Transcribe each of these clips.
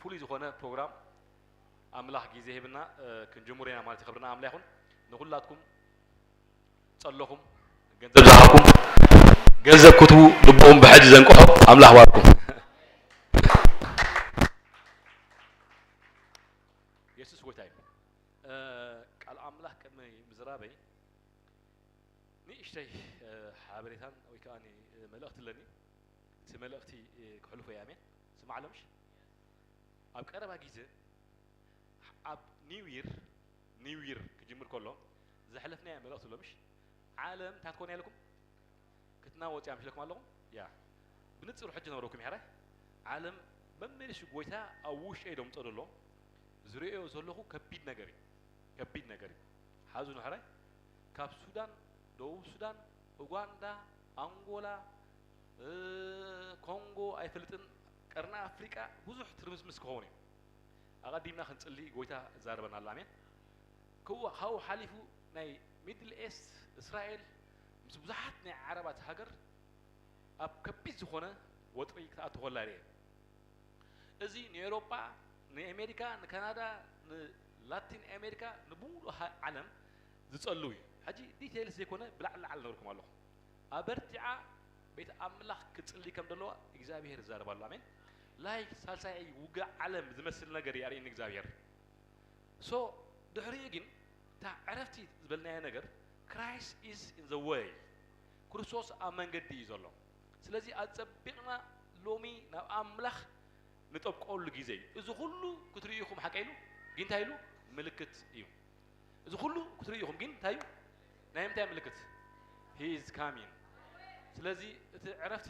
ፍሉይ ዝኾነ ፕሮግራም ኣምላኽ ግዜ ሂብና ክንጅምሮ ኢና ማለት እዩ። ክብርና ኣምላኽ ይኹን። ንኹላትኩም ጸለኹም፣ ገንዘብ ዝሃብኩም፣ ገንዘብ ክትቡ፣ ልብኹም ብሕጂ ዘንቅሖ ኣምላኽ ባርኩም። የሱስ ጎይታ እዩ። ቃል ኣምላኽ ቅድሚ ምዝራበይ ንእሽተይ ሓበሬታን ወይ ከዓ መልእኽቲ ኣለኒ። እቲ መልእኽቲ ክሕልፎ እየ። ኣሜን። ስማዕ ኣለምሽ ኣብ ቀረባ ግዜ ኣብ ኒው ይር ኒው ይር ክጅምር ከሎ ዘሕለፍናዮ መልእኽቲ ኣሎ ምሽ? ዓለም እንታይ ትኮን ኢለኩም ክትናወጽ እያ ምሽለኩም ኣለኹም። ያ ብንጽሩ ሕጂ ነበረኩም ይሕራይ ዓለም መመሊሱ ጎይታ ኣብ ውሽጢ እየ ደምጾ ዘሎ። ዝርእዮ ዘለኹ ከቢድ ነገር እዩ። ከቢድ ነገር እዩ። ሓዙ ንሕራይ ካብ ሱዳን፣ ደቡብ ሱዳን፣ ኡጋንዳ፣ ኣንጎላ፣ ኮንጎ ኣይፈልጥን፣ ቀርኒ ኣፍሪቃ ብዙሕ ትርምስምስ ክኸውን እዩ። ኣቐዲምና ክንጽሊ ጎይታ ዛረበና ኣሎ። ኣሜን። ክዋ ካብኡ ሓሊፉ ናይ ሚድል ኤስት እስራኤል ምስ ብዙሓት ናይ ዓረባት ሃገር ኣብ ከቢድ ዝኾነ ወጥሪ ክትኣቱ ከላ ርኤ። እዚ ንኤውሮጳ፣ ንኣሜሪካ፣ ንካናዳ፣ ንላቲን ኣሜሪካ፣ ንብሙሉ ዓለም ዝጸልው እዩ። ሕጂ ዲቴይልስ ዘይኮነ ብላዕሊ ላዕሊ ነግርኩም ኣለኹ። ኣበርቲዓ ቤት ኣምላኽ ክጽሊ ከም ዘለዋ እግዚኣብሔር ይዛረብ ኣሎ። ኣሜን። ላይክ ሳልሳይ ውግእ ዓለም ዝመስል ነገር የርእየኒ እግዚኣብሔር። ሶ ድሕሪኡ ግን እታ ዕረፍቲ ዝበልናዮ ነገር Christ is in the way፣ ክርስቶስ ኣብ መንገዲ እዩ ዘሎ። ስለዚ ኣጸቢቕና ሎሚ ናብ ኣምላኽ ንጠብቀሉ ግዜ እዩ። እዚ ኩሉ ክትርእዩ ኢኹም ሓቀ ኢሉ ግን እንታይ ኢሉ ምልክት እዩ። እዚ ኩሉ ክትርእዩ ኢኹም ግን እንታይ እዩ ናይ ምንታይ ምልክት? He is coming። ስለዚ እቲ ዕረፍቲ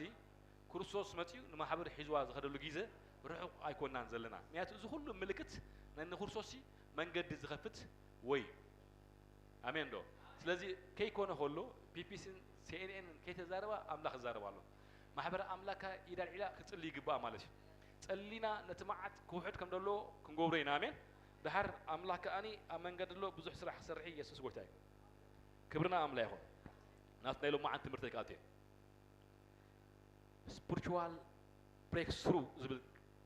ክርስቶስ መጺኡ ንማሕበር ሒዝዋ ዝኸደሉ ግዜ ርሑቕ ኣይኮናን ዘለና። ምክንያቱ እዚ ኩሉ ምልክት ናይ ንክርስቶስ መንገዲ ዝኸፍት ወይ እዩ። ኣሜን ዶ? ስለዚ ከይኮነ ከሎ ፒፒሲን ሲኤንኤንን ከይተዛረባ ኣምላኽ ይዛረብ ኣሎ። ማሕበር ኣምላካ ኢዳ ኣልዒላ ክጽሊ ይግባእ ማለት እዩ። ጸሊና ነቲ መዓት ክውሕድ ከም ደሎ ክንገብሮ ኢና። ኣሜን። ድሓር ኣምላኽ ከኣኒ ኣብ መንገዲ ኣሎ ብዙሕ ስራሕ ክሰርሕ እዩ። የሱስ ጎይታ እዩ። ክብርና ኣምላኽ ይኹን። ናት ናይ ሎማዓንቲ ትምህርተይ ክኣቱ እየ። ስፕሪቹዋል ብሬክ ስሩ ዝብል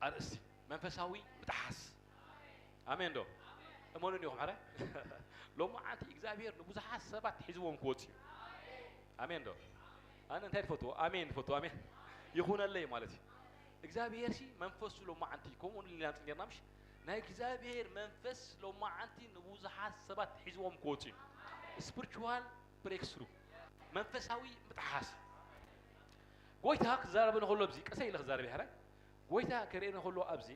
ኣርእስቲ መንፈሳዊ ምጥሓስ። ኣሜን ዶ? እመኑን ኢኹም ሓረ ሎማዓንቲ እግዚኣብሔር ንብዙሓት ሰባት ሒዝዎም ክወፅ እዩ። ኣሜን ዶ? ኣነ እንታይ ትፈትዎ? ኣሜን ትፈትዎ? ኣሜን ይኹነለይ ማለት እዩ። እግዚኣብሔር ሲ መንፈሱ ሎማዓንቲ ከምኡ ንልና ንፅል ጌርና ምሽ ናይ እግዚኣብሔር መንፈስ ሎማዓንቲ ንብዙሓት ሰባት ሒዝዎም ክወፁ እዩ። ስፕሪቹዋል ብሬክ ስሩ መንፈሳዊ ምጥሓስ። ጎይታ ክዛረበ ንከሎ ኣብዚ ቀሰይ ኢለ ክዛረብ ይሕራይ ጎይታ ከርእየኒ ከሎ ኣብዚ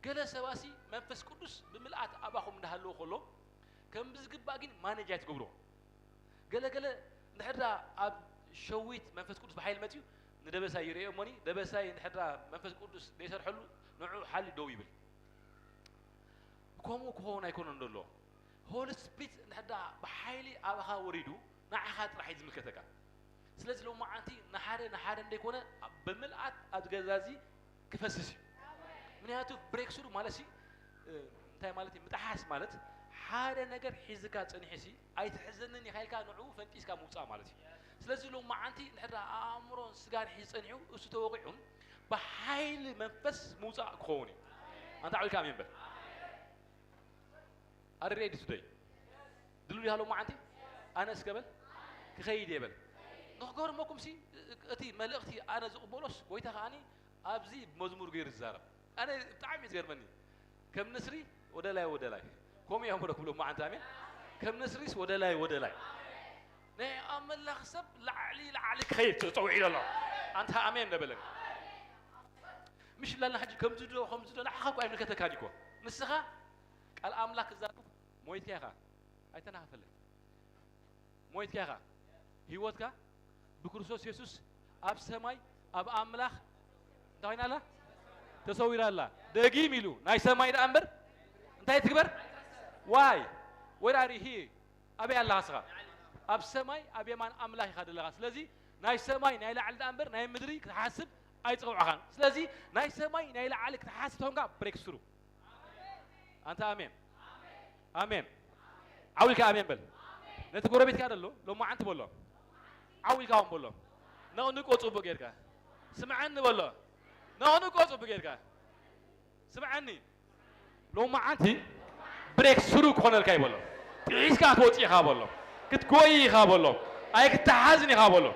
ገለ ሰባሲ መንፈስ ቅዱስ ብምልኣት ኣባኹም እንዳሃለዎ ከሎ ከም ብዝግባእ ግን ማነጅ ኣይትገብሮ። ገለ ገለ እንድሕር ደኣ ኣብ ሸዊት መንፈስ ቅዱስ ብሓይሊ መፅዩ ንደበሳይ ይርእዮ እሞኒ ደበሳይ እንድሕር ደኣ መንፈስ ቅዱስ ዘይሰርሐሉ ንዑ ሓሊ ደው ይብል። ከምኡ ክኸውን ኣይኮነን ዘሎ። ሆሊ ስፕሪት እንድሕር ደኣ ብሓይሊ ኣባኻ ወሪዱ ንዓኻ ጥራሕ እዩ ዝምልከተካ። ስለዚ ሎማዓንቲ ንሓደ ንሓደ እንደይኮነ ብምልኣት ኣብዚ ገዛ እዚ ክፈስስ እዩ። ምክንያቱ ብሬክ ስሩ ማለት ሲ እንታይ ማለት እዩ? ምጥሓስ ማለት ሓደ ነገር ሒዝካ ጸኒሕሲ ኣይትሕዘንን ኢኻ ኢልካ ንዕኡ ፈንጢስካ ምውጻእ ማለት እዩ። ስለዚ ሎማዓንቲ እንድሕር ኣእምሮን ስጋን ሒዙ ጸኒሑ እሱ ተወቂዑ ብሓይሊ መንፈስ ምውጻእ ክኸውን እዩ። ኣንታ ዓዊልካ ኣሜን በል። ኣረ ሬዲ ቱደይ ድሉ ዲሃ ሎማዓንቲ ኣነ እስከ በል ክኸይድ እየ በል። ንክገርመኩም ሲ እቲ መልእኽቲ ኣነ ዝቕበሎስ ጎይታ ከዓኒ ኣብዚ መዝሙር ገይሩ ዝዛረብ ኣነ ብጣዕሚ እዩ ዝገርመኒ። ከም ንስሪ ወደ ላይ ወደ ላይ ከምኡ እዮም ብሎ ክብሎ ማዓንታ ኣሜን። ከም ንስሪስ ወደ ላይ ወደ ላይ ናይ ኣምላኽ ሰብ ላዕሊ ላዕሊ ክኸይድ ተጸዊዑ ዘሎ ኣንታ ኣሜን ነበለኒ። ምሽ ላልና ሕጂ ከምዚ ዶ ከምዚ ዶ ንዓኻ እኮ ኣይምልከተካን እኮ ንስኻ ቃል ኣምላኽ ክዛረብ ሞይትካ ኢኻ ኣይተናኸፈለይ ሞይትካ ኢኻ። ህይወትካ ብክርስቶስ የሱስ ኣብ ሰማይ ኣብ ኣምላኽ እንታይ ኮይና ኣላ? ተሰዊራ ኣላ። ደጊም ኢሉ ናይ ሰማይ ደኣ እምበር እንታይ ትግበር? ዋይ ወራሪ ሂ ኣበይ ኣለኻ ስኻ? ኣብ ሰማይ ኣብ የማን ኣምላኽ ኢኻ ዘለኻ። ስለዚ ናይ ሰማይ ናይ ላዕሊ ደኣ እምበር ናይ ምድሪ ክትሓስብ ኣይጽውዕኻን። ስለዚ ናይ ሰማይ ናይ ላዕሊ ክትሓስብ ተኾንካ ብሬክ ስሩ ኣንታ ኣሜን ኣሜን። ዓው ኢልካ ኣሜን በል። ነቲ ጎረቤትካ ደሎ ሎማዓንቲ በሎ። ዓው ኢልካ እውን በሎ። ነቕንቆ ጽቡቕ ጌርካ ስምዓኒ በሎ። ነቕንቆ ጽቡቕ ጌርካ ስምዓኒ፣ ሎማዓንቲ ብሬክ ስሩ ክኾነልካ እዩ በሎ። ጥሒስካ ክትወፅእ ኢኻ በሎ። ክትጎይ ኢኻ በሎ። ኣይክተሓዝን ኢኻ በሎ።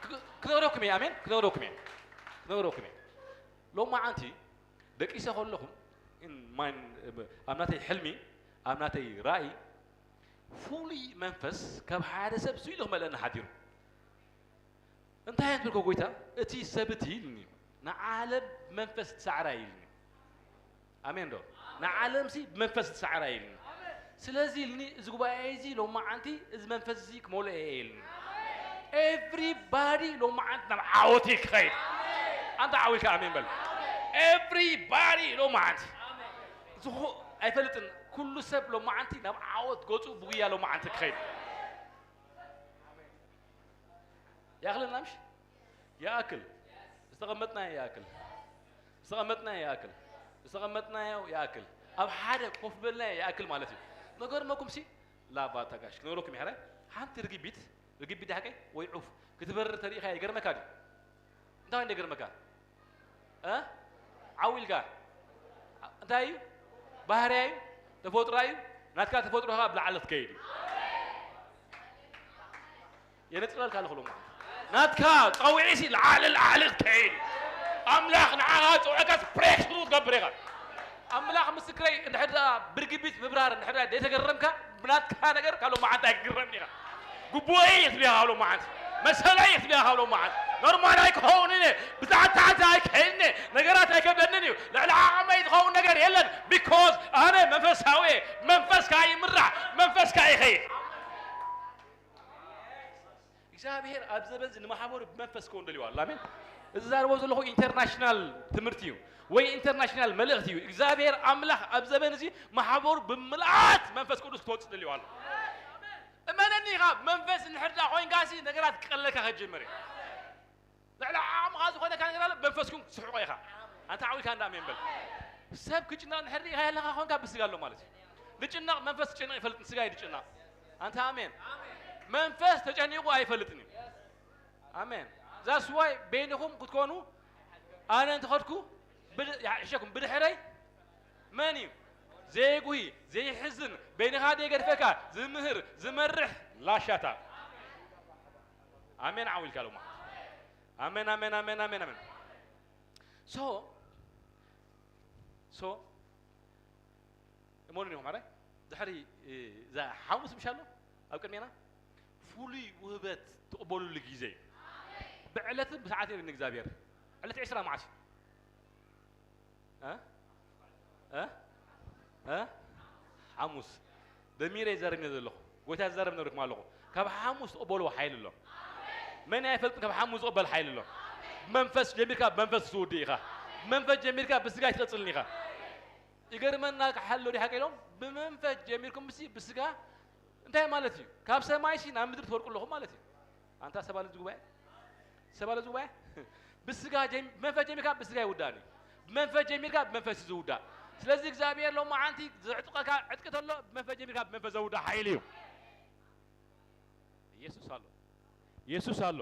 ክ- ክነግረኩም እየ፣ ኣሜን። ክነግረኩም እየ። ክነግረኩም እየ። ሎማዓንቲ ደቂሰ ከለኹም፣ in mind፣ ኣብ ናተይ ሕልሚ፣ ኣብ ናተይ ራእይ፣ ፍሉይ መንፈስ ካብ ሓደ ሰብ ስኢሉ ክመልአና ሓዲሩ። እንታይ ኣይነት ብልኮ ጎይታ፣ እቲ ሰብ እቲ ኢልኒ፣ ንዓለም መንፈስ ትሳዕራ ኢልኒ። ኣሜን ዶ? ንዓለም ሲ መንፈስ ትሳዕራ ኢልኒ። ስለዚ ኢልኒ፣ እዚ ጉባኤ እዚ ሎማዓንቲ እዚ መንፈስ እዚ ክመልኦ እየ ኢልኒ። Everybody ሎማዓንቲ ናብ ዓወት እዩ ክኸይድ። ኣንታ ዓዊልካ ኣሜን በል። Everybody ሎማዓንቲ። ዝኾ-፣ ኣይፈልጥን። ኩሉ ሰብ ሎማዓንቲ ናብ ዓወት ገጹ ብጉያ ሎማዓንቲ ክኸይድ። ይኣኽለና ምሽ? ይኣክል። ዝተቐመጥናዮ ይኣክል። ዝተቐመጥናዮ ይኣክል። ዝተቐመጥናዮ ይኣክል። ኣብ ሓደ ኮፍ በልናዮ ይኣክል ማለት እዩ። ነገርመኩም ሲ ላባ ተጋሽ ክነግረኩም ይሕረ። ሓንቲ ርግቢት፣ ርግቢት ዳሕቀይ ወይ ዑፍ ክትበርር ተሪኢኻ ይገርመካ ድዩ? እንታይ እንደ ገርመካ? እ? ዓው ኢልካ? እንታይ እዩ? ባህርያ እዩ? ተፈጥሮ እዩ? ናትካ ተፈጥሮኻ ብላዕሊ ክትከይድ እዩ። የነጽረልካ ኣለኹ ሎማ። ናትካ ጸዊዒ ሲ ላዕሊ ላዕሊ ክትከይድ እዩ። ኣምላኽ ንዓኻ ጸውዐካ ስፕሬክ ስሩ ትገብር ኢኻ። ኣምላኽ ምስክረይ፣ እንድሕር ደኣ ብርግቢት ምብራር እንድሕር ደኣ ዘይተገረምካ፣ ብናትካ ነገር ካብ ሎማዓንቲ ኣይክግረምን ኢኻ። ግቡእ እየ ትብል ኢኻ ካብ ሎማዓንቲ። መሰለይ እየ ትብል ኢኻ ካብ ሎማዓንቲ። ኖርማል ኣይክኸውን እየ። ብዛዕባ ታሕቲ ኣይክኸይድን እየ። ነገራት ኣይከብደንን እዩ። ልዕሊ ዓቕመይ ዝኸውን ነገር የለን። ቢኮዝ ኣነ መንፈሳዊ እየ። መንፈስካ ይምራሕ። መንፈስካ ይኸይድ። እግዚኣብሔር ኣብ ዘበን እዚ ንማሕበሩ ብመንፈስ ክኸውን ደልዩ ኣሎ። ኣሜን። እዚ ዛረቦ ዘለኹ ኢንተርናሽናል ትምህርቲ እዩ ወይ ኢንተርናሽናል መልእኽቲ እዩ። እግዚኣብሔር ኣምላኽ ኣብ ዘበን እዚ ማሕበሩ ብምልኣት መንፈስ ቅዱስ ክትወጽእ ደልዩ ኣሎ። እመነኒ ኢኻ፣ መንፈስ እንድሕር ደኣ ኮይንካ ሲ ነገራት ክቀለልካ ከጀምር እዩ። ልዕሊ ዓቕምኻ ዝኾነካ ነገር ኣሎ፣ መንፈስኩም ትስሕቆ ኢኻ። ኣንታ ዓዊልካ እንዳ ኣሜን በል። ሰብ ክጭነቕ እንድሕር ኢኻ ያለኻ ኾንካ ብስጋ ኣሎ ማለት እዩ። ልጭነቕ መንፈስ ክጨነቕ ይፈልጥ፣ ስጋ እዩ ልጭነቕ። ኣንታ ኣሜን። መንፈስ ተጨኒቑ ኣይፈልጥን እዩ። ኣሜን። That's why በይንኹም ክትኮኑ፣ ኣነ እንተኸድኩ ብድ-፣ ይሓሸኩም፣ ብድሕረይ መን እዩ? ዘይጉሂ፣ ዘይሕዝን፣ በይንኻ ደይገድፈካ፣ ዝምህር፣ ዝመርሕ ላሻታ። ኣሜን ዓዊልካ ሎማ። ኣሜን፣ ኣሜን፣ ኣሜን፣ ኣሜን፣ ኣሜን። So፣ so፣ እመኑኒ ኢኹም፣ ኣረ፣ ድሕሪ፣ እ፣ እዛ ሓሙስ ምሽ ኣሎ፣ ኣብ ቅድሜና ፍሉይ ውህበት ትቕበሉሉ ግዜ እዩ። ብዕለትን ብሰዓትን ይብለኒ እግዚኣብሔር። ዕለት ዕስራ መዓስ እዩ? እ? እ? እ? ሓሙስ። ደሚረ ይዛረብ እየ ዘለኹ። ጎይታ ዝዛረብ ነበርኩም ኣለኹ። ካብ ሓሙስ ትቕበልዎ ሓይሊ ኣሎ። መን ኣይፈልጥን ካብ ሓሙስ ዝቕበል ሓይሊ ኣሎ። መንፈስ ጀሚርካ ብመንፈስ ትውድእ ኢኻ። መንፈስ ጀሚርካ ብስጋ ኣይትቐጽልን ኢኻ። ይገርመና ሓሎ ዲ ሓቂ ኢሎም ብመንፈስ ጀሚርኩም ብሲ-፣ ብስጋ እንታይ ማለት እዩ? ካብ ሰማይ ሲ ናብ ምድሪ ትወርቁ ኣለኹም ማለት እዩ። ኣንታ ሰባለ ዝጉባኤ፣ ሰባለ ዝጉባኤ፣ ብስጋ ጀም-፣ መንፈስ ጀሚርካ ብስጋ ይውዳእኒ። ብመንፈስ ጀሚርካ ብመንፈስ እዩ ዝውዳእ። ስለዚ እግዚኣብሔር ሎማዓንቲ ዘዕጥቀካ ዕጥቂ ተሎ ብመንፈስ ጀሚርካ ብመንፈስ ዘውዳእ ሓይሊ እዩ። ኢየሱስ ኣሎ። ኢየሱስ ኣሎ።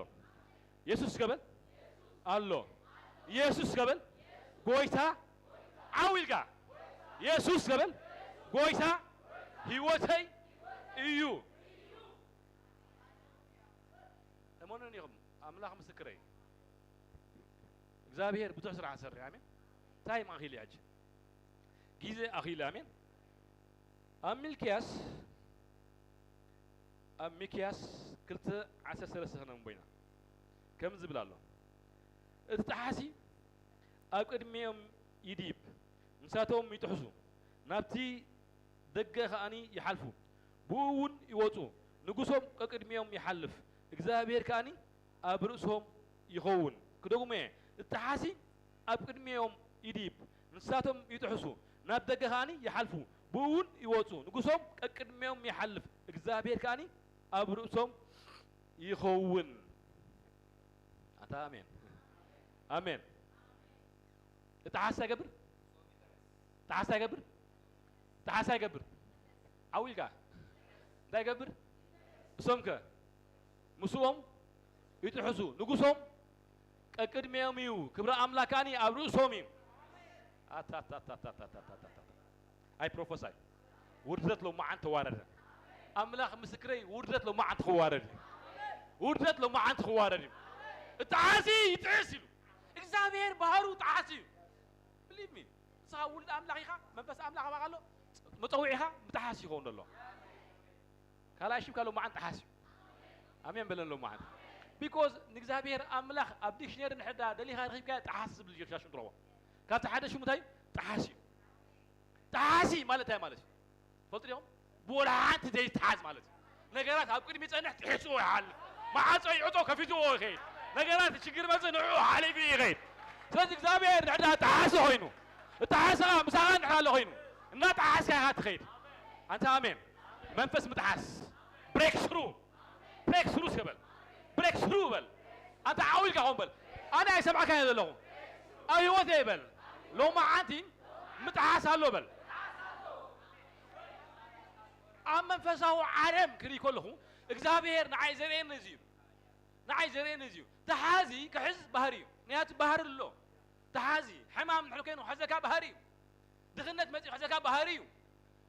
ኢየሱስ ገበል ኣሎ። ኢየሱስ ገበል ጎይታ ዓው ኢልካ። ኢየሱስ ገበል ጎይታ ህይወተይ እዩ። እመኑኒ ኢኹም፣ ኣምላኽ ምስክረይ። እግዚኣብሔር ብዙሕ ስራሕ ዝሰርሕ፣ ኣሜን። ታይም ኣኺሉ ሕጂ፣ ግዜ ኣኺሉ፣ ኣሜን። ኣብ ሚልክያስ፣ ኣብ ሚክያስ ክልተ ዓሰርተ ሰለስተ ክነንብቦ ኢና። ከምዚ ዝብል ኣሎ፣ እቲ ጠሓሲ ኣብ ቅድሚኦም ይድይብ፣ ንሳቶም ይጥሕሱ፣ ናብቲ ደገ ከኣኒ ይሓልፉ፣ ብኡ እውን ይወጹ፣ ንጉሶም ቀቅድሚኦም ይሓልፍ፣ እግዚኣብሔር ከኣኒ ኣብ ርእሶም ይኸውን። ክደግሞ እየ፣ እቲ ጠሓሲ ኣብ ቅድሚኦም ይድይብ፣ ንሳቶም ይጥሕሱ፣ ናብ ደገ ከኣኒ ይሓልፉ፣ ብኡ እውን ይወጹ፣ ንጉሶም ቀቅድሚኦም ይሓልፍ፣ እግዚኣብሔር ከኣኒ ኣብ ርእሶም ይኸውን። ኣንታ ኣሜን። ኣሜን። እቲ ሓሳ ይገብር? እቲ ሓሳ ይገብር? እቲ ሓሳ ይገብር? ዓው ኢልካ። እንታይ ይገብር? እሶም ከ? ምስኦም ይጥሕሱ። ንጉሶም ቅድሚኦም እዩ፣ ክብሪ ኣምላክ ከኣኒ ኣብ ርእሶም እዩ። ኣታታታታታታታታ። ኣይ ፕሮፈሳይ። ውርደት ሎማዓንቲ ተዋረደ። ኣምላኽ ምስክረይ፣ ውርደት ሎማዓንቲ ክዋረድ እዩ። ውርደት ሎማዓንቲ ክዋረድ እዩ። እጣሓሲ ይጥሕስ ኢሉ። እግዚኣብሔር ባህሩ ጣሓሲ እዩ። Believe me። ንስኻ ውሉድ ኣምላኽ ኢኻ፣ መንፈስ ኣምላኽ ኣባኻ ኣሎ። መጸውዒኻ ምጥሓስ ይኸውን ዘሎ። ካልኣይ ሽምካ ሎማዓንቲ ጠሓስ እዩ። ኣሜን በለን ሎማዓንቲ። Because ንእግዚኣብሔር ኣምላኽ ኣብ ዲክሽነሪ ንሕዳ ደሊኻ ረኺብካዮ ጠሓስ ዝብል ሻሽም ትረኽቦ። ካብቲ ሓደ ሽሙ እንታይ እዩ? ጠሓስ እዩ። ጠሓሲ ማለት እንታይ ማለት እዩ? ትፈልጡ ዲኹም? ብወላ ሓንቲ ዘይተሓዝ ማለት እዩ። ነገራት ኣብ ቅድሚ ይጸንሕ፣ ጥሒስዎ ይሓልፍ። መዓጾ ይዕጾ፣ ከፊትዎ ይኸይድ። ነገራት ችግር መጽእ፣ ንዕኡ ሓሊፉ ይኸይድ። ስለዚ እግዚኣብሔር ንሕዳ ጠሓሲ ኮይኑ፣ እጠሓስኻ ምሳኻ እንድሕር ኣሎ ኮይኑ፣ እናጠሓስካ ኢኻ ትኸይድ። ኣንታ ኣሜን። መንፈስ ምጥሓስ። ብሬክ ስሩ። ብሬክ ስሩ እስከ በል። ብሬክ ስሩ በል። ኣንታ ዓው ኢልካ ኾን በል። ኣነ ኣይሰማዕካን እየ ዘለኹ። ኣብ ህይወተይ በል። ሎማዓንቲ ምጥሓስ ኣሎ በል። ኣብ መንፈሳዊ ዓለም ክርኢ ከለኹ፣ እግዚኣብሔር ንዓይ ዘርእየኒ እዚ እዩ። ንዓይ ዘርእየኒ እዚ እዩ። ተሓዚ ክሕዝ ባህሪ እዩ። ምኽንያቱ ባህሪ ኣሎ። ተሓዚ፣ ሕማም እንድሕር ኮይኑ ክሕዘካ ባህሪ እዩ። ድኽነት መጺኡ ክሕዘካ ባህሪ እዩ።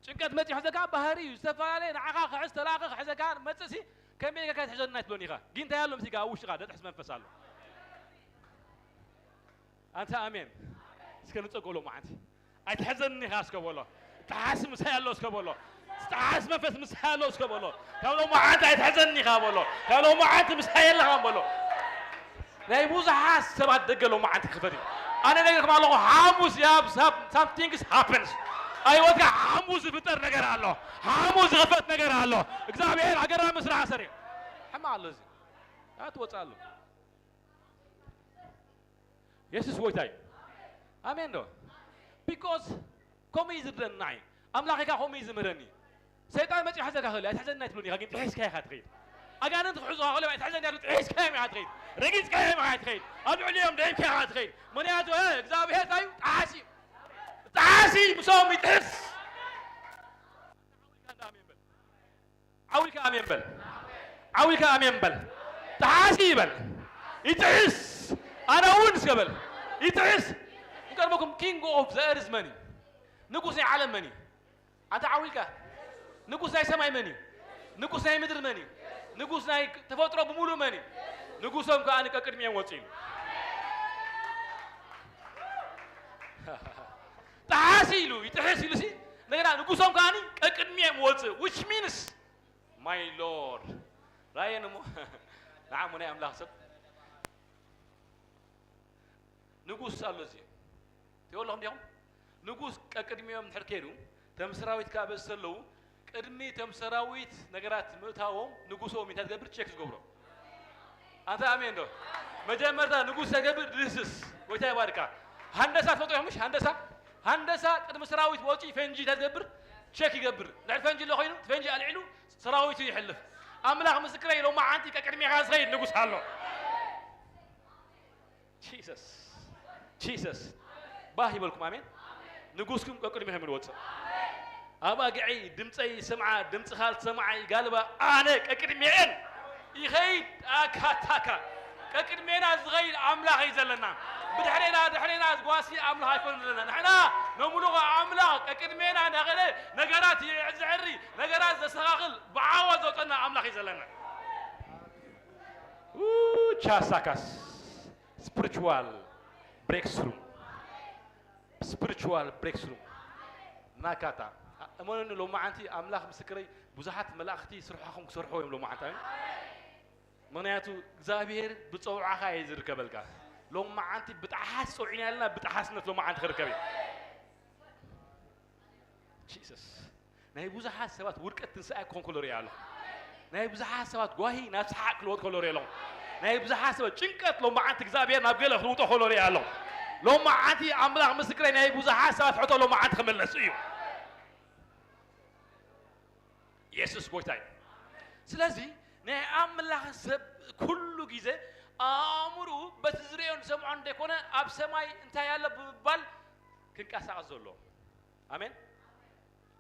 ጭንቀት መጺኡ ክሕዘካ ባህሪ እዩ። ዝተፈላለየ ንዓኻ ክሕዝ ተላእኸ ክሕዘካ መጽእሲ፣ ከመይ ጌርካ ትሕዘና ኣይትብሎን ኢኻ። ግን እንታይ ኣሎ ምስኻ? ኣብ ውሽጥኻ ደጥሕስ መንፈስ ኣሎ። ኣንታ ኣሜን። እስከ ንጸጎ ሎማዓንቲ። ኣይትሕዘኒ ኢኻ እስከ በሎ። ጠሓሲ ምሳይ ኣሎ እስከ በሎ። ጠሓሲ መንፈስ ምሳይ ኣሎ እስከ በሎ። ካብ ሎማዓንቲ ኣይትሕዘኒ ኢኻ በሎ። ካብ ሎማዓንቲ ምሳይ ኣለኻ በሎ። ናይ ብዙሓት ሰባት ደገ ሎማዓንቲ ክፈት እዩ። ኣነ ነግርኩም ኣለኹ፣ ሓሙስ you have some- something happens። ኣብ ህይወትካ ሓሙስ ዝፍጠር ነገር ኣሎ። ሓሙስ ዝኽፈት ነገር ኣሎ። እግዚኣብሔር ኣገራሚ ስራሕ ሰሪሑ። ሕማቕ ኣሎ እዚ። ኣትወጽእ ኣሎ። የሱስ ጎይታ እዩ። ኣሜን ዶ? Because ከምኡ እዩ ዝርደና እዩ። ኣምላኽ ኢኻ ከምኡ እዩ ዝምህረኒ። ሰይጣን መጺኡ ሕዘካ ክእል፣ ኣይትሕዘኒ ኣይትብሉን ኢኻ፣ ግን ጥሒስካ ኢኻ ትኸይድ። ኣጋንንት ክሕዙኻ ከሎ ኣይትሕዘኒ ኣይትብሉ፣ ጥሒስካ ኢኻ ትኸይድ። ረጊጽካ ኢኻ ትኸይድ። ኣብ ልዕሊኦም ደይብካ ኢኻ ትኸይድ። ምኽንያቱ፣ እ፣ እግዚኣብሔር እንታይ እዩ? ጠሓሲ እዩ። ጠሓሲ ምሶም ይጥሕስ። ዓው ኢልካ ኣሜን በል። ዓው ኢልካ ኣሜን በል። ዓው ኢልካ ኣሜን በል። ጠሓሲ ይበል። ይጥሕስ። ኣነ እውን እስከ በል። ይጥሕስ። እንቀድመኩም king of the earth መን እዩ? ንጉስ ናይ ዓለም መን እዩ? ኣንታ ዓው ኢልካ። ንጉስ ናይ ሰማይ መን እዩ? ንጉስ ናይ ምድሪ መን እዩ? ንጉስ ናይ ተፈጥሮ ብምሉእ መን እዩ? ንጉሶም ከኣ ቀቅድሚኦም ወጽእ እዩ። ጠሓሲ ኢሉ ይጥሕስ ኢሉ ሲ እንደገና ንጉሶም ከኣ ቀቅድሚኦም ወጽእ which means my Lord። ራየን እሞ ንዓሞ ናይ ኣምላኽ ሰብ ንጉስ ኣሎ እዚ ትብለኹም ዲኹም? ንጉስ ቀቅድሚኦም እንድሕር ከይዱ ተም ሰራዊት ከኣ በዚ ዘለዉ ቅድሚ ተም ሰራዊት ነገራት ምእታዎም ንጉሶም እንታይ ትገብር ቸክ ዝገብሮ ኣንተ ኣሜን ዶ? መጀመርታ ንጉስ ተገብር ድህስስ ጎይታ ይባርካ። ሃንደሳ ትፈልጡ ኢኹም ምሽ ሃንደሳ? ሃንደሳ ቅድሚ ሰራዊት ወፂ ፈንጂ እንታይ ትገብር? ቸክ ይገብር። ድሕሪ ፈንጂ ኣሎ ኮይኑ እቲ ፈንጂ ኣልዒሉ ሰራዊቱ ይሕልፍ። ኣምላኽ ምስክረይ ሎማዓንቲ ቀቅድሜኻ ዝኸይድ ንጉስ ኣሎ። ጂሰስ ጂሰስ ባህ ይበልኩም ኣሜን። ንጉስኩም ቀቅድሜ ከም ንወፅእ ኣባግዐይ ድምፀይ ስምዓ ድምፅኻ ዝሰምዓይ ጋልባ ኣነ ቀቅድሜአን ይኸይድ ኣካታካ ቀቅድሜና ዝኸይድ ኣምላኽ እዩ ዘለና። ብድሕሬና ድሕሬና ዝጓሲ ኣምላኽ ኣይኮነ ዘለና ንሕና ነምልኾ ኣምላኽ ቀቅድሜና ነኸለ ነገራት ዘዕሪ ነገራት ዘስተኻኽል ብዓወት ዘውፀና ኣምላኽ እዩ ዘለና። ቻሳካስ spiritual breakthrough spiritual breakthrough ናካታ እመኑኒ ሎማዓንቲ ኣምላኽ ምስክረይ ብዙሓት መላእኽቲ ስርሖኹም ክሰርሑ እዮም ሎማዓንቲ ኣሜን ምኽንያቱ እግዚኣብሔር ብፀውዓኻ እየ ዝርከበልካ ሎማዓንቲ ብጣሓስ ፀውዒና ኣለና ብጣሓስነት ሎማዓንቲ ክርከብ እዩ ጂሰስ ናይ ብዙሓት ሰባት ውድቀት ትንሳኤ ክኾን ከሎ ሪኣ ኣለኹ ናይ ብዙሓት ሰባት ጓሂ ናብ ሰሓቅ ክልወጥ ከሎ ሪኣ ኣለኹ ናይ ብዙሓት ሰባት ጭንቀት ሎማዓንቲ እግዚኣብሔር ናብ ገለ ክልውጦ ከሎ ሪኣ ኣለኹ ሎማዓንቲ ኣምላኽ ምስክረይ ናይ ብዙሓት ሰባት ሕቶ ሎማዓንቲ ክምለስ እዩ የሱስ ጎይታ እዩ ስለዚ ናይ ኣምላኽ ሰብ ኩሉ ግዜ ኣእምርኡ በቲ ዝርእዮን ዝሰምዖን ዘይኮነ ኣብ ሰማይ እንታይ ኣሎ ብምባል ክንቀሳቐስ ዘሎ ኣሜን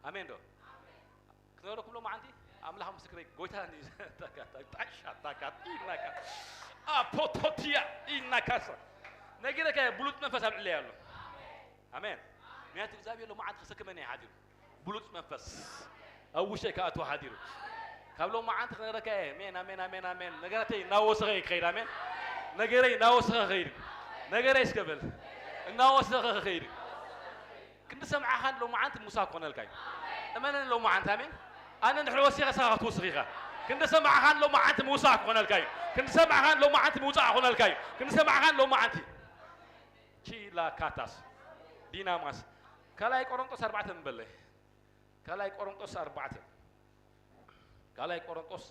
ኣሜን ዶ ክነግረኩም ሎማዓንቲ ኣምላኽ ምስክረይ፣ ጎይታ ጣሻ ታካት ኢናካ ኣፖቶቲያ ኢናካሳ ነጊረካ፣ ብሉጽ መንፈስ ኣብ ልዕለይ ኣሎ። ኣሜን። ምክንያቱ እግዚኣብሔር ሎመዓንቲ ክሰክመኒ እዩ ሓዲሩ። ብሉጽ መንፈስ ኣብ ውሽጠይ ክኣትዎ ሓዲሩ። ካብ ሎመዓንቲ ክነግረካ እየ። ኣሜን፣ ኣሜን፣ ኣሜን፣ ኣሜን። ነገራተይ እናወሰኸ እዩ ክኸይድ። ኣሜን። ነገረይ እናወሰኸ ክኸይድ እዩ። ነገረይ እስከ በል። እናወሰኸ ክኸይድ እዩ። ክንዲ ሰምዓኻን ሎመዓንቲ ምውሳኽ ክኾነልካ እዩ። እመነኒ ሎመዓንቲ። ኣሜን። ኣነ እንድሕር ወሲኸ ንስኻ ክትውስኽ ኢኻ። ክንዲ ሰምዓኻን ሎመዓንቲ ምውሳኽ ክኾነልካ እዩ። ክንዲ ሰምዓኻን ሎመዓንቲ ምውጻእ ክኾነልካ እዩ። ክንዲ ሰምዓኻን ሎመዓንቲ። ቺላ ካታስ ዲናማስ። ካልኣይ ቆሮንጦስ ኣርባዕተ ንበለ። ካልኣይ ቆሮንጦስ ኣርባዕተ። ካልኣይ ቆሮንጦስ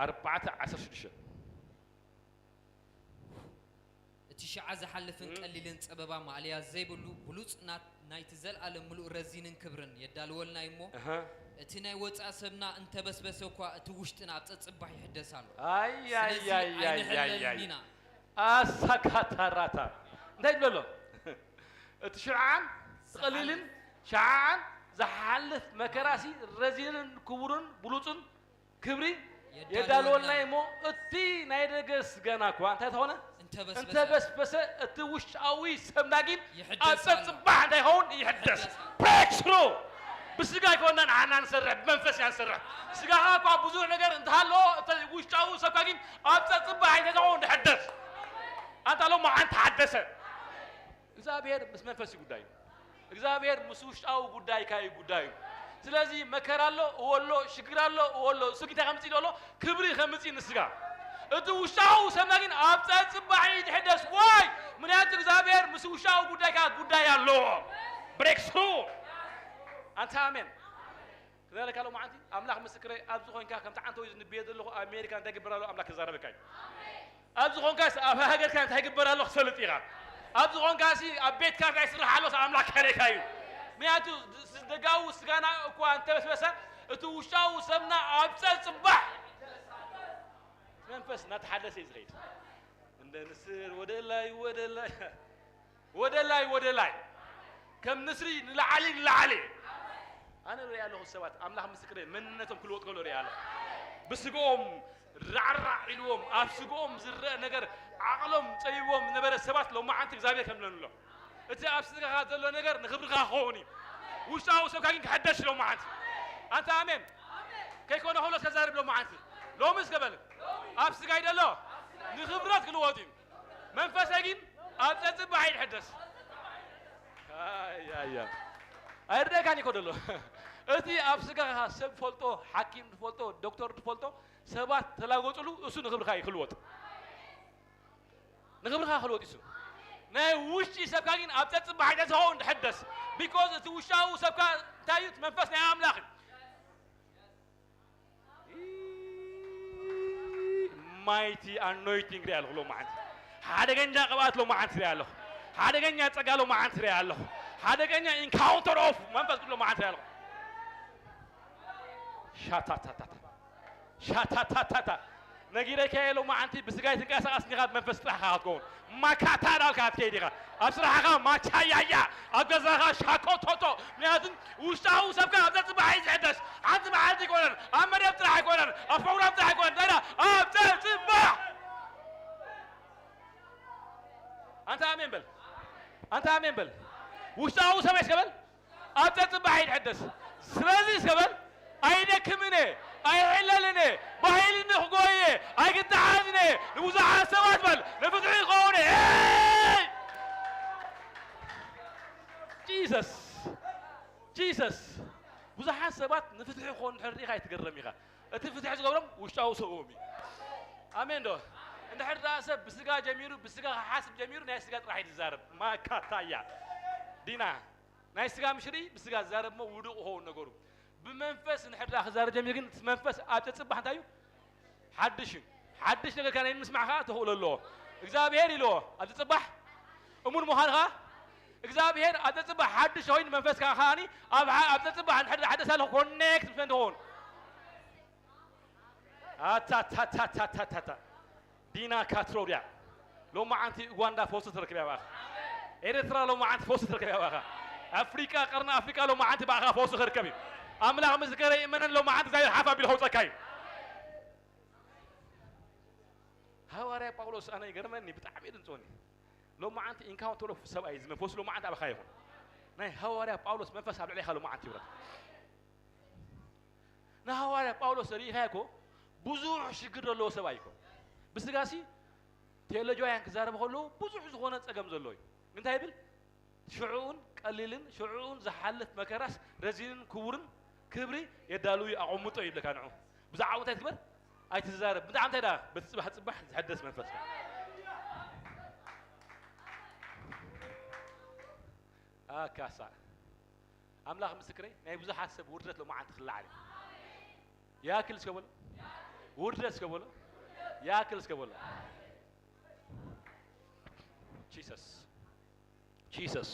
ኣርባዕተ ዓሰርተ ሽዱሽተ። እቲ ሽዓ ዝሓልፍን ቀሊልን ጸበባ ማእለያ ዘይብሉ ብሉጽ ናት ናይቲ ዘልኣለም ምሉእ ረዚንን ክብርን የዳልወልና እዩ እሞ፣ እህ። እቲ ናይ ወጻእ ሰብና እንተበስበሰ እኳ፣ እቲ ውሽጥና ኣብ ጸጽባሕ ይሕደስ ኣሎ። ኣይ፣ ኣይ፣ ስለዚ ኣይ፣ ኣይ፣ ኣይ፣ ኣይንሕለልን ኣይ። ኢና። ኣሳካታራታ። እንታይ ይብሎ ኣሎ? እቲ ሽዓን ዝቐሊልን ሽዓን ዝሓልፍ መከራሲ ረዚንን ክቡርን ብሉጽን ክብሪ የዳልወልና እሞ፣ እቲ ናይ ደገ ስጋና እኳ እንታይ ተኾነ? እንተበስበሰ እንተበስበሰ፣ እቲ ውሽጣዊ ሰብና ግን ይሕደስ ኣብ ኣሎ። ጸጽባሕ እንታይ ይኸውን? ይሕደስ። ይሕደስ። ብሬክስሩ። ብስጋ ኣይኮንናን ንዓና ንሰርሕ፣ ብመንፈስ ኢና ንሰርሕ። ስጋኻ እኳ ብዙሕ ነገር እንተሃለዎ፣ እቲ ውሽጣዊ ሰብካ ግን ኣብ ጸጽባሕ እንታይ ትኸውን? ይሕደስ። ኣንታ ሎማዓንቲ ተሓደሰ። እግዚኣብሔር ምስ መንፈስ እዩ ጉዳዩ። እግዚኣብሔር ምስ ውሽጣዊ ጉዳይካ እዩ ጉዳዩ። ስለዚ መከራ ኣሎ፣ እወ ኣሎ፣ ሽግር ኣሎ፣ እወ ኣሎ። እሱ ግን እንታይ ከምጽእ ኣሎ? ክብሪ ከምጽእ ንስጋ። እቲ ውሽጣዊ ሰብና ግን ኣብ ጸጽባሕ እዩ ዝሕደስ። ዋይ? ምክንያቱ እግዚኣብሔር ምስ ውሽጣዊ ጉዳይካ ጉዳይ ኣለዎ። ብሬክስሩ። ኣንታ ኣሜን። ክነግረካ ሎማዓንቲ ኣምላኽ ምስክረይ፣ ኣብዚ ኮይንካ ከምቲ ዓንተወይ ዝንብየ ዘለኹ ኣብ ኣሜሪካ እንታይ ይግበር ኣሎ ኣምላኽ ክዛረበካ እዩ። ኣብዚ ኾንካስ ኣብ ሃገርካ እንታይ ይግበር ኣሎ ክሰልጥ ኢኻ። ኣብዚ ኾንካሲ ኣብ ቤትካ እንታይ ይስራሕ ኣሎ ኣምላኽ ከርእየካ እዩ። ምክንያቱ ደጋዊ ስጋና እኳ እንተበስበሰ እቲ ውሽጣዊ ሰብና ኣብ ጸጽባሕ መንፈስ እናተሓደሰ እዩ ዝኸይድ። እንደ ንስር ወደ ላይ ወደ ላይ ወደ ላይ ወደ ላይ ከም ንስሪ ንላዕሊ ንላዕሊ። ኣነ ሪኣ ኣለኹ ሰባት ኣምላኽ ምስክረይ መንነቶም ክልወጥ ከሎ ሪኣ ኣለኹ። ብስግኦም ራዕራዕ ኢልዎም ኣብ ስግኦም ዝረአ ነገር ዓቕሎም ጸቢብዎም ዝነበረ ሰባት ሎማዓንቲ እግዚኣብሔር ከምለኑሎም። እቲ ኣብ ስጋኻ ዘሎ ነገር ንኽብርኻ ክኸውን እዩ። ውሽጣዊ ሰብካ ግን ክሕደስ እዩ ሎማዓንቲ። ኣንታ ኣሜን። ከይኮነ ከሎ ተዛርብ ሎማዓንቲ። ሎሚ እስከ በል ኣብ ስጋይ ደሎ ንኽብረት ክልወጥ እዩ። መንፈሰይ ግን ኣብ ጸጽባሕ ይሕደስ። ኣያያ ኣይርደካን ይኮ ደሎ እቲ ኣብ ስጋኻ ሰብ ትፈልጦ ሓኪም ትፈልጦ ዶክተር ትፈልጦ ሰባት ተላገጹሉ እሱ ንኽብርኻ እዩ ክልወጥ። ንኽብርኻ ክልወጥ እሱ ናይ ውሽጢ ሰብካ ግን ኣብ ጸጽባሕ ይሕደስ ኸውን ድሕደስ። ቢኮዝ እቲ ውሽጣዊ ሰብካ እንታይ እዩ? እቲ መንፈስ ናይ ኣምላኽ እዩ። ማይቲ ኣኖይቲንግ ሪኣ ኣለኹ ሎማዓንቲ። ሓደገኛ ቅብኣት ሎማዓንቲ ሪኣ ኣለኹ። ሓደገኛ ጸጋ ሎማዓንቲ ሪኣ ኣለኹ። ሓደገኛ ኢንካውንተር ኦፍ መንፈስ ቅዱስ ሎማዓንቲ ሪኣ ኣለኹ። ሻታታታታ ሻታታታታ ነጊረካ እየ ሎማዓንቲ ብስጋይ ትንቀሳቐስ እንዲኻ ብመንፈስ ጥራሕ ኢኻ ክትከውን። ማካታ ዳልካ ክትከይድ ኢኻ። ኣብ ስራሕኻ ማቻያያ፣ ኣብ ገዛኻ ሻኮቶቶ። ምክንያቱ ውሽጣዊ ሰብካ ኣብ ጸጽባሕ እዩ ዝሕደስ። ሓንቲ መዓልቲ ኣይኮነን፣ ኣብ መደብ ጥራሕ ኣይኮነን፣ ኣብ ፕሮግራም ጥራሕ ኣይኮነን፣ እንታይ ኢላ? ኣብ ጸጽባሕ። ኣንታ ኣሜን በል። ኣንታ ኣሜን በል። ውሽጣዊ ሰብይ እስከ በል። ኣብ ጸጽባሕ እዩ ዝሕደስ። ስለዚ እስከ በል። ኣይደክምን እየ፣ ኣይሕለልን እየ፣ ባሂልኒ ክጎይ እየ፣ ኣይክተሓዝን እየ፣ ንብዙሓት ሰባት በል ንፍትሒ ይኸውን እየ። ኤይ! ጂሰስ ጂሰስ ብዙሓት ሰባት ንፍትሒ ክኾኑ እንድሕር ርኢኻ ኣይትገረም ኢኻ። እቲ ፍትሒ ዝገብሮም ውሽጣዊ ሰብኦም እዩ። ኣሜን ዶ? እንድሕር ደኣ ሰብ ብስጋ ጀሚሩ ብስጋ ክሓስብ ጀሚሩ ናይ ስጋ ጥራሕ እዩ ዝዛረብ። ማካታያ ዲና ናይ ስጋ ምሽ ርኢ ብስጋ ዝዛረብ እሞ ውዱቕ ክኸውን ነገሩ። ብመንፈስ እንድሕር ደኣ ክዛረብ ጀሚሩ ግን እቲ መንፈስ ኣብ ጸጽባሕ እንታይ እዩ? ሓድሽ እዩ። ሓድሽ ነገር ከኣ ናይ ምስማዕ ከኣ ተኽእሎ ኣለዎ። እግዚኣብሔር ኢልዎ ኣብ ዝጽባሕ እሙን ምዃን ከኣ እግዚኣብሔር ኣብ ዝጽባሕ ሓድሽ ኮይኑ መንፈስ ከኣ ከኣኒ ኣብ ሓ- ኣብ ዝጽባሕ እንድሕር ሓደስ ኣለኹ ኮኔክት ምስ መን ትኸውን? ኣታታታታታታ ዲና ካትሮድያ ሎማዓንቲ ኡጋንዳ ፈውሲ ትረክብ እያ ብኣኻ። ኤርትራ ሎማዓንቲ ፈውሲ ትረክብ እያ ብኣኻ። ኣፍሪቃ ቀርኒ ኣፍሪቃ ሎማዓንቲ ብኣኻ ፈውሲ ክርከብ እዩ። ኣምላኽ ምስክረይ፣ እመነን፣ ሎማዓንቲ እግዚኣብሔር ሓፍ ኣቢሉ ከውፀካ እዩ። ሃዋርያ ጳውሎስ ኣነ ይገርመኒ፣ ብጣዕሚ እዩ ድንፅወኒ። ሎማዓንቲ ኢንካውንተር ኦፍ ሰብኣይ ዝመንፈስ ሎማዓንቲ ኣባኻ ይኹን። ናይ ሃዋርያ ጳውሎስ መንፈስ ኣብ ልዕሌኻ ሎማዓንቲ ይውረድ። ንሃዋርያ ጳውሎስ ርኢኻዮ እኮ ብዙሕ ሽግር ዘለዎ ሰብኣይ እኮ። ብስጋሲ ቴዎሎጂያን ክዛረቡ ከለዉ ብዙሕ ዝኾነ ጸገም ዘለዎ እዩ። እንታይ ይብል? ሽዑን ቀሊልን ሽዑን ዝሓልፍ መከራስ ረዚንን ክቡርን ክብሪ የዳልው እዩ፣ ኣቐምጦ እዩ ይብለካ ንዑ። ብዛዕባኡ እንታይ ትግበር? ኣይትዛረብ። ብዛዕባ እንታይ ደኣ? በቲ ጽባሕ ጽባሕ ዝሕደስ መንፈስካ። ኣካሳ ኣምላኽ ምስክረይ፣ ናይ ብዙሓት ሰብ ውርደት ሎማዓንቲ ክለዓል እዩ። ያክል እስከ በሎ። ውርደት እስከ በሎ። ያክል እስከ በሎ። ጂሰስ፣ ጂሰስ፣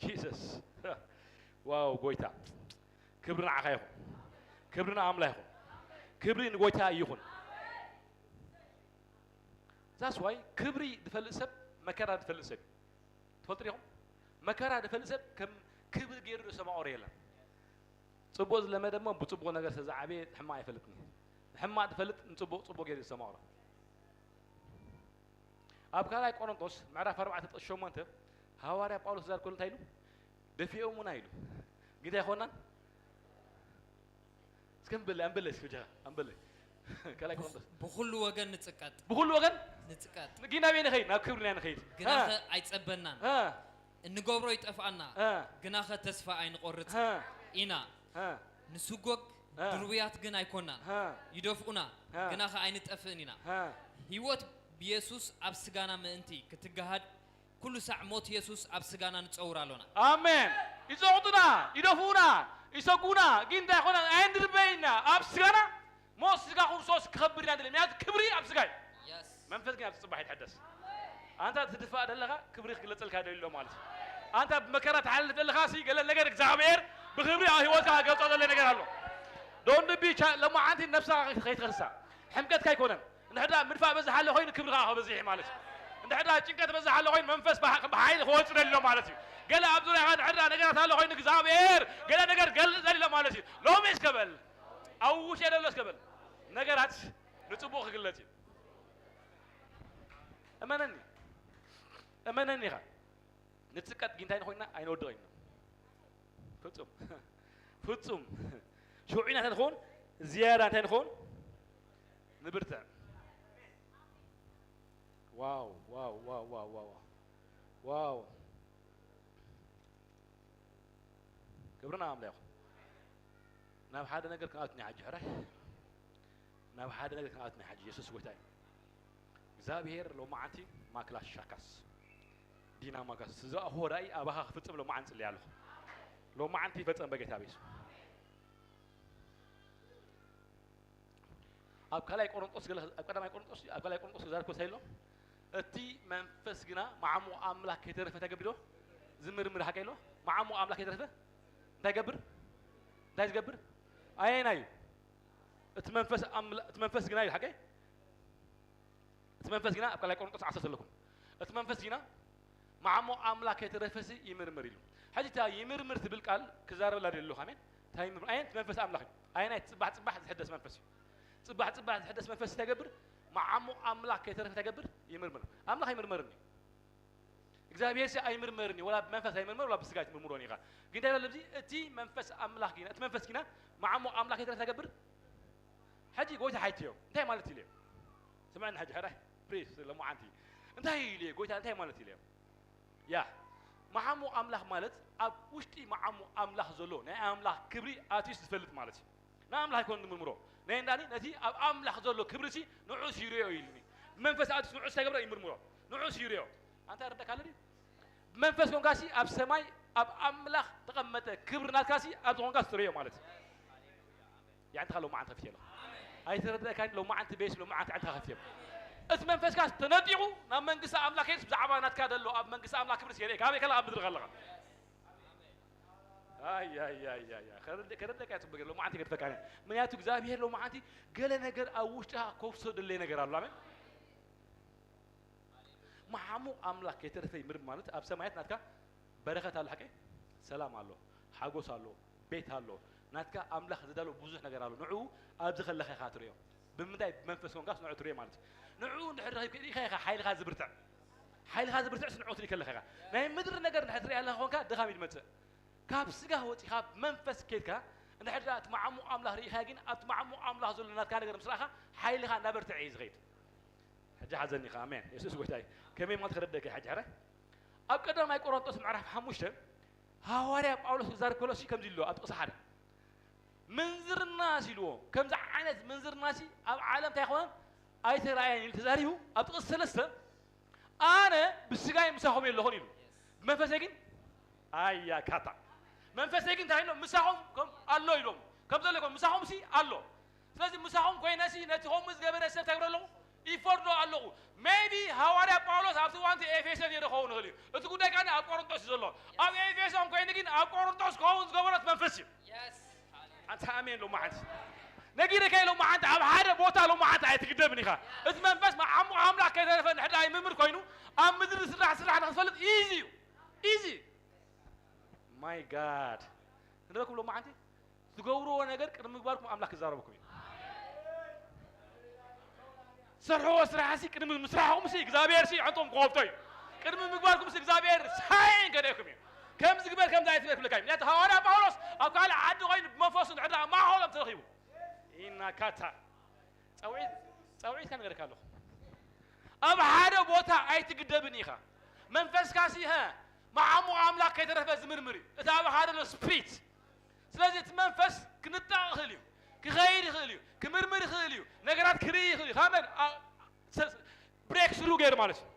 ጂሰስ። ዋው ጎይታ፣ ክብሪ ንዓኻ ይኹን። ክብሪ ንኣምላኽ ይኹን። ክብሪ ንጎይታ ይኹን። ዛስ ዋይ ክብሪ ዝፈልጥ ሰብ መከራ ዝፈልጥ ሰብ እዩ። ትፈልጡ ዲኹም? መከራ ዝፈልጥ ሰብ ከም ክብሪ ገይሩ ዝሰማቐሮ የለን። ጽቡቕ ዝለመደ እሞ ብጽቡቕ ነገር ዝተዛዓበየ ሕማቕ ኣይፈልጥን እዩ። ሕማቕ ዝፈልጥ ንጽቡቕ ጽቡቕ ገይሩ ዝሰማቕሮ። ኣብ ካልኣይ ቆሮንቶስ ምዕራፍ ኣርባዕተ ጥቕሲ ሸሞንተ ሃዋርያ ጳውሎስ ክዛረብ ከሎ እንታይ ኢሉ? ደፊኦሙና ኢሉ። ግን እንታይ ኣይኮናን? እስከ ኣንብለ፣ ኣንብለ እስኪ ብጃኻ፣ ኣንብለ። ካልኣይ ቆሮንቶስ። ብኹሉ ወገን ንጽቀጥ። ብኹሉ ወገን? ንጽቀጥ። ግን ናበይ ንኸይድ? ናብ ክብሪ ኢና ንኸይድ። ግናኸ ሃ። ኣይጸበናን። ሃ። እንገብሮ ይጠፍኣና። ሃ። ግናኸ ተስፋ ኣይንቖርጽ ሃ። ኢና። ሃ። ንስጎግ ሃ። ድርቡያት ግን ኣይኮናን። ሃ። ይደፍኡና። ሃ። ግናኸ ኣይንጠፍእን ኢና። ሃ። ህይወት ብየሱስ ኣብ ስጋና ምእንቲ ክትገሃድ ኩሉ ሳዕ ሞት የሱስ ኣብ ስጋና ንጸውር ኣሎና። ኣሜን። ይጸቕጡና፣ ይደፍኡና፣ ይሰጉና፣ ግን እንታይ ኮና ኣይንድርበይና። ኣብ ስጋና ሞት ስጋ ክርስቶስ ክኸብር ኢና ንደሊ። ምክንያቱ ክብሪ ኣብ ስጋ እዩ። የስ። መንፈስ ግን ኣብ ጽባሕ ይትሕደስ። ኣንታ ትድፋእ ደለኻ ክብሪ ክግለጸልካ ደሊ ኣሎ ማለት እዩ። ኣንታ ብመከራ ትሓልፍ ደለኻ ሲ ገለ ነገር እግዚኣብሔር ብክብሪ ኣብ ህይወትካ ክገልጾ ዘሎ ነገር ኣሎ። ዶንት ቢ ሎማዓንቲ ነብስኻ ከይትኸሳ። ሕምቀትካ ኣይኮነን። እንድሕር ደኣ ምድፋእ በዝሕ ኣሎ ኮይኑ ክብርኻ ክበዝሕ እዩ ማለት እዩ። እንድሕር ደኣ ጭንቀት በዝሕ ኣሎ ኮይኑ መንፈስ ብሓ-፣ ብሓይሊ ክወጽእ ደሎ ማለት እዩ። ገለ ኣብ ዙርያኻ እንድሕር ደኣ ነገራት ኣሎ ኮይኑ እግዚኣብሔር ገለ ነገር ገልጽ ደሎ ማለት እዩ። ሎሚ እስከ በል፣ ኣብ ውሽጢ ደሎ እስከ በል፣ ነገራት ንጽቡቕ ክግለጽ እዩ። እመነኒ፣ እመነኒ ኢኻ። ንጽቀጥ ግን እንታይ ንኾይንና ኣይንወድቕን ኢና። ፍጹም፣ ፍጹም። ሽዑ ኢና እንታይ ንኸውን? ዝያዳ እንታይ ንኸውን? ንብርትዕ። ዋው፣ ዋው፣ ዋው፣ ዋው፣ ዋው፣ ዋው። ዋው። ክብርና ኣምላኽ። ናብ ሓደ ነገር ክንኣቱ ኢና ሕጂ፣ ሕራይ። ናብ ሓደ ነገር ክንኣቱ ኢና ሕጂ። የሱስ ጎይታ እዩ። እግዚኣብሔር ሎማዓንቲ ማክላሽ ሻካስ ዲና ማካስ ዝኣሆ ራእይ ኣባኻ ክፍጽም ሎማዓንቲ ጽልያ ኣለኹ። ሎማዓንቲ ይፈጸም በጌታ ቤሱ። ኣብ ካልኣይ ቆሮንጦስ ገለ፣ ኣብ ቀዳማይ ቆሮንጦስ፣ ኣብ ካልኣይ ቆሮንጦስ ክዛረብ ኮሳይ ኣሎ። እቲ መንፈስ ግና መዓሙ ኣምላኽ ከይተረፈ እንታይ ገብር ኢሎ? ዝምርምር ሓቀ ኢሎ? መዓሙ ኣምላኽ ከይተረፈ እንታይ ገብር? እንታይ ዝገብር? ኣየናይ እዩ? እቲ መንፈስ ኣምላ-፣ እቲ መንፈስ ግና እዩ ሓቀ? እቲ መንፈስ ግና ኣብ ካልኣይ ቆሮንጦስ ዓሰርተ ኣለኩም። እቲ መንፈስ ግና መዓሞ ኣምላኽ ከይተረፈሲ ይምርምር ኢሉ። ሕጂ እታ ይምርምር ትብል ቃል ክዛረበላ ደሊ ኣለኹ። ኣሜን። እንታይ ይምርምር? ኣየን እቲ መንፈስ ኣምላኽ እዩ። ኣየናይ ጽባሕ ጽባሕ ዝሕደስ መንፈስ እዩ። ጽባሕ ጽባሕ ዝሕደስ መንፈስ እንታይ ይገብር? መዓሞ ኣምላኽ ከይተረፈ እንታይ ይገብር? ይምርምር። ኣምላኽ ኣይምርመርን እዩ። እግዚኣብሔር ሲ ኣይምርመርን እዩ። ወላ ብመንፈስ ኣይምርመር፣ ወላ ብስጋ ኣይትምርምሮን ኢኻ። ግን እንታይ ይብል ኣብዚ? እቲ መንፈስ ኣምላኽ ግና፣ እቲ መንፈስ ግና መዓሞ ኣምላኽ ከይተረፈ እንታይ ይገብር? ሕጂ ጎይታ ሓይትዮ እንታይ ማለት ኢለዮ? ስምዕኒ ሕጂ ሕራይ ፕሊስ ሎማዓንቲ እንታይ ኢለዮ? ጎይታ እንታይ ማለት ኢለዮ? ያ መዓሞ ኣምላኽ ማለት ኣብ ውሽጢ መዓሞ ኣምላኽ ዘሎ ናይ ኣምላኽ ክብሪ ኣትዩስ ዝፈልጥ ማለት እዩ። ንኣምላኽ ኣይኮን ንምርምሮ ናይ እንዳኒ ነቲ ኣብ ኣምላኽ ዘሎ ክብሪ ሲ ንዑስ ይርዮ ኢልኒ። ብመንፈስ ኣትዩስ ንዑስ እንታይ ገብሮ ይምርምሮ ንዑስ ይርዮ። ኣንታ ይረዳካ ኣሎ ድዩ? ብመንፈስ ኮንካሲ ኣብ ሰማይ ኣብ ኣምላኽ ተቐመጠ ክብሪ ናትካሲ ኣብዚ ኮንካሲ ትርእዮ ማለት እዩ። የዕንትኻ ሎማዓንቲ ከፊት የለ። ኣይተረድእካን ሎማዓንቲ ቤስ ሎማዓንቲ ዕንትኻ ከፊት የለ። እቲ መንፈስካ ተነጢቑ ናብ መንግስቲ ኣምላኽ ከይድስ ብዛዕባ ናትካ ደሎ ኣብ መንግስቲ ኣምላኽ ክብርስ የርእየካ ኣበይ ከለኻ ኣብ ምድሪ ከለኻ። ኣይ ኣይ ኣይ ኣይ ኣይ። ከረድ-፣ ከረደካ ጽቡቅ ሎማዓንቲ ገድፈካ። ምክንያቱ እግዚኣብሔር ሎማዓንቲ ገለ ነገር ኣብ ውሽጥኻ ከውፍሶ ደለየ ነገር ኣሎ። ኣሜን። መሓሙ ኣምላኽ ከይተረፈ ይምርም ማለት ኣብ ሰማያት ናትካ በረኸት ኣሎ። ሓቀይ ሰላም ኣሎ፣ ሓጎስ ኣሎ፣ ቤት ኣሎ። ናትካ ኣምላኽ ዝዳሎ ብዙሕ ነገር ኣሎ። ንዕኡ ኣብዚ ከለኻ ኢኻ ትርእዮ። ብምንታይ? ብመንፈስ ኮንካስ ንዕኡ ትርእዮ ማለት እዩ። ንዕኡ እንድሕር ረኺብካ ኢኻ፣ ኢኻ ሓይልኻ ዝብርትዕ። ሓይልኻ ዝብርትዕስ ንዕኡ ትርኢ ከለኻ ኢኻ። ናይ ምድሪ ነገር እንድሕር ትርኢ ኣለኻ ኮንካ ድኻም እዩ ዝመጽእ። ካብ ስጋ ወጺኻ ኣብ መንፈስ ኬድካ እንድሕር ደኣ እቲ መዓሙቕ ኣምላኽ ርኢኻ ግን ኣብቲ መዓሙቕ ኣምላኽ ዘሎ ናትካ ነገር ምስ ረኣኻ ሓይልኻ እናበርትዐ እዩ ዝኸይድ። ሕጂ ሓዘኒ ኢኻ። ኣሜን። የሱስ ጎይታ እዩ። ከመይ ማለት ክረደካ ሕጂ ሕረ ኣብ ቀዳማይ ቆሮንጦስ ምዕራፍ ሓሙሽተ ሃዋርያ ጳውሎስ ክዛረብ ከሎ እሲ ከምዚ ኢልዎ ኣብ ጥቕሲ ሓደ ምንዝርና ሲ ኢልዎ። ከምዚ ዓይነት ምንዝርና ሲ ኣብ ዓለም እንታይ ይኾነን ኣይተረኣየን ኢሉ ተዛሪቡ ኣብ ጥቕሲ ሰለስተ ኣነ ብስጋይ ምሳኹም የለኹን ኢሉ ብመንፈሰይ ግን ኣያ ካታ መንፈሰይ ግን እንታይ ኢሎ ምሳኹም ከም ኣሎ ኢሎም ከም ዘሎ ይኮን ምሳኹም ሲ ኣሎ ስለዚ ምሳኹም ኮይነ ሲ ነቲ ከምኡ ዝገበረ ሰብ እንታይ ኣለኹ ይፈርዶ ኣለኹ maybe ሃዋርያ ጳውሎስ ኣብቲ እዋንቲ ኤፌሶን ይረኸቡ ንኽእል እዩ እቲ ጉዳይ ከኣ ኣብ ቆሮንጦስ እዩ ዘሎ ኣብ ኤፌሶን ኮይኑ ግን ኣብ ቆሮንጦስ ክኸውን ዝገበረት መንፈስ እዩ ኣንታ ኣሜን ሎማዓንቲ ነጊረካ ኢሎም መዓንቲ ኣብ ሓደ ቦታ ሎም መዓንቲ ኣይትግደብን ኢኻ እቲ መንፈስ መዓሙ ኣምላኽ ከይተረፈ ንሕዳ ይምምር ኮይኑ ኣብ ምድሪ ስራሕ ስራሕ ንኽትፈልጥ ኢዚ እዩ ኢዚ my God ንረኩም ሎም መዓንቲ ትገብርዎ ነገር ቅድሚ ምግባርኩም ኣምላኽ ክዛረበኩም እዩ ሰርሕዎ ስራሕ ሲ ቅድሚ ምስራሕኩም ሲ እግዚኣብሔር ሲ ዕንቶም ክኸፍቶ እዩ ቅድሚ ምግባርኩም ሲ እግዚኣብሔር ሳይን ከደኩም እዩ ከምዚ ግበር ከምዚ ኣይትበል ክብለካ እዩ ምክንያቱ ሃዋርያ ጳውሎስ ኣብ ካልእ ዓዲ ኮይኑ ብመንፈሱ ንሕዳ ማሆሎም ተረኺቡ ኢና ካታ ጸውዒት ጸውዒት ከነገርካ ኣለኹ ኣብ ሓደ ቦታ ኣይትግደብን ኢኻ መንፈስካ ሲ ሀ መዓሙቕ ኣምላኽ ከይተረፈ ዝምርምር እዩ እቲ ኣብ ሓደ ሎ ስፕሪት ስለዚ እቲ መንፈስ ክንጣቕ ይኽእል እዩ ክኸይድ ይኽእል እዩ ክምርምር ይኽእል እዩ ነገራት ክርኢ ይኽእል እዩ ካመን ብሬክ ስሩ ገይሩ ማለት እዩ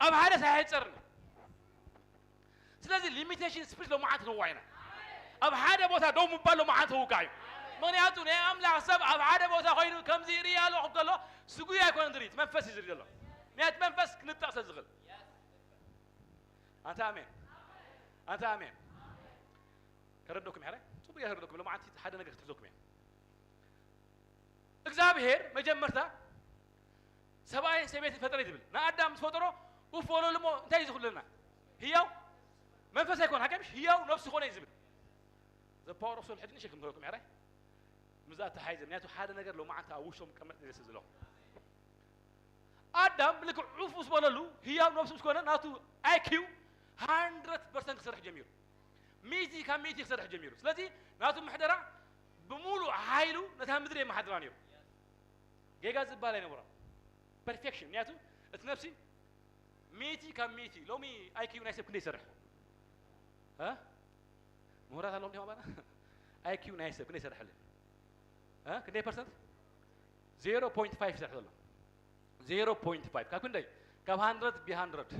ኣብ ሓደ ሳይሕፀርን ስለዚ ሊሚቴሽን ስፕሪት ሎማዓንቲ ንዋ ኢና ኣብ ሓደ ቦታ ደው ምባል ሎማዓንቲ ውቃ እዩ ምክንያቱ ናይ ኣምላኽ ሰብ ኣብ ሓደ ቦታ ኮይኑ ከምዚ ይርኢ ኣለኹ ከሎ ስጉይ ኣይኮነ ዝርኢ መንፈስ እዩ ዝርኢ ዘሎ ምክንያቱ መንፈስ ክንጠቕ ስለ ዝኽእል ኣንተ ኣሜን ኣንተ ኣሜን ከረደኩም ያለ ጽቡቅ ያረደኩም ሎማዓንቲ ሓደ ነገር ክትሕዘኩም እየ እግዚኣብሔር መጀመርታ ሰብኣይን ሰበይትን ፈጠረ ትብል ንኣዳም ምስ ፈጠሮ ኡፍ በለሉ እሞ እንታይ እዩ ዝኽለና ህያው መንፈስ ኣይኮነ ሓቀምሽ ህያው ነብሲ ኾነ እዩ ዝብል ዘፓወር ኦፍ ሶል ሕድኒ ሸክም ክረኩም ያረ ምዛ ተሓይዘ ምክንያቱ ሓደ ነገር ሎማዓንቲ ኣብ ውሽጦም ቀመጥ ዝደስ ዝለኹ ኣዳም ልክዕ ዑፍ ምስ በለሉ ህያው ነብሱ ምስ ኮነ ናቱ ኣይኪው ሃንድረድ ፐርሰንት ክሰርሕ ጀሚሩ ሚእቲ ካብ ሚእቲ ክሰርሕ ጀሚሩ ስለዚ ናቱ ምሕደራ ብምሉእ ሓይሉ ነታ ምድሪ የመሓድራ ነይሩ ጌጋ ዝበሃል ኣይነበሮን ፐርፌክሽን ምክንያቱ እቲ ነብሲ ሚእቲ ካብ ሚእቲ ሎሚ ኣይኪው ናይ ሰብ ክንደይ ይሰርሕ ምሁራት ኣለዎም ዲማ ባና ኣይኪው ናይ ሰብ ክንደይ ይሰርሐለን ክንደይ ፐርሰንት ዜሮ ፖይንት ፋይቭ ይሰርሕ ዘሎ ዜሮ ፖይንት ፋይቭ ካብ ክንደይ ካብ ሃንድረድ ቢ ሃንድረድ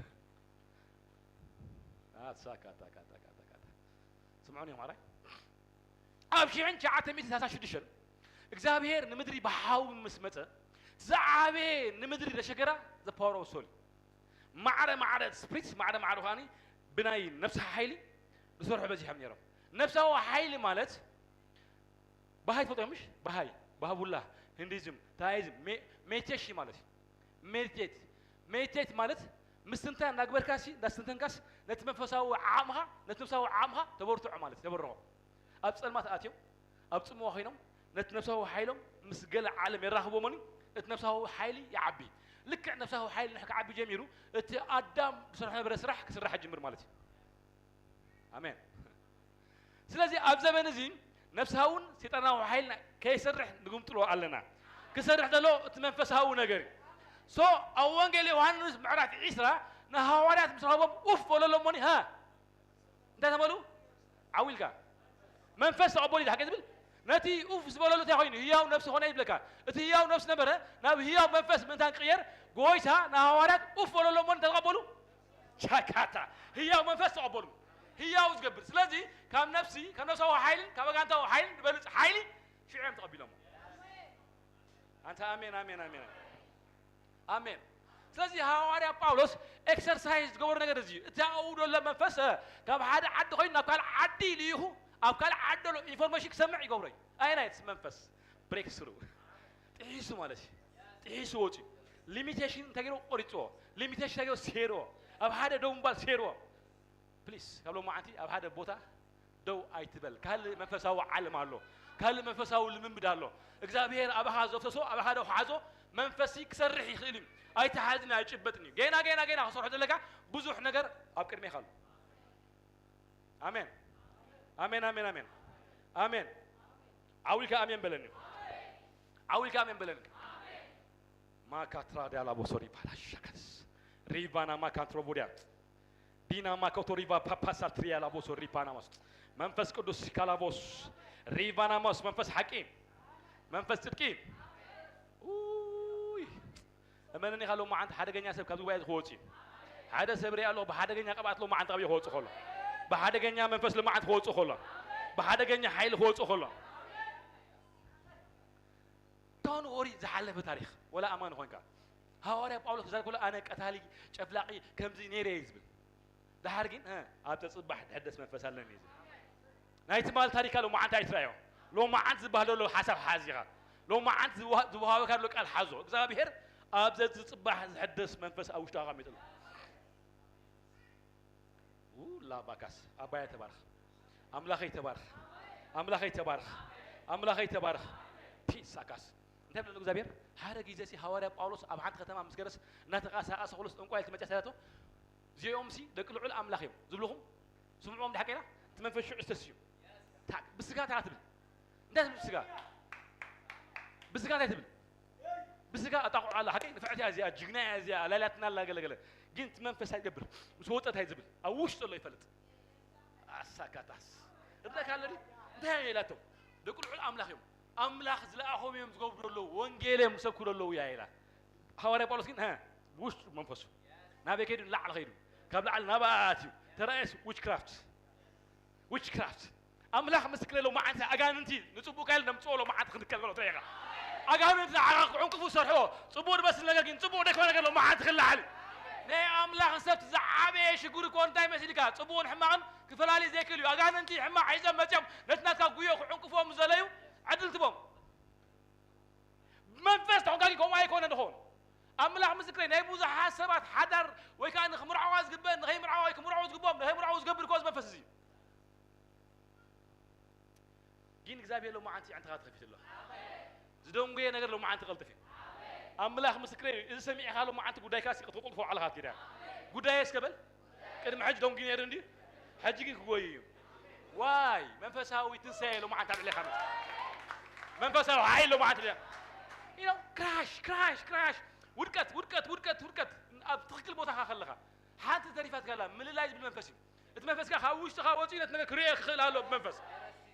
ኣታ ኣታ ኣታ ኣታ ኣታ ኣታ ስምዑኒ እዮም ኣራይ ኣብ ሽሕን ትሽዓተ ሚእትን ሰላሳ ሽዱሽተን እግዚኣብሔር ንምድሪ ብሓዊ ምስ መፀ ዝዓበየ ንምድሪ ዘሸገራ ዘፓወር ኦፍ ሶል ማዕረ ማዕረ ስፕሪት ማዕረ ማዕረ ከዓኒ ብናይ ነብሲ ሓይሊ ዝሰርሑ በዚሖም ነይሮም ነብሳዊ ሓይሊ ማለት ባሃይ ትፈልጦ ምሽ ባሃይ ባሃቡላ ሂንዲዝም ታይዝም ሜቴሺ ማለት እዩ ሜዲቴት ሜዲቴት ማለት ምስትንታን እናግበርካሲ እንዳስተንተንካስ ነቲ መንፈሳዊ ዓቕምኻ ነቲ ነፍሳዊ ዓቕምኻ ተበርትዖ ማለት ተበርዖ ኣብ ጸልማት ኣትዮም ኣብ ጽምዋ ኮይኖም ነቲ ነፍሳዊ ሓይሎም ምስ ገለ ዓለም የራኽቦሞኒ እቲ ነፍሳዊ ሓይሊ ይዓቢ ልክዕ ነፍሳዊ ሓይሊ ንሕ ክዓቢ ጀሚሩ እቲ ኣዳም ዝሰርሖ ነበረ ስራሕ ክስራሕ ጅምር ማለት እዩ ኣሜን ስለዚ ኣብ ዘበን እዚ ነፍሳውን ሰይጣናዊ ሓይልና ከይሰርሕ ንግምጥሎ ኣለና ክሰርሕ ዘሎ እቲ መንፈሳዊ ነገር እዩ ሶ ኣብ ወንጌል ዮሃንስ ምዕራፍ ዒስራ ንሃዋርያት ምስ ረኸቦም ኡፍ በለሎሞኒ ሃ እንታይ ተበሉ ዓው ኢልካ መንፈስ ተቐበሉ ኢሉ ሓቂ ዝብል ነቲ ኡፍ ዝበለሉ እንታይ ኮይኑ ህያው ነብሲ ኾነ ይብለካ እቲ ህያው ነብሲ ነበረ ናብ ህያው መንፈስ ምእንታን ቅየር ጎይታ ንሃዋርያት ኡፍ በለሎሞኒ ተቐበሉ ቻካታ ህያው መንፈስ ተቐበሉ ህያው ዝገብር ስለዚ ካብ ነፍሲ ካብ ነፍሳዊ ሓይልን ካብ ኣጋንታዊ ሓይልን ዝበልፅ ሓይሊ ሽዑ እዮም ተቐቢሎሞ ኣንተ ኣሜን ኣሜን ኣሜን ኣሜን ስለዚ ሃዋርያ ጳውሎስ ኤክሰርሳይዝ ዝገበሩ ነገር እዚ እቲ ኣብኡ ዘሎ መንፈስ ካብ ሓደ ዓዲ ኮይኑ ናብ ካልእ ዓዲ ልኢኹ ኣብ ካልእ ዓዲ ዘሎ ኢንፎርሜሽን ክሰምዕ ይገብሮ እዩ ኣይናይት መንፈስ ብሬክ ስሩ ጥሒሱ ማለት እዩ ጥሒሱ ወፂ ሊሚቴሽን እንታይ ገይሮ ቆሪፅዎ ሊሚቴሽን እንታይ ገይሮ ሴርዎ ኣብ ሓደ ደው ምባል ሴርዎ ፕሊስ ካብ ሎማዓንቲ ኣብ ሓደ ቦታ ደው ኣይትበል። ካልእ መንፈሳዊ ዓለም ኣሎ። ካልእ መንፈሳዊ ልምምድ ኣሎ። እግዚኣብሔር ኣባኻ ዘፍሰሶ፣ ኣባኻ ደው ሓዞ መንፈሲ ክሰርሕ ይኽእል እዩ። ኣይትሓዝን፣ ኣይጭበጥን እዩ። ገና፣ ገና፣ ገና ክሰርሖ ዘለካ ብዙሕ ነገር ኣብ ቅድሜኻ ኣሎ። ኣሜን። ኣሜን፣ ኣሜን፣ ኣሜን። ኣሜን። ዓው ኢልካ ኣሜን በለኒ። ዓው ኢልካ ኣሜን በለኒ። ማካትራ ዲያላቦሶ ሪባላ ሻካስ። ሪቫና ማካንትሮቦዲያ። ዲና ማኮቶ ሪቫ ፓፓሳ ትሪያላቦሶ ሪፓናማስ። መንፈስ ቅዱስ ካላቦስ። ሪቫናማስ መንፈስ ሓቂ። መንፈስ ጽድቂ። ኡይ። እመነኒ፣ ካብ ሎማዓንቲ ሓደገኛ ሰብ ካብዚ ጉባኤ እዚ ክወጽእ እዩ። ሓደ ሰብ ሪኣ ኣለኹ፣ ብሓደገኛ ቅብኣት ሎማዓንቲ ካብዮ ክወጽእ ከሎ። ብሓደገኛ መንፈስ ሎማዓንቲ ክወጽእ ከሎ። ብሓደገኛ ሓይሊ ክወጽእ ከሎ። ዶንት ወሪ ዝሓለፈ ታሪኽ፣ ወላ ኣማኒ ኾንካ። ሃዋርያ ጳውሎስ ክዛረብ ከሎ፣ "ኣነ ቀታሊ፣ ጨፍላቒ፣ ከምዚ ነይረ" እየ ዝብል። ደሓር ግን፣ እ፣ ኣብ ተጽባሕ ዝሕደስ መንፈስ ኣለኒ እዩ ዝብል። ናይ ትማል ታሪካ ሎማዓንቲ ኣይትረኣዮ። ሎማዓንቲ ዝበሃል ዘሎ ሓሳብ ሓዝ ኢኻ። ሎማዓንቲ ዝወሃ-፣ ዝወሃበካ ዘሎ ቃል ሓዞ። እግዚኣብሔር ኣብ ዘዝጽባሕ ዝሕደስ መንፈስ ኣብ ውሽጥኻ ኣቐሚጡ ኣሎ። ኡ፣ ላባካስ፣ ኣባያ ተባረኽ። ኣምላኸይ ተባረኽ። ኣምላኸይ ተባረኽ። ኣምላኸይ ተባረኽ። ፒሳካስ። እንታይ ብለሉ እግዚኣብሔር? ሓደ ግዜ ሲ ሃዋርያ ጳውሎስ ኣብ ሓንቲ ከተማ ምስ ገረስ እናተንቀሳቐሰ ከሎስ ጠንቋይ ትመጽእ ሰላቶ፣ "እዚኦም ሲ ደቂ ልዑል ኣምላኽ እዮም ዝብልኹም፣ ስምዕዎም ድሓቂ ኢላ፣ እቲ መንፈስ ሽዑ ዝተስዩ." ታ-፣ ብስጋ እንታይ ትብል? እንታይ ትብል ብስጋ? ብስጋ እንታይ ትብል? ብስጋ ኣጣቑዓ ኣላ፣ ሓቂ ንፍዕቲ እያ እዚኣ፣ ጅግና እያ እዚኣ፣ ላይላትና ኣላ ገለገለ። ግን እቲ መንፈስ እንታይ ይገብር? ምስ ወጸ እንታይ ዝብል? ኣብ ውሽጢ ዘሎ ይፈልጥ። ኣሳካታስ። እብለካ ኣለኒ? እንታይ እዮም ኢላቶም? ደቂ ልዑል ኣምላኽ እዮም። ኣምላኽ ዝለኣኾም እዮም ዝገብሩ ዘለዉ፣ ወንጌል እዮም ዝሰብኩ ዘለዉ እያ ኢላ። ሃዋርያ ጳውሎስ ግን፣ ሀ፣ ብውሽጡ መንፈሱ ናበይ ከይዱ? ንላዕሊ ከይዱ። ካብ ላዕሊ ናብኣ ኣትዩ። ተራእየስ ዊችክራፍት። ዊችክራፍት። ኣምላኽ ምስክር ሎማዓንቲ ኣጋንንቲ ንጽቡቕ ካይል ነምጽኦ ሎማዓንቲ ክንከል ከሎ ትረኢኻ። ኣጋንንቲ ንዓኻ ክዕንቅፉ ዝሰርሕዎ ጽቡቕ ዝመስል ነገር ግን ጽቡቕ ደይኮነ ነገር ሎማዓንቲ ክለዓል። ናይ ኣምላኽ ሰብ ዝዓበየ ሽግር እኮ እንታይ መሲልካ? ጽቡቕን ሕማቕን ክፈላሊ ዘይክእል እዩ። ኣጋንንቲ ሕማቕ ሒዞም መጺኦም ነቲ ናትካ ጉዮ ክዕንቅፍዎም ዝደለዩ ዕድል ትቦም። መንፈስ ተኾንካ ግን ከምኡ ኣይኮነ ንኸውን። ኣምላኽ ምስክረይ፣ ናይ ብዙሓት ሰባት ሓዳር ወይ ከኣ ንኽምርዓዋ ዝግበእ፣ ንኸይምርዓዋ ወይ ክምርዓዉ ዝግብኦም፣ ንኸይምርዓዉ ዝገብር እኮ እዚ መንፈስ እዚ እዩ። ግን እግዚኣብሔር ሎማዓንቲ ኣዕንትኻ ተኸፊቱ ኣሎ። ዝደንጎየ ነገር ሎማዓንቲ ቀልጥፍ እዩ። ኣምላኽ ምስክረይ እዩ። እዚ ሰሚዕኻ ሎማዓንቲ ጉዳይካ ሲ ክትቆልፎ ባዕልኻ ትዳ። ጉዳየ እስከ በል። ቅድሚ ሕጂ ደንጉ ነይሩ እንድዩ። ሕጂ ግን ክጎዩ እዩ። ዋይ መንፈሳዊ ትንሳኤ ሎማዓንቲ ኣብ ልዕሌኻ መጽእ። መንፈሳዊ ሓይል ሎማዓንቲ ልዕሌኻ። You know, ክራሽ ክራሽ ክራሽ። ውድቀት ውድቀት ውድቀት ውድቀት። ኣብ ትኽክል ቦታኻ ከለኻ ሓንቲ ተሪፋትካ ኣላ። ምልላይ ዝብል መንፈስ እዩ። እቲ መንፈስካ ካብ ውሽጥኻ ወፂኡ ነቲ ነገር ክርእዮ ክኽእል ኣሎ። ብመንፈስ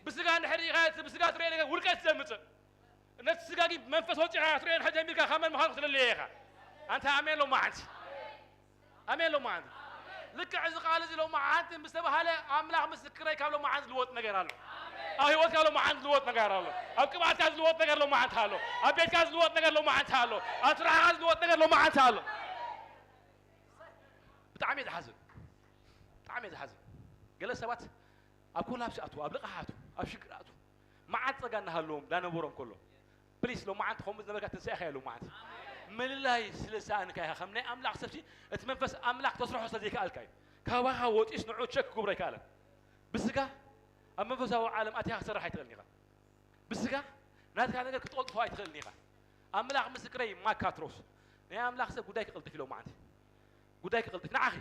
ብስጋ እንድሕር ርኢኻ እቲ ብስጋ ትርእዮ ነገር ውድቀት ዘምፅእ። ነቲ ስጋ ግን መንፈስ ወፂኻ ክትርእዮ እንድሕር ጀሚርካ ካብ መን ምዃኑ ክትለለዮ ኢኻ። ኣንታ ኣሜን ሎማዓንቲ። ኣሜን ሎማዓንቲ። ልክዕ እዚ ቃል እዚ ሎማዓንቲ ምስ ተባሃለ ኣምላኽ ምስክረይ ካብ ሎማዓንቲ ዝልወጥ ነገር ኣሎ። ኣብ ህይወትካ ሎማዓንቲ ዝልወጥ ነገር ኣሎ። ኣብ ቅብኣትካ ዝልወጥ ነገር ሎማዓንቲ ኣሎ። ኣብ ቤትካ ዝልወጥ ነገር ሎማዓንቲ ኣሎ። ኣብ ስራሕካ ዝልወጥ ነገር ሎማዓንቲ ኣሎ። ብጣዕሚ እዩ ዝሓዝን። ብጣዕሚ እዩ ዝሓዝን። ገለ ሰባት ኣብ ኮላፕስ ኣትዉ፣ ኣብ ልቓሕ ኣትዉ፣ ኣብ ሽግር ኣትዉ። መዓት ጸጋ እናሃለዎም፣ እንዳነበሮም ከሎ። ፕሊስ፣ ሎማዓንቲ ከምኡ ዝነበርካ ትንሳኤኻ እያ ሎማዓንቲ። ምልላይ ስለ ዝሰኣንካ ኢኻ። ከም ናይ ኣምላኽ ሰብሲ፣ እቲ መንፈስ ኣምላኽ ተስርሖ ስለ ዘይከኣልካ እዩ። ካባኻ ወፂኡስ ንዑ ቸክ ክገብሮ ኣይከኣለን። ብስጋ ኣብ መንፈሳዊ ዓለም ኣቲኻ ክሰርሕ ኣይትኽእልን ኢኻ። ብስጋ ናትካ ነገር ክትቐልጥፎ ኣይትኽእልን ኢኻ። ኣምላኽ ምስክረይ ማካትሮስ። ናይ ኣምላኽ ሰብ ጉዳይ ክቕልጥፍ እዩ ሎማዓንቲ። ጉዳይ ክቕልጥፍ፣ ንዓኺ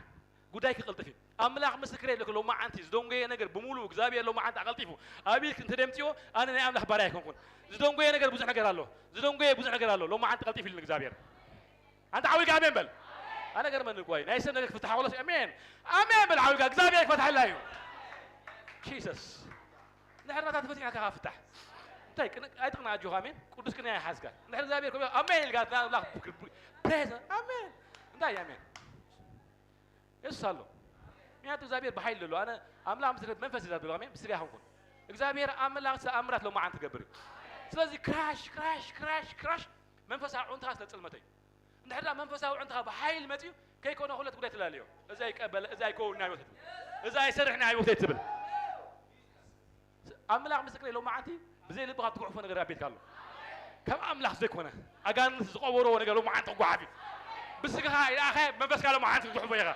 ጉዳይ ክቕልጥፍ እዩ። ኣምላኽ ምስክረይ ኣለኩ ሎማዓንቲ ዝደንጎየ ነገር ብምሉእ እግዚኣብሔር ሎማዓንቲ ኣቐልጢፉ ኣብ ኢድኪ እንተደምፅዮ ኣነ ናይ ኣምላኽ ባርያ ኣይኮንኩን። ዝደንጎየ ነገር ብዙሕ ነገር ኣሎ። ዝደንጎየ ብዙሕ ነገር ኣሎ። ሎማዓንቲ ቀልጢፍ ኢሉኒ እግዚኣብሔር። ኣንታ ዓው ኢልካ ኣሜን በል። ኣነ ገርመኒ እኮ እዩ። ናይ ሰብ ነገር ክፍታሕ ከሎስ ኣሜን። ኣሜን በል ዓው ኢልካ። እግዚኣብሔር ክፈትሓላ እዩ። ጂሰስ። እንድሕር ናታ ተፈቲሕካ ካብ ፍታሕ። እንታይ ቅን-፣ ኣይትቕናእ ኣጆኻ ኣሜን። ቅዱስ ቅንያ ይሓዝካ። እንድሕር እግዚኣብሔር ከሎ ኣሜን ኢልካ ናብላ ፕሬዝ ኣሜን። እንታይ ኣሜን? የሱስ ኣሎ። ምክንያቱ እግዚኣብሔር ብሓይሊ ዘሎ። ኣነ ኣምላኽ ምስ መንፈስ እዩ ዝዛረብ ዘሎ። ኣሜን። ብስጋ ኣይኮንኩን። እግዚኣብሔር ኣምላኽ ተኣምራት ሎማዓንቲ ትገብር እዩ። ስለዚ ክራሽ ክራሽ ክራሽ ክራሽ መንፈሳዊ ዑንትኻ ስለ ጽልመተይ። እንድሕር ደኣ መንፈሳዊ ዕንትኻ ብሓይሊ መጺኡ ከይኮነ ኩለት ጉዳይ ትላለዮ። እዚ ኣይቀበል፣ እዚ ኣይከውን ናይ ህይወት ትብል። እዚ ኣይሰርሕ ናይ ህይወት ትብል። ኣምላኽ ምስክረይ ሎማዓንቲ ብዘይ ልብኻ ትጉሕፎ ነገር ኣብ ቤትካ ኣሎ። ካብ ኣምላኽ ዘይኮነ ኣጋንንቲ ዝቐበርዎ ነገር ሎማዓንቲ ክጓሓፍ እዩ። ብስጋኻ ኣይለኣኸ መንፈስካ ሎማዓንቲ ክትጉሕፎ ኢኻ።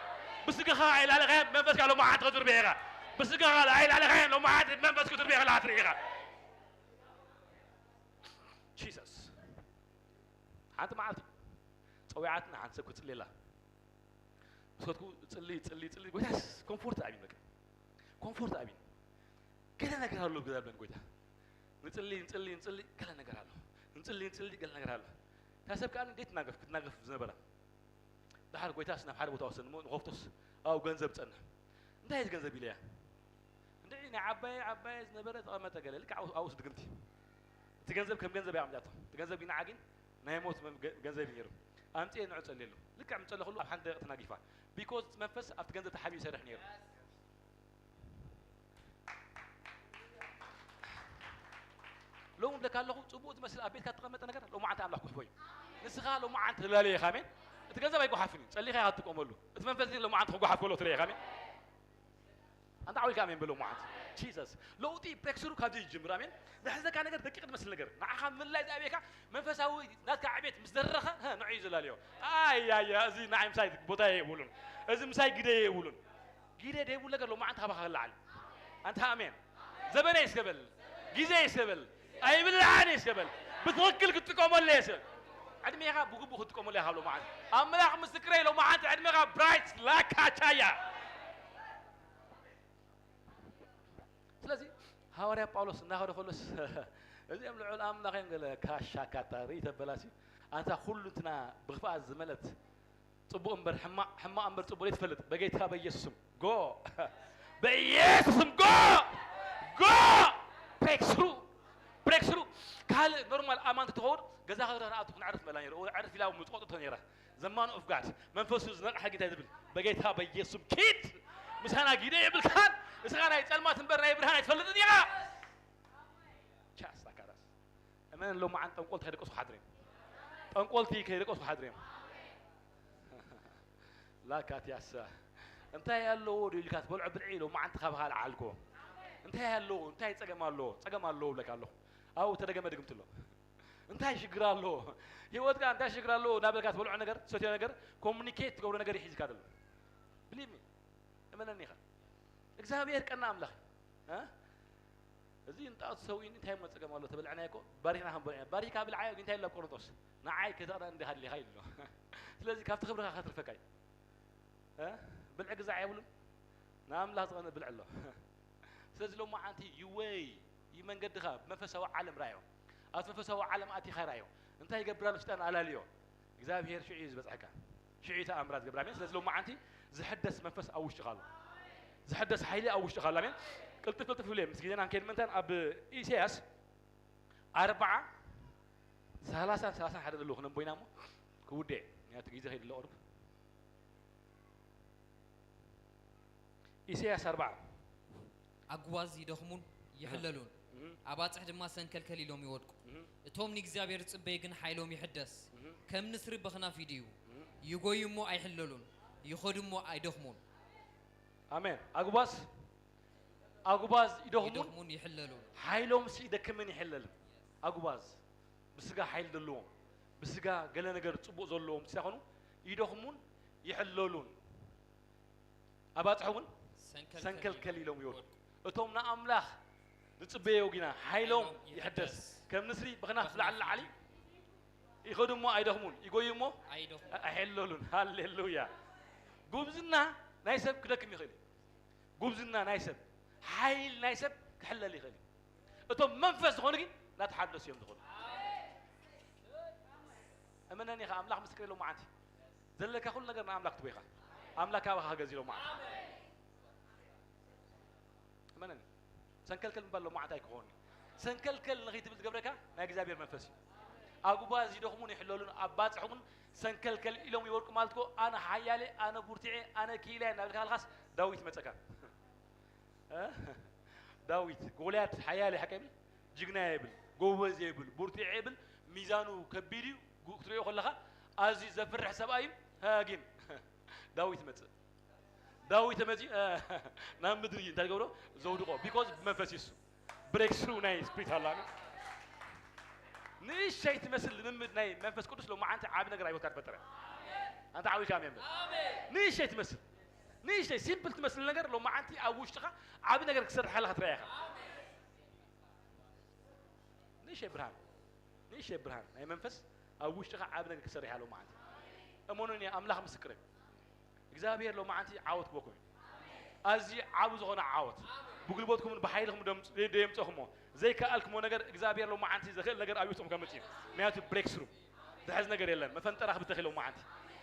ብስጋኻ ኣይላለኸ መንፈስካ ሎማዓንቲ ክትርበ ኢኻ። ብስጋኻ ኣይላለኻዮን፣ ሎማዓንቲ መንፈስ ክትርብየላ ትርኢ ኢኻ። ጂሰስ። ሓንቲ መዓልቲ ጸዊዓትና ሓንቲ ሰብ ክትጽልየላ። ምስ ከድኩ ጽሊ፣ ጽሊ፣ ጽሊ፣ ጎይታስ ኮምፎርት ኣብኒ፣ በቃ ኮምፎርት ኣብኒ። ገለ ነገር ኣሎ ብዛ ብለን ጎይታ። ንጽሊ፣ ንጽሊ፣ ንጽሊ፣ ገለ ነገር ኣሎ። ንጽሊ፣ ንጽሊ፣ ገለ ነገር ኣሎ። እታ ሰብ ከኣ እንዴት ትናገፍ፣ ክትናገፍ ዝነበራ። ደሓር ጎይታስ ናብ ሓደ ቦታ ወሰድኒ እሞ ንኸፍቶስ ኣብኡ ገንዘብ ጸንሕ። እንታይ እዩ እዚ ገንዘብ ኢለያ። እንድዒ ናይ ዓባየ ዓባየ ዝነበረ ተቐመጠ ገለ፣ ልክዕ ኣብኡ፣ ኣብኡ ድግምቲ። እቲ ገንዘብ ከም ገንዘብ እያ ኣምጺኣቶ። እቲ ገንዘብ ግን ንዓ ግን ናይ ሞት መም-፣ ገ-፣ ገንዘብ እዩ ነይሩ። ኣምጺኤ ንዑ ጸልየሉ። ልክዕ ምጸለኹሉ ኣብ ሓንቲ ደቂቕ ተናጊፋ። ቢኮዝ እቲ መንፈስ ኣብቲ ገንዘብ ተሓቢኡ ይሰርሕ ነይሩ። ሎሚ እብለካ ኣለኹ፣ ጽቡቕ ዝመስል ኣብ ቤትካ እተቐመጠ ነገር ሎማዓንቲ ኣምላኽ ክጉሕፎ እዩ። ንስኻ ሎማዓንቲ ትላለየ ኢኻ፣ ኣሜን። እቲ ገንዘብ ኣይጉሓፍን እዩ፣ ጸሊኻ ኢኻ ትጥቀመሉ። እቲ መንፈስ ግን ሎማዓንቲ ክጉሓፍ ከሎ ትርእየ ኢኻ፣ ኣሜን። ኣንታ ዓዊልካ ኣሜን በሎ ሎማዓንቲ። ጂሰስ። ለውጢ ብሬክስሩ ካብዚ ይጅምር፣ ኣሜን። ዘሕዘካ ነገር ደቂቕ ትመስል ነገር። ንዓኻ ምልላይ ዝኣብየካ መንፈሳዊ ናትካ ዕቤት ምስ ደረኸ፣ ሀ፣ ንዑ እዩ ዘላለዮ። ኣያያ፣ እዚ ንዓይ ምሳይ ቦታ የብሉን። እዚ ምሳይ ግደ የብሉን። ግደ ደይብሉ ነገር ሎማዓንቲ ካባኻ ክለዓል። ኣንታ ኣሜን። ዘበነ ይስከበል፣ ግዜ ይስከበል፣ ኣይብልዓን ይስከበል። ብትኽክል ክትጥቀመሉ የስከበል። ዕድሜኻ ብግቡእ ክትጥቀመሉ ኢኻ ሎማዓንቲ። ኣምላኽ ምስክረይ ሎማዓንቲ ዕድሜኻ ብራይት ላካቻያ። ስለዚ ሃዋርያ ጳውሎስ እናኸደ ከሎስ እዚኦም ልዑል ኣምላኽ እዮም ገለ ካሻ ካታ ርኢ ተበላሲ ኣንታ ኩሉ እንትና ብኽፍኣት ዝመለት ጽቡቕ እምበር ሕማቕ፣ ሕማቕ እምበር ጽቡቕ ዘይትፈልጥ በጌታ በኢየሱስም ጎ በኢየሱስም ጎ ጎ ብሬክስሩ ብሬክስሩ ካልእ ኖርማል ኣማን ተትኸውን ገዛ ከረኣቱ ክንዕርፍ መላ ነይሩ። ዕርፍ ኢላ ምጽቆጥቶ ነይራ። ዘማን ኦፍ ጋድ መንፈሱ ዝነቕሐ ጌታ ዝብል በጌታ በኢየሱስም ኪድ ምሳና ጊደ የብልካን። እስኻ ናይ ጸልማት እምበር ናይ ብርሃን ኣይትፈልጥን ኢኻ። ቻስ ኣካራስ እመን ሎማዓን ጠንቆልቲ ከይደቀስኩ ሓድሬም ጠንቆልቲ ከይደቀስኩ ሓድሬም ላካትያሳ እንታይ ኣለዎ ዶ ኢልካ ትበልዖ ብልዒ ኢሎ መዓንቲ ካብ ካልእ ዓልኮ እንታይ ኣለዎ እንታይ ጸገም ኣለዎ ጸገም ኣለዎ ብለካ ኣለኹ። ኣብኡ ተደገመ ድግምቲ ኣሎ። እንታይ ሽግር ኣለዎ? ህይወትካ እንታይ ሽግር ኣለዎ እናበልካ ትበልዖ ነገር ትሰትዮ ነገር ኮሙኒኬት ትገብሮ ነገር ይሒዝካ ዘሎ። ብሊቭ ሚ እመነኒ ኢኻ። እግዚኣብሔር ቀና ኣምላኽ እዩ። እ? እዚ እንጣ ሰውኢን እንታይ እሞ ጸገም ኣሎ ተበልዕናዮ እኮ ባሪኽና ከም በልዕና ባሪኻ ብልዓዮ ግን እንታይ ኢሉ ኣብ ቆሮንጦስ ንዓይ ከተቕና እንዲኻ ኣድሊኻ ኢሉ ኣሎ። ስለዚ ካብቲ ክብርኻ ከትርፈካ እዩ። እ? ብልዒ ግዛዕ የብሉን። ንኣምላኽ ዝቐንእ ብልዒ ኣሎ። ስለዚ ሎማዓንቲ ይወይ ይመንገድኻ ብመንፈሳዊ ዓለም ራዮ ኣብቲ መንፈሳዊ ዓለም ኣቲኻ ራዮ እንታይ ይገብር ኣሎ ሽጣን ኣላልዮ እግዚኣብሔር ሽዑ እዩ ዝበፅሐካ ሽዑ እዩ ተኣምራት ዝገብር ኣሜን ስለዚ ሎማዓንቲ ዝሕደስ መንፈስ ኣብ ውሽጥኻ ኣሎ ዝሕደስ ሓይሊ ኣብ ውሽጥኻ ኣሎ ኣሜን ቅልጥፍ ቅልጥፍ ይብሉ እዮም ምስ ግዜና ንከይድ ምንታን ኣብ ኢሳያስ ኣርባዓ ሰላሳን ሰላሳን ሓደ ዘለዉ ክነንቦ ኢና እሞ ክውደ ምክንያቱ ግዜ ከይድ ኣሎ ቁሩብ ኢሳያስ ኣርባዓ ኣጉባዝ ይደኽሙን ይሕለሉን፣ ኣባጽሕ ድማ ሰንከልከል ኢሎም ይወድቁ። እቶም ንእግዚኣብሔር ዝጽበዩ ግን ሓይሎም ይሕደስ፣ ከም ንስሪ በኽናፍ ይድዩ፣ ይጎዩ እሞ ኣይሕለሉን፣ ይኸዱ እሞ ኣይደኽሙን። ኣሜን። ኣጉባዝ ኣጉባዝ ይደኽሙን ይሕለሉን፣ ሓይሎምሲ ይደክምን ይሕለልን። ኣጉባዝ ብስጋ ሓይሊ ዘለዎም ብስጋ ገለ ነገር ጽቡቕ ዘለዎም ሳይኾኑ ይደኽሙን ይሕለሉን። ኣባጽሑ እውን ሰንከልከል ኢሎም ይወድቁ። እቶም ንኣምላኽ ዝጽበየው ግና ሓይሎም ይሕደስ፣ ከም ንስሪ ብኽናፍ ላዕሊ ላዕሊ ይኸዱ እሞ ኣይደኽሙን፣ ይጎዩ እሞ ኣይሕለሉን። ሃሌሉያ! ጉብዝና ናይ ሰብ ክደክም ይኽእል እዩ። ጉብዝና ናይ ሰብ፣ ሓይል ናይ ሰብ ክሕለል ይኽእል እዩ። እቶም መንፈስ ዝኾኑ ግን እናተሓደሱ እዮም ዝኾኑ። እመነኒ ኢኻ፣ ኣምላኽ ምስክር የለውም መዓንቲ። ዘለካ ኩሉ ነገር ንኣምላኽ ትቦ ኢኻ። ኣምላኽ ካባኻ ክገዝ ኢሎም መዓንቲ። እመነኒ። ሰንከልከል ምባል ሎም መዓንቲ ኣይክኾን እዩ። ሰንከልከል ንኸይትብል ዝገብረካ ናይ እግዚኣብሔር መንፈስ እዩ። ኣጉባዝ ይደኽሙን ይሕለሉን ኣባጽሑን ሰንከልከል ኢሎም ይወድቁ ማለት እኮ ኣነ ሓያሌ፣ ኣነ ቡርቲዔ፣ ኣነ ክኢላየ እናበልካ ከለኻስ ዳዊት መጸካ። እ? ዳዊት ጎልያድ ሓያል ሓቂ ይብል ጅግና ይብል ጎበዝ ይብል ቡርቲዕ ይብል ሚዛኑ ከቢድ እዩ ጉ- ክትሪኦ ከለኻ ኣዝዩ ዘፍርሕ ሰብኣይ እዩ እ፣ ግን ዳዊት መፅእ ዳዊት መፂ እ፣ ናብ ምድሪ እንታይ ገብሮ ዘውድቆ ቢኮዝ ብመንፈስ ይሱ ብሬክስሩ ናይ ስፕሪት ኣላ ንእሸይ ትመስል ልምምድ ናይ መንፈስ ቅዱስ ሎማዓንቲ ዓብ ነገር ኣይወትካ ትፈጠረ ኣንተ ዓዊልካ ኣሜን በል ንእሸይ ትመስል ንእሽተይ ሲምፕል ትመስል ነገር ሎማዓንቲ ኣብ ውሽጥኻ ዓቢ ነገር ክሰርሕ ኣለኻ ትረኣ ኢኻ። ንእሽተይ ብርሃን፣ ንእሽተይ ብርሃን ናይ መንፈስ ኣብ ውሽጥኻ ዓቢ ነገር ክሰርሕ ኣለዎ ሎማዓንቲ። እመኑኒ፣ ኣምላኽ ምስክረይ። እግዚኣብሔር ሎማዓንቲ ዓወት ክበኩም እዩ። ኣዝዩ ዓቢ ዝኾነ ዓወት። ብጉልበትኩምን ብሓይልኩም ደምጽ-፣ ደየምጸኹሞ ዘይከኣልኩሞ ነገር እግዚኣብሔር ሎማዓንቲ ዘኽእል ነገር ኣብ ውሽጥኩም ከምጽእ እዩ። ምክንያቱ ብሬክ ስሩ ዝሕዝ ነገር የለን። መፈንጠራ ክብተኽ ኢሎም መዓንቲ።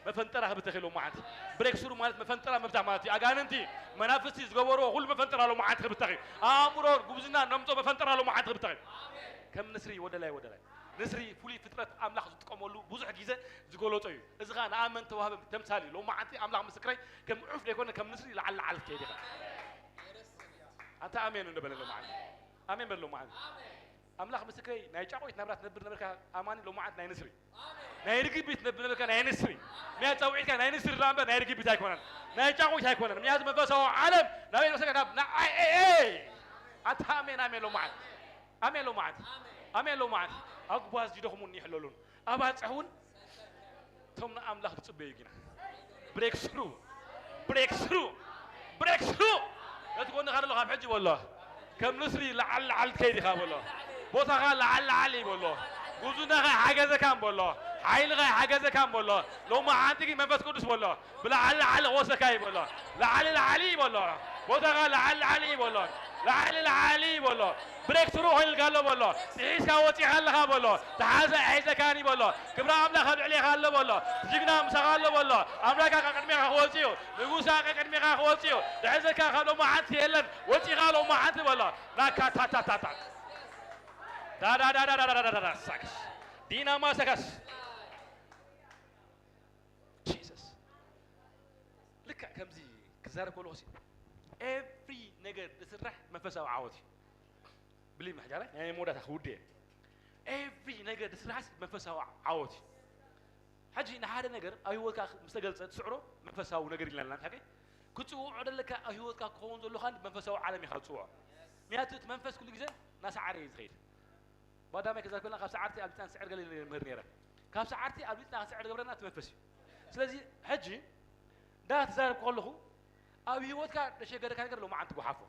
መፈንጠራ ክብተኽ ኢሎም መዓንቲ። ብሬክ ስሩ ማለት መፈንጠራ ምብታኽ ማለት እዩ። ኣጋንንቲ፣ መናፍስቲ ዝገበርዎ ኩሉ መፈንጠራ ሎም መዓንቲ ክብተኽ እዩ። ኣእምሮን ጉብዝናን ነምጾ መፈንጠራ ሎም መዓንቲ ክብተኽ እዩ። ከም ንስሪ ወደ ላይ ወደ ላይ። ንስሪ ፍሉይ ፍጥረት ኣምላኽ ዝጥቀመሉ ብዙሕ ግዜ ዝገለጾ እዩ። እዚ ኸኣ ንኣመንቲ ተዋህበ ተምሳል እዩ። ሎም መዓንቲ ኣምላኽ ምስክረይ ከም ዑፍ ዘይኮነ ከም ንስሪ ለዓል ለዓል ትከይድ ኢኻ። ኣንታ ኣሜን እንዶ በለ ሎም መዓንቲ። ኣሜን በል ሎም መዓንቲ። ኣምላኽ ምስክረይ ናይ ጫቑት ናብራ ትነብር ነበርካ ኣማኒ ሎም መዓንቲ ናይ ንስሪ ናይ ርግቢት ነብር ነበርካ ናይ ንስሪ ናይ ጻውዒትካ ናይ ንስሪ ላ እምበር ናይ ርግቢት ኣይኮነን ናይ ጫቑት ኣይኮነን ምክንያቱ መንፈሳዊ ዓለም ናበይ ወሰደ ናብ ንዓይ ኤ ኤ ኣታ ኣሜን ኣሜን ሎማዓት ኣሜን ሎማዓት ኣሜን ሎማዓት ኣጉባዝ ይደኽሙን ይሕለሉን ኣባጽሕ እውን እቶም ንኣምላኽ ዝጽበዩ ግና ብሬክ ስሩ ብሬክ ስሩ ብሬክ ስሩ ነቲ ጎንኻ ዘሎ ካብ ሕጂ በሎ ከም ንስሪ ለዓል ለዓል ትከይድ ኢኻ በሎ። ቦታኻ ለዓል ለዓል እዩ በሎ። ጉብዝናኻ ይሓገዘካ በሎ። ሓይልኻ ይሓገዘካ በሎ። ሎሚ ሓንቲ ግን መንፈስ ቅዱስ በሎ። ብለዓል ለዓል ክወስደካ እዩ በሎ። ለዓል ለዓል እዩ በሎ። ቦታኻ ለዓል ለዓል እዩ በሎ። ለዓል ለዓል እዩ በሎ። ብሬክ ስሩ ኮይኑልካ ኣሎ በሎ። ጥሒስካ ወፂኻ ኣለኻ በሎ። ተሓዘ ኣይሕዘካን እዩ በሎ። ክብሪ ኣምላኽ ኣብ ልዕሌኻ ኣሎ በሎ። ጅግና ምሳኻ ኣሎ በሎ። ኣምላኽካ ካብ ቅድሜኻ ክወፅእ እዩ። ንጉሳ ካብ ቅድሜኻ ክወፅእ እዩ። ዝሕዘካ ካብ ሎሚ ሓንቲ የለን። ወፂኻ ሎሚ ሓንቲ በሎ። ናካታታታታ ዳዳዳዳዳዳዳዳ ሳክስ ዲናማ ሰከስ ጂሰስ ልክዕ ከምዚ ክዛረብ ከለኹ ሲ ኤቭሪ ነገር ዝስራሕ መንፈሳዊ ዓወት እዩ። ብሊቭ ሚ ሕጂ ናይ መወዳእታ ክውድእ እየ። ኤቭሪ ነገር ዝስራሕ መንፈሳዊ ዓወት እዩ። ሕጂ ንሓደ ነገር ኣብ ህይወትካ ምስ ተገልጸ ትስዕሮ መንፈሳዊ ነገር ኢልና ኣለና። ሓቂ ክጽውዖ ደለካ ኣብ ህይወትካ ክኸውን ዘሎ ኻን መንፈሳዊ ዓለም ኢኻ ትጽውዖ። ምክንያቱ እቲ መንፈስ ኩሉ ግዜ እናሰዓረ እዩ ዝኸይድ። ባዳማይ ክዛረብ ከለና ካብ ሰዓርቲ ኣብሊጽና ንስዕር ገለ ምህር ነይረ። ካብ ሰዓርቲ ኣብሊጽና ክንስዕር ዝገብረና እቲ መንፈስ እዩ። ስለዚ ሕጂ እንዳ ተዛረብኩ ከለኹ ኣብ ህይወትካ ደሸገረካ ነገር ሎማዓንቲ ጓሓፎ።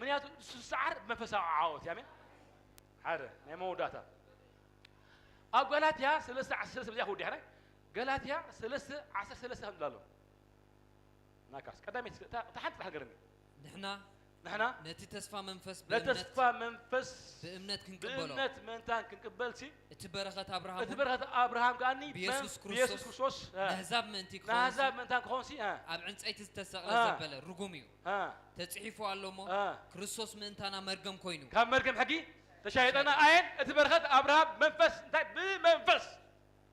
ምክንያቱ እሱ ሰዓር መንፈሳዊ ዓወት እዩ። ኣሜን። ሓደ ናይ መወዳእታ ኣብ ጋላትያ ሰለስተ ዓሰርተ ሰለስተ ብዚኣ ክውድእ ሕራይ ጋላትያ ሰለስተ ዓሰርተ ሰለስተ ከም ዝብላ ኣሎ ናካስ ቀዳመይቲ እታ እታ ሓንቲ ጥራሕ ንገረኒ ንሕና ንሕና ነቲ ተስፋ መንፈስ ብእምነት ነተስፋ መንፈስ ብእምነት ክንቅበሎ ብእምነት ምእንታን ክንቅበልሲ እቲ በረኸት ኣብርሃም እቲ እውን በረኸት ኣብርሃም ከኣኒ ብየሱስ መን- ብየሱስ ክርስቶስ ክርስቶስ እ፣ ንኣህዛብ ምእንቲ ክኸውን ንኣህዛብ ምእንታን ክኾንሲ እ፣ ኣብ ዕንፀይቲ ዝተሰቕለ እ፣ ዘበለ ርጉም እዩ እ፣ ተፅሒፉ ኣሎ እሞ እ። ክርስቶስ ምእንታና መርገም ኮይኑ ካብ መርገም ሕጊ ተሻይጠና ኣየን እቲ በረኸት ኣብርሃም መንፈስ እንታይ ብመንፈስ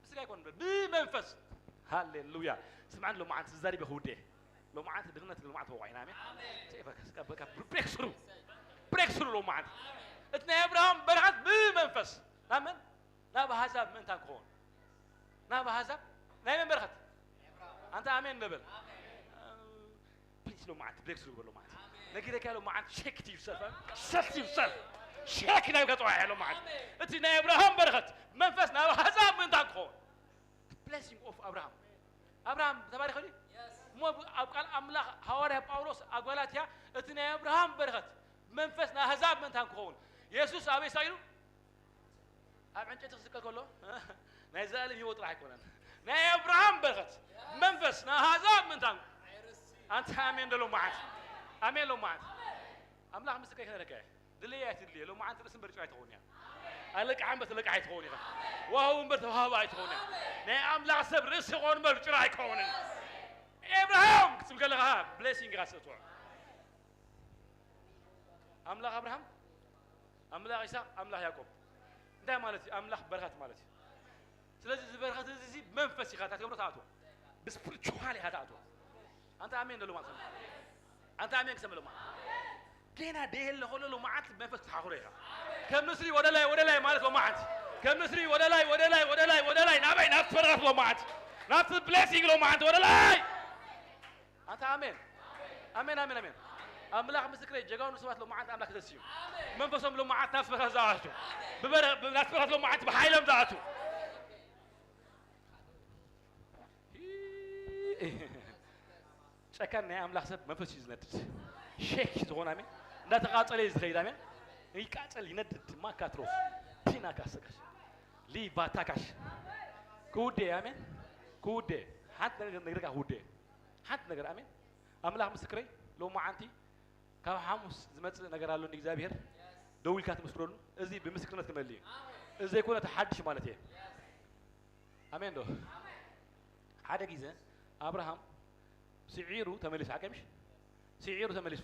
ብስጋ ኣይኮን ብመንፈስ ሃሌሉያ ስምዓን ሎማዓንቲ ዝዛሪበ ክውደ ሎማዓንቲ ድኽነት ሎማዓንቲ ወቋ ኢና ኣሜን ብሬክ ስሩ ብሬክ ስሩ ሎማዓንቲ እቲ ናይ ኣብርሃም በረኸት ብመንፈስ ናብ መን ናብ ኣሕዛብ ምእንታን ክኸውን ናብ ኣሕዛብ ናይ መን በረኸት ኣንታ ኣሜን ንበል ፕሊስ ሎማዓንቲ ብሬክ ስሩ በሎ ማለት ነጊረካ ሎማዓንቲ ሸክ ዩርሰልፍ ሸክ ዩርሰልፍ ሸክ ናብካ ፅዋሕ ሎማዓንቲ እቲ ናይ ኣብርሃም በረኸት መንፈስ ናብ ኣሕዛብ ምእንታን ክኸውን blessing of ኣብርሃም ኣብርሃም ተባሪኸ ድዩ እሞ ኣብ ቃል ኣምላኽ ሃዋርያ ጳውሎስ ኣብ ጋላትያ እቲ ናይ ኣብርሃም በረኸት መንፈስ ንኣህዛብ ምእንታን ክኸውን የሱስ ኣበይ ሰቒሉ ኣብ ዕንጨይቲ ክስቀል ከሎ ናይ ዘላለም ህይወት ጥራሕ ኣይኮነን ናይ ኣብርሃም በረኸት መንፈስ ንኣህዛብ ምእንታን ኣንተ ኣሜን ደሎ መዓት ኣሜን ሎ መዓት ኣምላኽ ምስከ ይክነረከ ድልየ ኣይትድልየ ሎመዓንቲ ርእሲ እምበር ጭራ ኣይትኸውን እያ ኣለቃዓ እምበር ተለቃዓ ኣይትኸውን ኢኻ ዋህው እምበር ተዋህባ ኣይትኸውን እያ ናይ ኣምላኽ ሰብ ርእሲ ክኸውን እምበር ጭራ ኣይከውንን ኤብርሃም ክትብል ከለኻ ብሌሲንግ ኢኻ ትሰጥዎ ኣምላኽ ኣብርሃም ኣምላኽ ይስሐቅ ኣምላኽ ያዕቆብ እንታይ ማለት እዩ ኣምላኽ በረኸት ማለት እዩ ስለዚ እዚ በረኸት እዚ መንፈስ ኢኻ እታ ትገብሮ ትኣትዎ ብስፕሪቹዋል ኢኻ ትኣትዎ ኣንተ ኣሜን ደሎ ማለት ኣንተ ኣሜን ክሰምዕ ሎማዓንቲ ጌና ደየለ ከሎ ሎማዓንቲ መንፈስ ክትሓኽሮ ኢኻ ከም ንስሪ ወደ ላይ ወደ ላይ ማለት ሎማዓንቲ ከም ንስሪ ወደ ላይ ወደ ላይ ወደ ላይ ወደ ላይ ናበይ ናብቲ በረኸት ሎማዓንቲ ናብቲ ብሌሲንግ ሎማዓንቲ ወደ ላይ ኣንተ ኣሜን ኣሜን ኣሜን ኣሜን ኣምላኽ ምስክረይ ጀጋኑ ሰባት ሎማዓንቲ ኣምላኽ ክተስዩ መንፈሶም ሎማዓንቲ ናብቲ በረኸት ዝኣቱ ብበረ ናብቲ በረኸት ሎማዓንቲ ብሓይሎም ዝኣቱ ጨካን ናይ ኣምላኽ ሰብ መንፈስ እዩ ዝነድድ። ሼክ ዝኾነ ኣሜን። እንዳተቃጸለ እዩ ዝኸይድ ኣሜን። ይቃጸል ይነድድ ማካትሮስ ቲና ካሰካሽ ሊቫ ታካሽ ክውዴ ኣሜን። ክውዴ ሓንቲ ነገር ነግረካ ክውዴ ሓንቲ ነገር ኣሜን። ኣምላኽ ምስክረይ ሎማዓንቲ ካብ ሓሙስ ዝመጽእ ነገር ኣሎ እንዲ እግዚኣብሔር ደዊልካ ትምስክረሉ። እዚ ብምስክርነት ክመል እዩ። እዚ ዘይኮነ እቲ ሓድሽ ማለት እየ። ኣሜን ዶ? ሓደ ግዜ ኣብርሃም ስዒሩ ተመሊሱ፣ ሓቀምሽ? ስዒሩ ተመሊሱ።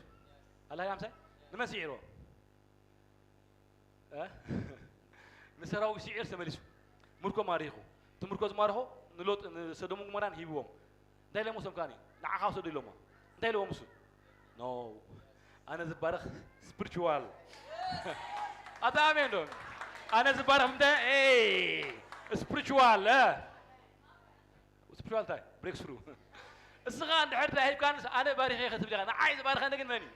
ኣላ ኣምሳይ ንመን ስዒርዎ? እ? ንሰራዊት ስዒር ተመሊሱ። ምርኮ ማሪኹ። እቲ ምርኮ ዝማርኾ ንሎጥ ንሰዶምን ጎሞራን ሂብዎም። እንታይ ኢሎም ወስዶም ከኣኒ? ንዓኻ ውሰዱ ኢሎሞ። እንታይ ኢልዎም እሱ? ኖ። ኣነ ዝባረኽ ስፕሪቹዋል። ኣታ ኣሜን ዶ? ኣነ ዝባረኽ ምንታይ? ኤይ፣ ስፕሪቹዋል፣ እ? ስፕሪቹዋል እንታይ? ብሬክ ስሩ። እስኻ እንድሕር ዳሂብካንስ ኣነ ባሪኸ ኢኻ ትብል ኢኻ። ንዓይ ዝባረኸኒ ግን መን እዩ?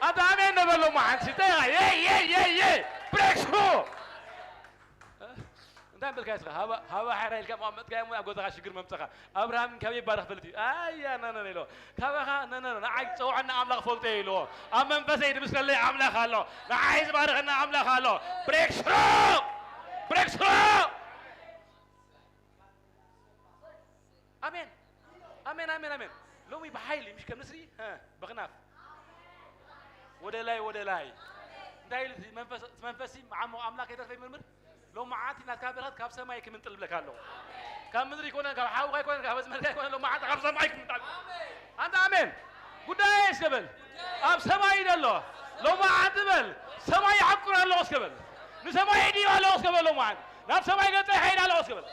ኣታ ኣሜን ነበሎ መዓንቲ። እንታይ ኢኻ? የይ፣ የይ፣ የይ፣ የይ። ብሬክ ስሩ። እንታይ በልካ እስኻ? ሃባ፣ ሃባ ሓራ ኢልካ መቐመጥካ እሞ ኣብ ገዛኻ ሽግር መምጸኻ። ኣብርሃም ካብ ይባረኽ ፈልጥ እዩ። ኣያ፣ ነ፣ ነ፣ ነ ኢሎ። ካባኻ፣ ነ፣ ነ፣ ነ፣ ንዓይ ጸውዐና ኣምላኽ ፈልጦ እዩ ኢልዎ። ኣብ መንፈሰይ ድምስለለይ ኣምላኽ ኣሎ። ንዓይ ዝባረኸና ኣምላኽ ኣሎ። ብሬክ ስሩ! ብሬክ ስሩ! ኣሜን። ኣሜን፣ ኣሜን፣ ኣሜን። ሎሚ ብሓይሊ፣ ምሽ ከም ንስሪ፣ ሀ፣ በኽናፍ። ወደ ላይ፣ ወደ ላይ። እንታይ ኢሉ እቲ መንፈስ፣ እቲ መንፈስ ዓሞ ኣምላኽ የተርፈ ይምርምር። ሎሚ መዓልቲ ናትካ በረኸት ካብ ሰማይ ክምንጥል ብለካ ኣለኹ። ካብ ምድሪ ኣይኮነን፣ ካብ ሓውኻ ኣይኮነን፣ ካብ ኣዝመድካ ኣይኮነን፣ ሎሚ መዓልቲ ካብ ሰማይ ክምንጣል። ኣንታ ኣሜን። ጉዳይ እስከ በል። ኣብ ሰማይ እዩ ዘሎ። ሎሚ መዓልቲ በል። ሰማይ ይዓቁር ኣለኹ እስከ በል። ንሰማይ ይድይብ ኣለኹ እስከ በል። ሎሚ መዓልቲ ናብ ሰማይ ገጸ ይኸይድ ኣለኹ እስከ በል።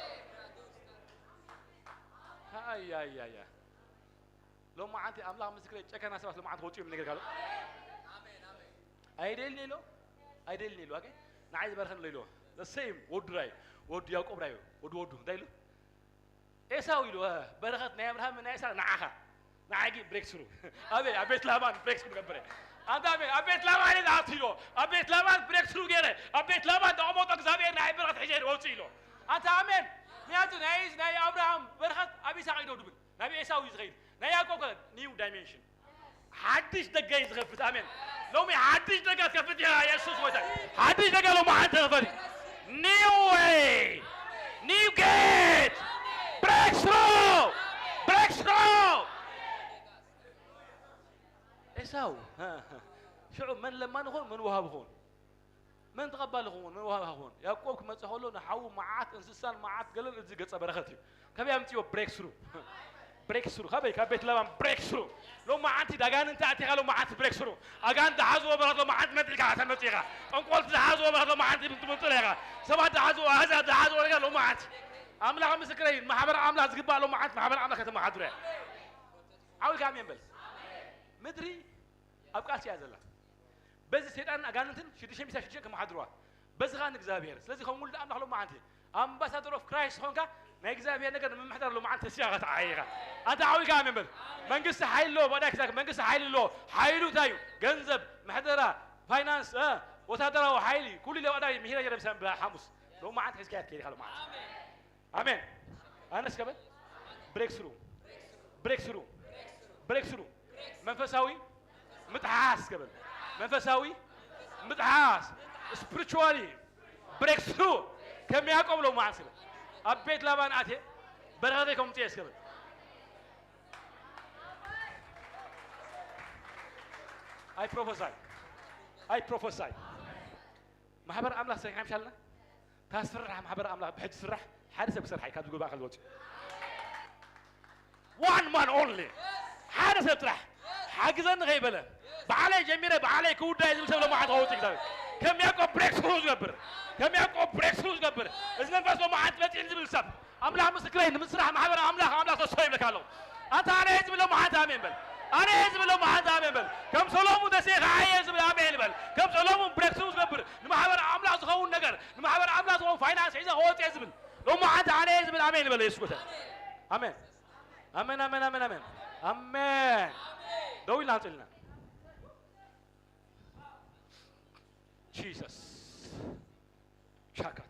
ኣይ፣ ኣይ፣ ኣይ፣ ኣይ። ሎማዓንቲ ኣምላኽ ምስክረይ፣ ጨካና ሰባት ሎማዓንቲ ክወፅኡ እዮም ነገር ካሉ። ኣይደልን ኢሎ፣ ኣይደልን ኢሎ። ኣገ ንዓይ ዝበርኸን ኢሎ። The same ወዱ ራይ፣ ወዱ ያዕቆብ ራይ፣ ወዱ፣ ወዱ እንታይ ኢሉ? ኤሳው ኢሉ፣ እ፣ በረኸት ናይ ኣብርሃም ናይ ይስሐቅ ንዓኻ። ንዓይ ግን ብሬክ ስሩ። ኣበይ? ኣብ ቤት ላባን ብሬክ ስሩ ገብረ። ኣንታ ኣበይ? ኣብ ቤት ላባን ኢለ ዝኣቱ ኢሎ። ኣብ ቤት ላባን ብሬክ ስሩ ገይረ። ኣብ ቤት ላባን ተቐመጦ እግዚኣብሔር ንዓይ በረኸት ሒዘ ወፅእ ኢሎ። ኣንታ ኣሜን። ምክንያቱ ናይ፣ ናይ ኣብርሃም በረኸት ኣብ ይስሐቅ ኢዶ ድብል። ናብ ኤሳው እዩ ዝኸይድ። ናይ ያዕቆብ ከ ኒው ዳይሜንሽን። ሓድሽ ደገ እዩ ዝኸፍት። ኣሜን። ሎሚ ሓድሽ ደገ ትከፍት ኢኻ። የሱስ ጎይታ። ሓድሽ ደገ ሎሚ ሓንቲ ክፈት። ኒው ዌይ። ኒው ጌት። ብሬክ ስሩ። ብሬክ ስሩ። ኤሳው። ሽዑ መን ለማኒ ኾን፣ መን ወሃቢ ኾን? መን ተቐባሊ ክኸውን? መን ወሃቢ ክኸውን? ያዕቆብ ክመጽእ ከሎ ንሓዉ መዓት እንስሳን መዓት ገለን እዚ ገጸ በረኸት እዩ። ካበይ ኣምጽዮ? ብሬክ ስሩ። ብሬክ ስሩ። ካበይ? ካብ ቤት ለባን ብሬክ ስሩ። ሎሚ መዓንቲ ዳጋን እንተ ኣቲኻ ሎሚ መዓንቲ ብሬክ ስሩ። ኣጋን ዝሓዝዎ በረኸት ሎሚ መዓንቲ መንጢልካ ተመጺኻ። ጠንቆልቲ ዝሓዝዎ በረኸት ሎሚ መዓንቲ ትምንጥሎ ኢኻ። ሰባት ዝሓዝዎ፣ ኣህዛብ ዝሓዝዎ ነገር ሎሚ መዓንቲ። ኣምላኽ ምስክረይ፣ ማሕበር ኣምላኽ ዝግባእ ሎሚ መዓንቲ ማሕበር ኣምላኽ ከተመሓድሩ እያ። ዓው ኢልካ ኣሜን በል። ምድሪ ኣብ ቃልሲ እያ ዘላ። በዚ ሰይጣንን ኣጋንንትን ሽዱሽተ ሚእቲ ሽዱሽተ ከመሓድርዋ። በዚ ኸኣ ንእግዚኣብሔር። ስለዚ ከም ውሉድ ኣምላኽ ሎማዓንቲ ኣምባሳደር ኦፍ ክራይስት ኾንካ ናይ እግዚኣብሔር ነገር ንምምሕዳር ሎማዓንቲ ተሲኻ ከተዓይኻ። ኣንታ ዓው ኢልካ ኣሜን በል። መንግስቲ ሓይሊ ኣለዎ። ባዕዳይ ክዛክ መንግስቲ ሓይሊ ኣለዎ። ሓይሉ እንታይ እዩ? ገንዘብ፣ ምሕደራ፣ ፋይናንስ፣ እ፣ ወታደራዊ ሓይሊ፣ ኩሉ ኢለ ባዕዳይ ምሂረ ነይረ ምሳም ብሓሙስ። ሎማዓንቲ ሒዝካያ ትከይድ ኢኻ ሎማዓንቲ። ኣሜን። ኣነስ ከበል ብሬክ ስሩ፣ ብሬክ ስሩ፣ ብሬክ ስሩ። መንፈሳዊ ምጥሓስ ከበል። መንፈሳዊ ምጥሓስ፣ ስፕሪቹዋሊ ብሬክ ስሩ። ከም ያዕቆብ ሎማዓንቲ ከበል ኣብ ቤት ላባን ኣትየ በረኸተይ ከምጽእ እስከበል። I prophesy. I prophesy. ማሕበር ኣምላኽ ሰሪሕና ምሻልና? ታስፍራሕ ማሕበር ኣምላኽ ብሕጂ ስራሕ። ሓደ ሰብ ክሰርሓ እዩ ካብዚ ጉባኤ ከዝወፅእ። One man only. ሓደ ሰብ ጥራሕ ሓግዘኒ ከይበለ፣ ባዕለይ ጀሚረ ባዕለይ ክውዳእ ዝብል ሰብ ሎማዓንቲ ከውፅእ እግዚኣብሔር። ከም ያዕቆብ ብሬክ ስሩ ዝገብር፣ ከም ያዕቆብ ብሬክ ስሩ ዝገብር፣ እዚ መንፈስ ሎማዓንቲ መፂእን ዝብል ሰብ ኣምላኽ ምስክረይ፣ ንምስራሕ ማሕበር ኣምላኽ፣ ኣምላኽ ተስፋ ይብለካ ኣለኹ። ኣንታ ኣነ እየ ዝብል ሎማዓንቲ ኣሜን በል። ኣነ እየ ዝብል ሎማዓንቲ ኣሜን በል። ከም ሰሎሙን ተሲእኻ ኣየ ዝብል ኣሜን በል። ከም ሰሎሙን ብሬክ ስሩ ዝገብር፣ ንማሕበር ኣምላኽ ዝኸውን ነገር፣ ንማሕበር ኣምላኽ ዝኸውን ፋይናንስ ሒዘ ክወፅእ እየ ዝብል ሎማዓንቲ ኣነ እየ ዝብል ኣሜን በል። የሱስ ጎይታ። ኣሜን። ኣሜን፣ ኣሜን፣ ኣሜን፣ ኣሜን። ኣሜን። ደው ኢልና ንጽሊ ኢና። ጂሰስ። ሻካታ።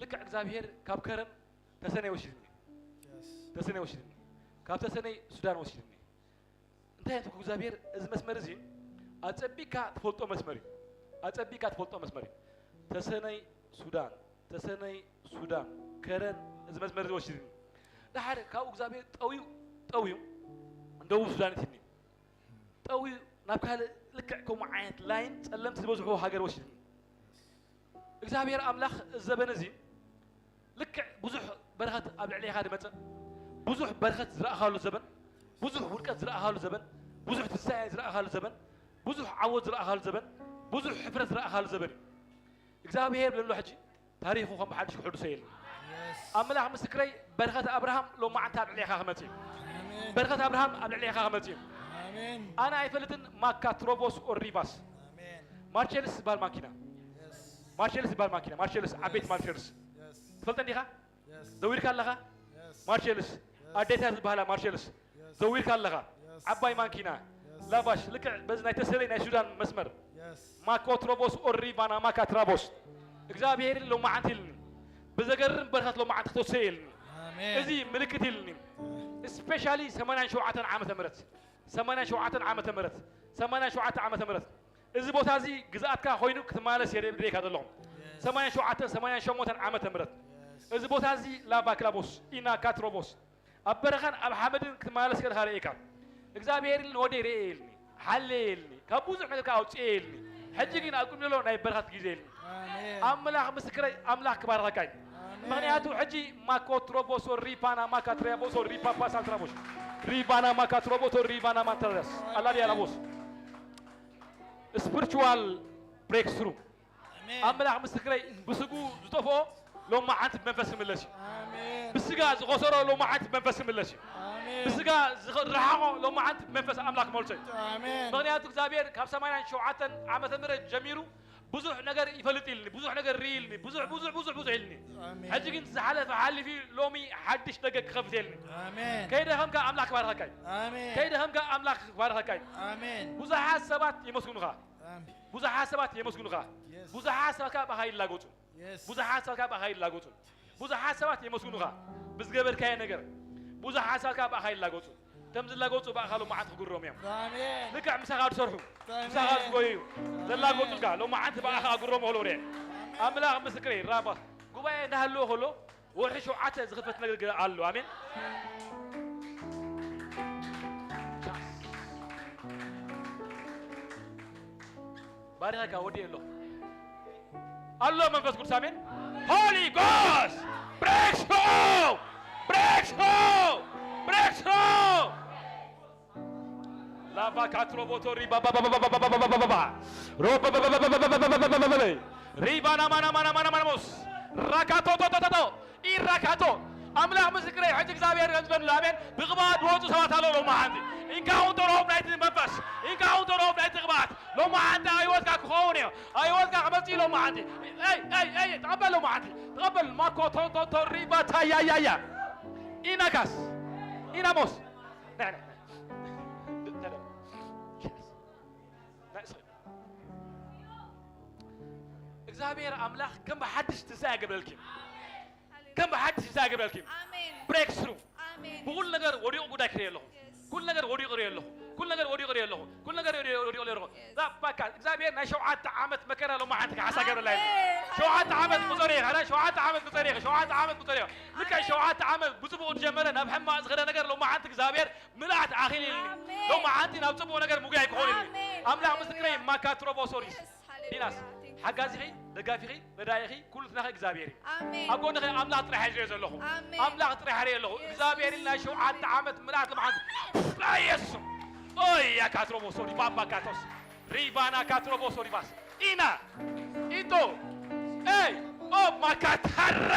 ልክዕ እግዚኣብሔር ካብ ከረን ተሰነይ ወሲድኒ። ተሰነይ ወሲድኒ። ካብ ተሰነይ ሱዳን ወሲድኒ። እንታይ ኣትኩ እግዚኣብሔር እዚ መስመር እዚ ኣጸቢካ ትፈልጦ መስመር እዩ። ኣጸቢካ ትፈልጦ መስመር እዩ። ተሰነይ ሱዳን፣ ተሰነይ ሱዳን፣ ከረን እዚ መስመር እዚ ወሲድኒ። ድሓር ካብኡ እግዚኣብሔር ጠውዩ፣ ጠውዩ፣ ደቡብ ሱዳን እትኒ። ጠውዩ ናብ ካልእ ልክዕ ከምኡ ዓይነት ላይን ጸለምቲ ዝበዝሑ ሃገር ወሲድኒ። እግዚኣብሔር ኣምላኽ እዚ ዘበን እዚ ልክዕ ብዙሕ በረኸት ኣብ ልዕሌኻ ዝመጸ፣ ብዙሕ በረኸት ዝረኣኻሉ ዘበን፣ ብዙሕ ውድቀት ዝረኣኻሉ ዘበን፣ ብዙሕ ትንሳኤ ዝረኣኻሉ ዘበን፣ ብዙሕ ዓወት ዝረኣኻሉ ዘበን፣ ብዙሕ ሕፍረት ዝረኣኻሉ ዘበን እዩ። እግዚኣብሔር ብለሎ ሕጂ ታሪኹ ከም ብሓድሽ ክሕድሶ የለን። ኣምላኽ ምስክረይ በረኸት ኣብርሃም ሎማዓንቲ ኣብ ልዕሌኻ ክመጽእ እዩ። በረኸት ኣብርሃም ኣብ ልዕሌኻ ክመጽእ እዩ። ኣነ ኣይፈልጥን ማካ ትሮቦስ ኦር ሪቫስ ማርቸልስ ዝበሃል ማኪና ማርሸልስ ይበሃል ማኪና ማርሸልስ ዓበይቲ ማርሸልስ ትፈልጠን ዲኻ? ዘዊርካ ኣለኻ? ማርሸልስ ኣዴታ ዝበሃላ ማርሸልስ ዘዊርካ ኣለኻ? ዓባይ ማኪና ላቫሽ ልክዕ በዚ ናይ ተሰለይ ናይ ሱዳን መስመር ማኮትሮቦስ ኦሪቫና ማካትራቦስ እግዚኣብሔር ሎማዓንቲ ኢልኒ ብዘገርም በረኸት ሎማዓንቲ ክትወስደ ኢልኒ እዚ ምልክት ኢልኒ ስፔሻሊ ሰማንያን ሸውዓተን ዓመተ ምህረት ሰማንያን ሸውዓተን ዓመተ ምህረት ሰማንያን ሸውዓተ ዓመተ ምህረት እዚ ቦታ እዚ ግዝኣትካ ኮይኑ ክትመላለስ የደልየካ ዘለኹ ሰማንያን ሸውዓተን ሰማንያን ሸሞንተን ዓመተ ምህረት እዚ ቦታ እዚ ላቫ ክላቦስ ኢና ካትሮቦስ ኣብ በረኻን ኣብ ሓመድን ክትመላለስ ከለኻ ርእየካ እግዚኣብሔር ኢልኒ ወደይ ርእየ ኢልኒ ሓለየ ኢልኒ ካብ ብዙሕ ነገር ኣውፅኤ ኢልኒ ሕጂ ግን ኣብ ቅድሚ ዘሎ ናይ በረኻት ግዜ ኢልኒ ኣምላኽ ምስክረይ ኣምላኽ ክባርኸካ እዩ ምኽንያቱ ሕጂ ማኮትሮቦሶ ሪፓና ማካትሪያቦሶ ሪፓፓ ሳንትራቦስ ሪባና ማካትሮቦቶ ሪባና ማንተረስ ኣላዲያ ላቦስ spiritual breakthrough ኣምላኽ ምስክረይ ብስጉ ዝጠፍኦ ሎማዓንቲ ብመንፈስ ክምለስ እዩ ብስጋ ዝኸሰሮ ሎማዓንቲ ብመንፈስ ክምለስ እዩ ብስጋ ዝረሓቆ ሎማዓንቲ ብመንፈስ ኣምላኽ ክመልሶ እዩ ምኽንያቱ እግዚኣብሔር ካብ ሰማንያን ሸውዓተን ዓመተ ምህረት ጀሚሩ ብዙሕ ነገር ይፈልጥ ኢልኒ ብዙሕ ነገር ርኢ ኢልኒ ብዙሕ ብዙሕ ብዙሕ ብዙሕ ኢልኒ ሕጂ ግን ዝሓለፈ ሓሊፊ ሎሚ ሓድሽ ደገ ክኸፍት ኢልኒ ከይደኸምካ ኣምላኽ ክባርኸካ እዩ ከይደኸምካ ኣምላኽ ክባርኸካ እዩ ብዙሓት ሰባት የመስግኑኻ ብዙሓት ሰባት የመስግኑኻ ብዙሓት ሰባት ከዓ ብኣኻ ይላገጹ ብዙሓት ሰባት ከዓ ብኣኻ ይላገጹ ብዙሓት ሰባት የመስግኑኻ ብዝገበርካዮ ነገር ብዙሓት ሰባት ከዓ ብኣኻ ይላገጹ ከም ዝላገጹ ብኣኻ ሎማዓንቲ ክግረሙ እዮም ልክዕ ምሳኻ ዝሰርሑ ምሳኻ ዝጎዩ ዘላገጹልካ ሎማዓንቲ ብኣኻ ክግረሙ ከሎ ርአ ኣምላኽ ምስክረይ ራባ ጉባኤ እንዳሃለዎ ከሎ ወርሒ ሸውዓተ ዝኽፈት ነገር ገ ኣሎ ኣሜን ባሪኻካ ወዲ ኣሎ ኣሎ መንፈስ ቅዱስ ኣሜን Holy Ghost breakthrough breakthrough breakthrough ላቫ ካትሮቦቶ ሪባ ሪባ ናማናማናማናማናሞስ ራካቶቶቶቶቶ ኢራካቶ ኣምላኽ ምስክረይ ሕጂ እግዚኣብሔር ከም ዝበሉ ኣሜን ብቕብኣት ዝወፁ ሰባት ኣለዉ ሎማዓንቲ ኢንካውንተሮም ናይቲ መንፈስ ኢንካውንተሮም ናይቲ ቅብኣት ሎማዓንቲ ኣይወትካ ክኸውን እዮ ኣይወትካ ክመፅእ ሎማዓንቲ ተቐበል ሎማዓንቲ ተቐበል ማኮቶቶቶ ሪባ ታያያያ ኢናካስ ኢናሞስ እግዚኣብሔር ኣምላኽ ከም ብሓድሽ ትንሳኤ ያገብረልኪ ከም ብሓድሽ ትንሳኤ ያገብረልኪ breakthrough ብኩሉ ነገር ወዲቑ ጉዳይ ክርኢ ኣለኹ ኩሉ ነገር ወዲቑ ርኢ ኣለኹ ኩሉ ነገር ወዲቑ ርኢ ኣለኹ ኩሉ ነገር ወዲቑ ርኢ ኣለኹ ዛባካ እግዚኣብሔር ናይ ሸውዓተ ዓመት መከራ ሎማዓንቲ ክሓሳ ገብረላ ሸውዓተ ዓመት ቁፀር ኢኻ ሸውዓተ ዓመት ቁፀር ኢኻ ሸውዓተ ዓመት ቁፀር ኢኻ ልክዕ ሸውዓተ ዓመት ብፅቡቅ ዝጀመረ ናብ ሕማቅ ዝኸደ ነገር ሎማዓንቲ እግዚኣብሔር ምልኣት ኣኺል ኢልኒ ሎማዓንቲ ናብ ፅቡቅ ነገር ምጉያይ ክኾን ኢልኒ ኣምላኽ ምስክረይ ማካ ትሮቦሶሪስ ዲናስ ሓጋዚኺ ደጋፊኺ ረዳኢኺ ኩሉ ትናኺ እግዚኣብሔር እዩ ኣብ ጎንኺ ኣምላኽ ጥራሕ እየ ዘለኹ ኣምላኽ ጥራሕ ርየ ኣለኹ እግዚኣብሔር ኢልና ሸውዓተ ዓመት ምልኣት ልምዓት የሱስ ኦይ ያካትሮቦሶሪ ባባካቶስ ሪቫና ካትሮቦሶ ሪቫስ ኢና ኢንቶ ኤይ ኦ ማካታራ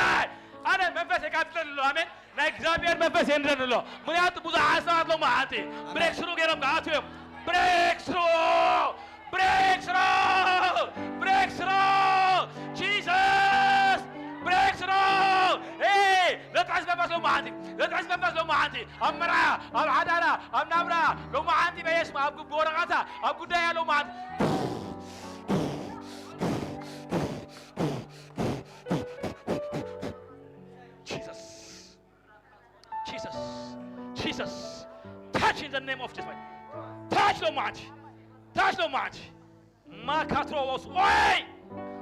ኣነ መንፈስ የቃጥለኒ ኣሎ ኣሜን ናይ እግዚኣብሔር መንፈስ የንድረኒ ኣሎ ምክንያቱ ብዙሓት ሰባት ሎማዓንቲ ብሬክስሩ ገይሮም ክኣትዉ እዮም ብሬክስሩ ብሬክስሩ ብሬክስሩ ጂሰስ ብሬክስሩ ዘጥዕስ መንፈስ ሎማዓንቲ ዘጥዕስ መንፈስ ሎማዓንቲ ኣብ መርዓ ኣብ ሓዳራ ኣብ ናብራ ሎማዓንቲ በየስማ ኣብ ግቢ ወረቐታ ኣብ ጉዳያ ሎማዓንቲ Jesus, Jesus, touch in the name of Jesus. Touch ሎማዓንቲ፣ touch ሎማዓንቲ። ማካትሮቦስ ወይ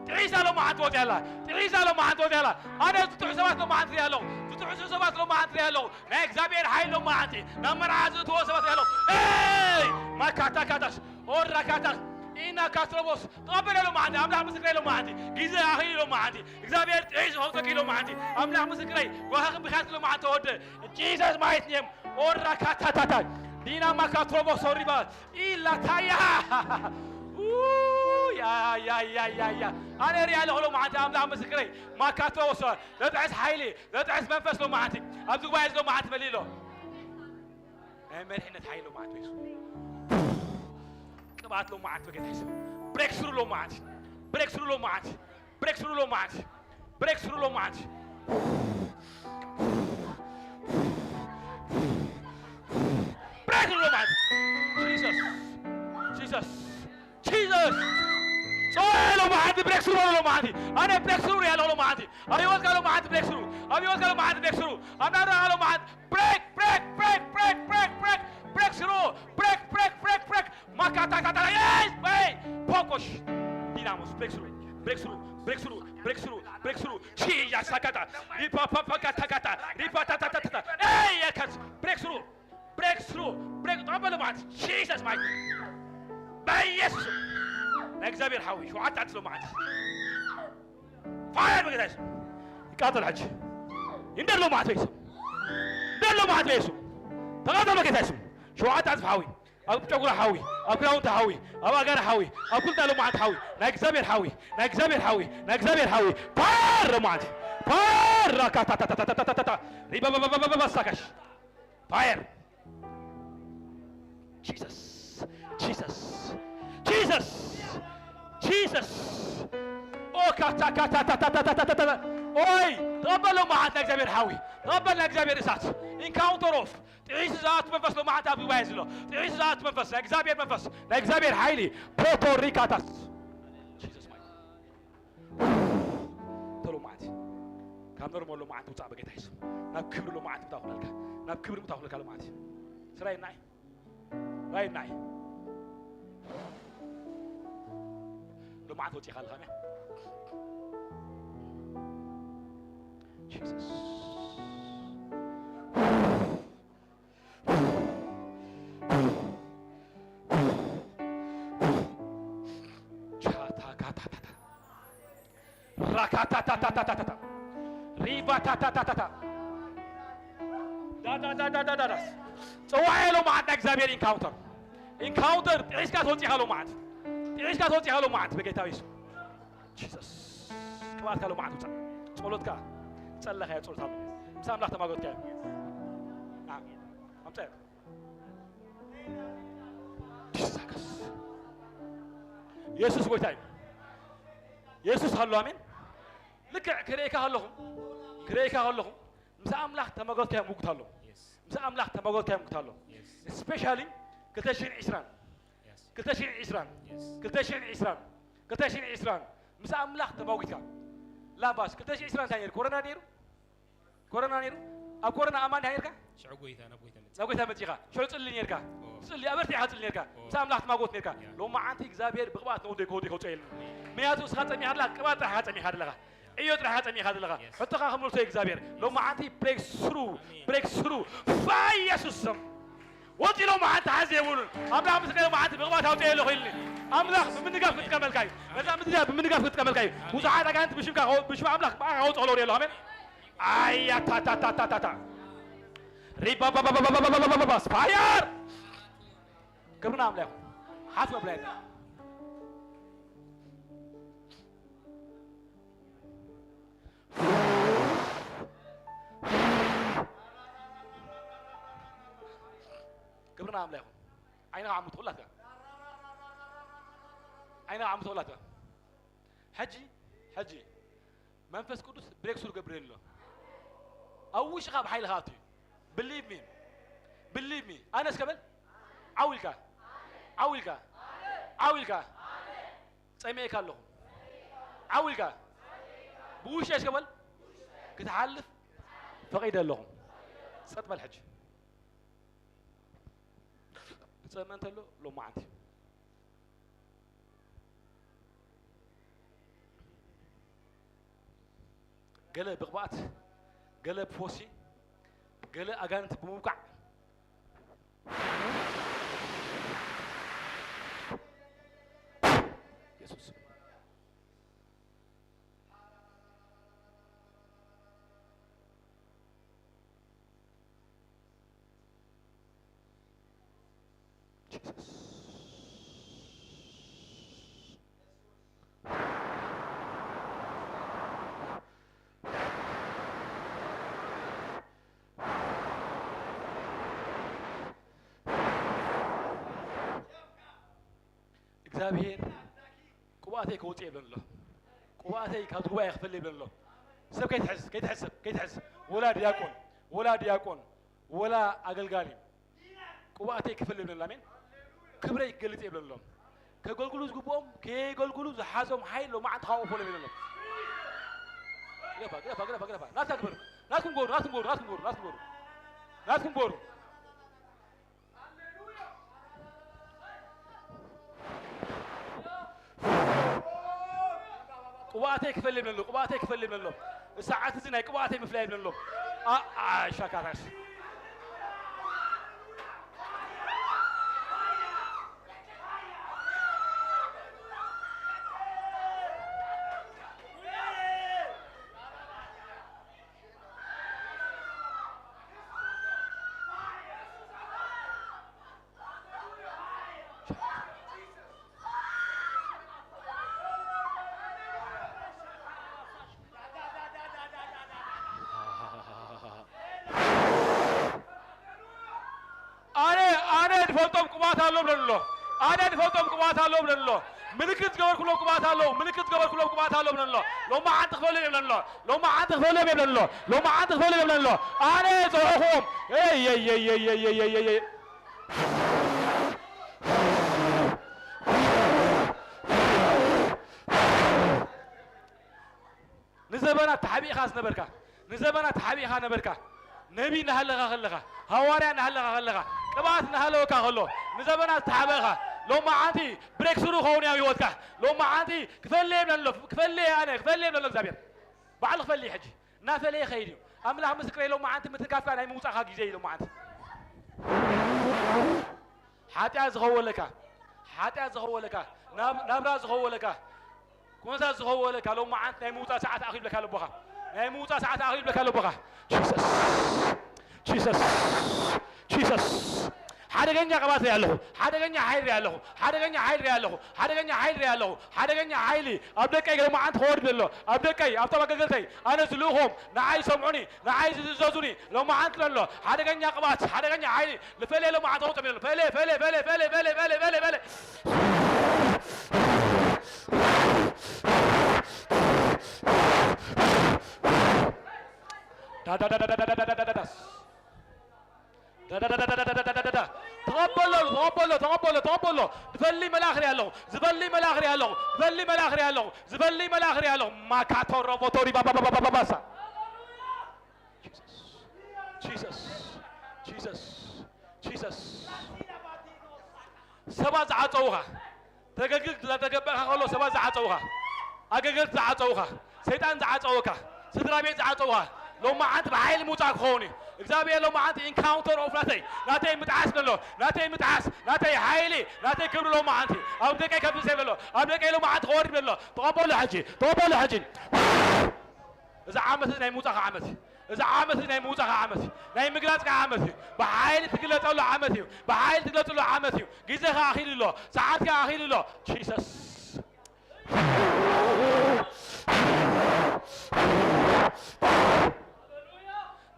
ጥዒሳ ሎማዓንቲ ወፂኣ ኣላ። ጥዒሳ ሎማዓንቲ ወፂኣ ኣላ። ኣነ ዝጥዑ ሰባት ሎማዓንቲ ሪኣ ኣለኹ። ዝጥዑ ሰባት ሎማዓንቲ ሪኣ ኣለኹ። ናይ እግዚኣብሔር ሓይሊ ሎማዓንቲ ናብ መርዓ ዝእትዎ ሰባት ሪኣ ኣለኹ። ኤይ! ማካታካታስ ኦራካታስ ኢና ካትሮቦስ ተቐበለ ሎማዓንቲ። ኣምላኽ ምስክረይ ሎማዓንቲ። ግዜ ኣኺሉ ሎማዓንቲ። እግዚኣብሔር ጥዒሱ ከውፀኪ ሎማዓንቲ። ኣምላኽ ምስክረይ። ጓኻኽን ብኻት ሎማዓንቲ ተወደ። Jesus mighty name. ኦራካታታታ ዲና ማካትሮቦስ ኦሪባ ኢላታያ። ኡ፣ ያ፣ ያ፣ ያ፣ ያ፣ ያ። ኣነ ሪኣ ኣለኹ ሎማዓንቲ። ኣምላኽ ምስክረይ። ማካትሮቦስ ዘጥዕስ ሓይሊ፣ ዘጥዕስ መንፈስ ሎማዓንቲ። ኣብዚ ጉባኤ እዚ ሎማዓንቲ መሊእ ኣሎ። ናይ መሪሕነት ሓይሊ ሎማዓንቲ ወይሱ። ቅብኣት ሎማዓንቲ በጌታ ይስም። ብሬክ ስሩ ሎማዓንቲ። ብሬክ ስሩ ሎማዓንቲ። ብሬክ ስሩ ሎማዓንቲ። ብሬክ ስሩ ሎማዓንቲ። ብሬክ ስሩ ሎማዓንቲ። Jesus. Jesus. Jesus. ጾይ ሎማዓንቲ ብሬክ ስሩ ሎማዓንቲ። ኣነ ብሬክ ስሩ ሪኣ ኣለኹ ሎማዓንቲ። ኣብ ህይወትካ ሎማዓንቲ ብሬክ ስሩ። ኣብ ህይወትካ ሎማዓንቲ ብሬክ ስሩ። ኣብ ናብራኻ ሎማዓንቲ ብሬክ፣ ብሬክ፣ ብሬክ፣ ብሬክ፣ ብሬክ፣ ብሬክ፣ ብሬክ ስሩ። ብሬክ፣ ብሬክ፣ ብሬክ፣ ብሬክ። ማካታካታ፣ ኤይ፣ ኤይ፣ ፖኮሽ። ዲናሞስ፣ ብሬክ ስሩ፣ ብሬክ ስሩ፣ ብሬክ ስሩ፣ ብሬክ ስሩ፣ ብሬክ ስሩ። ቺያ ሳካታ፣ ሪፓፓፓካታካታ፣ ሪፓታታታታ። ኤይ፣ የከት፣ ብሬክ ስሩ፣ ብሬክ ስሩ፣ ብሬክ፣ ጠበሉ ማለት፣ ጂሰስ ማይ። በኢየሱስ ስም። ናይ እግዚኣብሔር ሓዊ፣ ሸውዓተ ኣትሎ ማለት። ፋየር በጌታ የሱስ። ይቃጠል ሕጂ። ይንደድ ሎማዓት በኢየሱስ። ይንደድ ሎማዓት በኢየሱስ። ተቃጠል በጌታ የሱስ። ሸውዓተ ኣጽፍ ሓዊ። ኣብ ጨጉራ ሓዊ። ኣብ ክዳውንቲ ሓዊ። ኣብ ኣጋር ሓዊ። ኣብ ኩልታ ሎማዓት ሓዊ። ናይ እግዚኣብሔር ሓዊ። ናይ እግዚኣብሔር ሓዊ። ናይ እግዚኣብሔር ሓዊ። ፋየር ሎማዓት። ፋየር ራካታታታታታታታ። ሪባባባባባባሳካሽ። ፋየር። ጂሰስ፣ ጂሰስ፣ ጂሰስ፣ ጂሰስ። ኦ ካታ ካታ ታታ ታታ ታታ። ኦይ፣ ተቐበል ሎማዓት ናይ እግዚኣብሔር ሓዊ። ተቐበል ናይ እግዚኣብሔር እሳት። ኢንካውንተር ኦፍ ጥዒሱ ዝኣቱ መንፈስ ሎማዓት ኣብ ጉባኤ ዝሎ። ጥዒሱ ዝኣቱ መንፈስ፣ ናይ እግዚኣብሔር መንፈስ፣ ናይ እግዚኣብሔር ሓይሊ። ፖቶሪካታስ። ጂሰስ ማይ። ተሎ መዓት። ካብ ኖርማል ሎማዓት ውፃእ በጌታ የሱስ። ናብ ክብሪ ሎማዓት ምታው ክለልካ። ናብ ክብሪ ምታው ክለልካ ሎማዓት። ስራይ ናይ ራይ ናይ ሎማዓት ወፂኻ ኣለኻ። ጂሰስ። ቻታካታታታ። ራካታታታታታታ። ሪቫታታታታታ። ዳዳዳዳዳዳዳስ። ጽዋዕ ሎማዓት ናይ እግዚኣብሔር ኢንካውንተር። ኢንካውንተር ጥዒስካ ትወጺኻ ሎማዓት። ጥዒስካ ትወጺኻ ሎማዓት በጌታ የሱስ። ጂሰስ። ቅብኣትካ ሎማዓት ውጻእ። ጸሎትካ ጸለኻዮ ጸሎት ኣሎ። ምስ ኣምላኽ ተማጎትካዮ። ኣሜን። ኣምጻዮ። ጂሰስ። የሱስ ጎይታ እዩ። የሱስ ሃሎ፣ ኣሜን። ልክዕ ክርእየካ ከለኹ፣ ክርእየካ ከለኹ፣ ምስ ኣምላኽ ተማጎትካዮ ምጉት ኣሎ። ምስ ኣምላኽ ተማጎትካዮ ምጉት ኣሎ። ስፔሻሊ ክልተ ሽሕን ዕስራን፣ ክልተ ሽሕን ዕስራን፣ ክልተ ሽሕን ዕስራን፣ ክልተ ሽሕን ዕስራን፣ ምስ ኣምላኽ ተማጉትካ። ላባስ፣ ክልተ ሽሕን ዕስራን እንታይ ነይሩ? ኮሮና ነይሩ? ኮሮና ነይሩ? ኣብ ኮሮና ኣማን ዲኻ ነይርካ? ሽዑ ጎይታ፣ ናብ ጎይታ መጽእ። ናብ ጎይታ መጺኻ። ሽዑ ጽሊ ነይርካ። ኦ። ትጽሊ፣ ኣበርቲዕካ ትጽሊ ነይርካ። ኦ። ምስ ኣምላኽ ትማጎት ነይርካ። ያ። ሎማዓንቲ እግዚኣብሔር ብቕብኣት ነውዶ ይከውዶ ይከውጾ የለን። ኣሜን። ምክንያቱ እስኻ ጸሚኻ ኣለኻ፣ ቅብኣት ጥራሕ ኢኻ ጸሚኻ ዘለኻ። ያ። ዕዮ ጥራሕ ኢኻ ጸሚኻ ዘለኻ። የስ። ሕቶኻ ክምልሶ እግዚኣብሔር። ሎማዓንቲ ብሬክ ስሩ፣ ኣሜን። ብሬክ ስሩ። ፋይ የሱስ ስም። ወጺ ሎማዓንቲ ሓዚ የብሉን። ኣምላኽ ምስ ሎማዓንቲ ብቕብኣት ኣውጽኦ ኣለኹ ኢልኒ። ኣምላኽ ብምንጋፍ ክጥቀመልካ እዩ። ነዛ ምድሪ ብምንጋፍ ክጥቀመልካ እዩ። ኣሜን። ብዙሓት ኣጋንንቲ ብሽምካ፣ ብሽም ኣምላኽ ብኣኻ ከውጽኦ ኣለኹ ኣሎ። ኣሜን። ኣያ ታታታታታታ። ሪባባባባባባባባባባስ ፋየር። ክብርና ኣምላኽ ይኹን። ሓፍ መብላ የለን። ክብርና ኣምላኽ ይኹን። ዓይንኻ ዓምት ኩላትካ። ዓይንኻ ዓምት ኩላትካ። ሕጂ፣ ሕጂ መንፈስ ቅዱስ ብሬክ ስሩ ገብር ኣሎ። ኣብ ውሽኻ ብሓይልኻ ኣትዩ። Believe me. Believe me. ኣነ እስከ በል። ዓው ኢልካ። ዓው ኢልካ። ዓው ኢልካ። ጸሚኤካ ኣለኹ። ዓው ኢልካ። ብውሽጢ እስከ በል። ክትሓልፍ ፈቒደ ኣለኹ። ጸጥ በል ሕጂ። ክጸመ እንተሎ ሎማዓንቲ ገለ ብቕብኣት፣ ገለ ብፎሲ፣ ገለ ኣጋንንቲ ብምውቃዕ የሱስ እግዚኣብሔር ቅብኣተይ ከውፅእ የብለን ኣሎ። ቅብኣተይ ካብ ጉባኤ ክፈሊ የብለን ኣሎ። ሰብ ከይትሕዝ፣ ከይትሕዝ፣ ሰብ ከይትሕዝ። ወላ ዲያቆን፣ ወላ ዲያቆን፣ ወላ ኣገልጋሊ ቅብኣተይ ክፈሊ የብለን ኣሎ። ኣሜን። ክብረይ ክገልጽ የብለን ኣሎ። ከገልግሉ ዝግብኦም ከየገልግሉ ዝሓዞም ሓይል ሎማዓንቲ ካብኡ ፈሎም የብለን ኣሎ። ግደፋ፣ ግደፋ፣ ግደፋ፣ ግደፋ። ናትካ ግበር። ናትኩም ግበሩ፣ ናትኩም ግበሩ፣ ናትኩም ግበሩ፣ ናትኩም ግበሩ። ናትኩም ግበሩ። ቅብኣተይ ክፈል ይብለሎ፣ ቅብኣተይ ክፈል ይብለሎ። ሰዓት እዚ ናይ ቅብኣተይ ምፍላይ ይብለሎ። ኣ-፣ ኣ-፣ ሻካራስ። ኣነ፣ ኣነ ዝፈልጦም ቅብኣት ኣሎ ብለን ኣሎ። ኣነ ዝፈልጦም ቅብኣት ኣሎ ብለን ኣሎ። ምልክት ዝገበርኩሎም ቅብኣት ኣለዉ፣ ምልክት ዝገበርኩሎም ቅብኣት ኣሎ ብለን ኣሎ። ሎማዓንቲ ክፈልዮም የብለን ኣሎ። ሎማዓንቲ ክፈልዮም የብለን ኣሎ። ሎማዓንቲ ክፈልዮም የብለን ኣሎ። ኣነ ዝጸውዕኹዎም፣ ኤይ፣ ኤይ፣ ኤይ። ንዘበናት ተሓቢእኻ ዝነበርካ፣ ንዘበናት ተሓቢእኻ ነበርካ። ነቢ እናሃለኻ ከለኻ፣ ሃዋርያ እናሃለኻ ከለኻ፣ ቅብኣት እናሃለወካ ከሎ፣ ንዘበናት ዝተሓበእኻ፣ ሎማዓንቲ ብሬክ ስሩ ክኸውን እያ ህይወትካ። ሎማዓንቲ ክፈልየ ይብለን ኣሎ፣ ክፈልየ ኣነ፣ ክፈልየ ይብለን ኣሎ እግዚኣብሔር። ባዕሉ ክፈልይ ሕጂ። እናፈለየ ይኸይድ እዩ። ኣምላኽ ምስክረይ፣ ሎማዓንቲ ምትንካፍካ ናይ ምውጻእካ ግዜ እዩ ሎማዓንቲ። ሓጢኣት ዝኸወለካ፣ ሓጢኣት ዝኸወለካ፣ ናብ-፣ ናብራ ዝኸወለካ፣ ኩነታት ዝኸወለካ፣ ሎማዓንቲ ናይ ምውጻእ ሰዓት ኣኺሉ ብለካ ኣለቦኻ። ናይ ምውጻእ ሰዓት ኣኺሉ ብለካ ኣለቦኻ። ጂሰስ፣ ጂሰስ፣ ጂሰስ። ሓደገኛ ቅብኣት ሪኣ ኣለኹ። ሓደገኛ ሓይሊ ሪኣ ኣለኹ። ሓደገኛ ሓይሊ ሪኣ ኣለኹ። ሓደገኛ ሓይሊ ሪኣ ኣለኹ። ሓደገኛ ሓይሊ ኣብ ደቀይ ሎማዓንቲ ክወርድ ኣሎ። ኣብ ደቀይ፣ ኣብቶም ኣገልገልተይ፣ ኣነ ዝልእኾም፣ ንዓይ ዝሰምዑኒ፣ ንዓይ ዝእዘዙኒ፣ ሎማዓንቲ ኣሎ። ሓደገኛ ቅብኣት፣ ሓደገኛ ሓይሊ፣ ንፈለየ ሎማዓንቲ ከውፅእ ኣሎ። ፈለየ፣ ፈለየ፣ ፈለየ። ዳ፣ ዳ፣ ዳ፣ ዳ። ዳ፣ ዳ፣ ዳ፣ ዳ። ተቐበሎ፣ ተቐበሎ፣ ተቐበሎ፣ ተቐበሎ። ዝፈልይ መልኣኽ ሪኣ ኣለኹ፣ ዝፈልይ መልኣኽ ሪኣ ኣለኹ፣ ዝፈልይ መልኣኽ ሪኣ ኣለኹ፣ ዝፈልይ መልኣኽ ሪኣ ኣለኹ። ማካቶ ሮቦቶ ሪባ ባባባባሳ። ጂሰስ፣ ጂሰስ፣ ጂሰስ፣ ጂሰስ። ሰባት ዝዓጸዉኻ፣ ተገልግል ተገበእካ ከሎ ሰባት ዝዓጸዉኻ፣ ኣገልገልቲ ዝዓጸዉኻ፣ ሰይጣን ዝዓጸወካ፣ ስድራ ቤት ዝዓጸዉኻ፣ ሎማዓንቲ ብሓይሊ ምውጻእ ክኸውን እዩ። እግዚኣብሔር ሎማዓንቲ ኢንካውንተር ኦፍ ናተይ፣ ናተይ ምጥዓስ በሎ፣ ናተይ ምጥዓስ፣ ናተይ ሓይሊ፣ ናተይ ክብሪ ሎማዓንቲ ኣብ ደቀይ ከፍስስ በሎ፣ ኣብ ደቀይ ሎማዓንቲ ክወርድ በሎ። ተቐበሎ ሕጂ፣ ተቐበሎ ሕጂ። እዚ ዓመት እዚ ናይ ምውጻእካ ዓመት እዩ። እዚ ዓመት እዚ ናይ ምውጻእካ ዓመት እዩ። ናይ ምግላጽካ ዓመት እዩ። ብሓይሊ ትግለጸሉ ዓመት እዩ። ብሓይሊ ትግለጸሉ ዓመት እዩ። ግዜኻ ኣኺሉ ኣሎ። ሰዓትካ ኣኺሉ ኣሎ። ጂሰስ።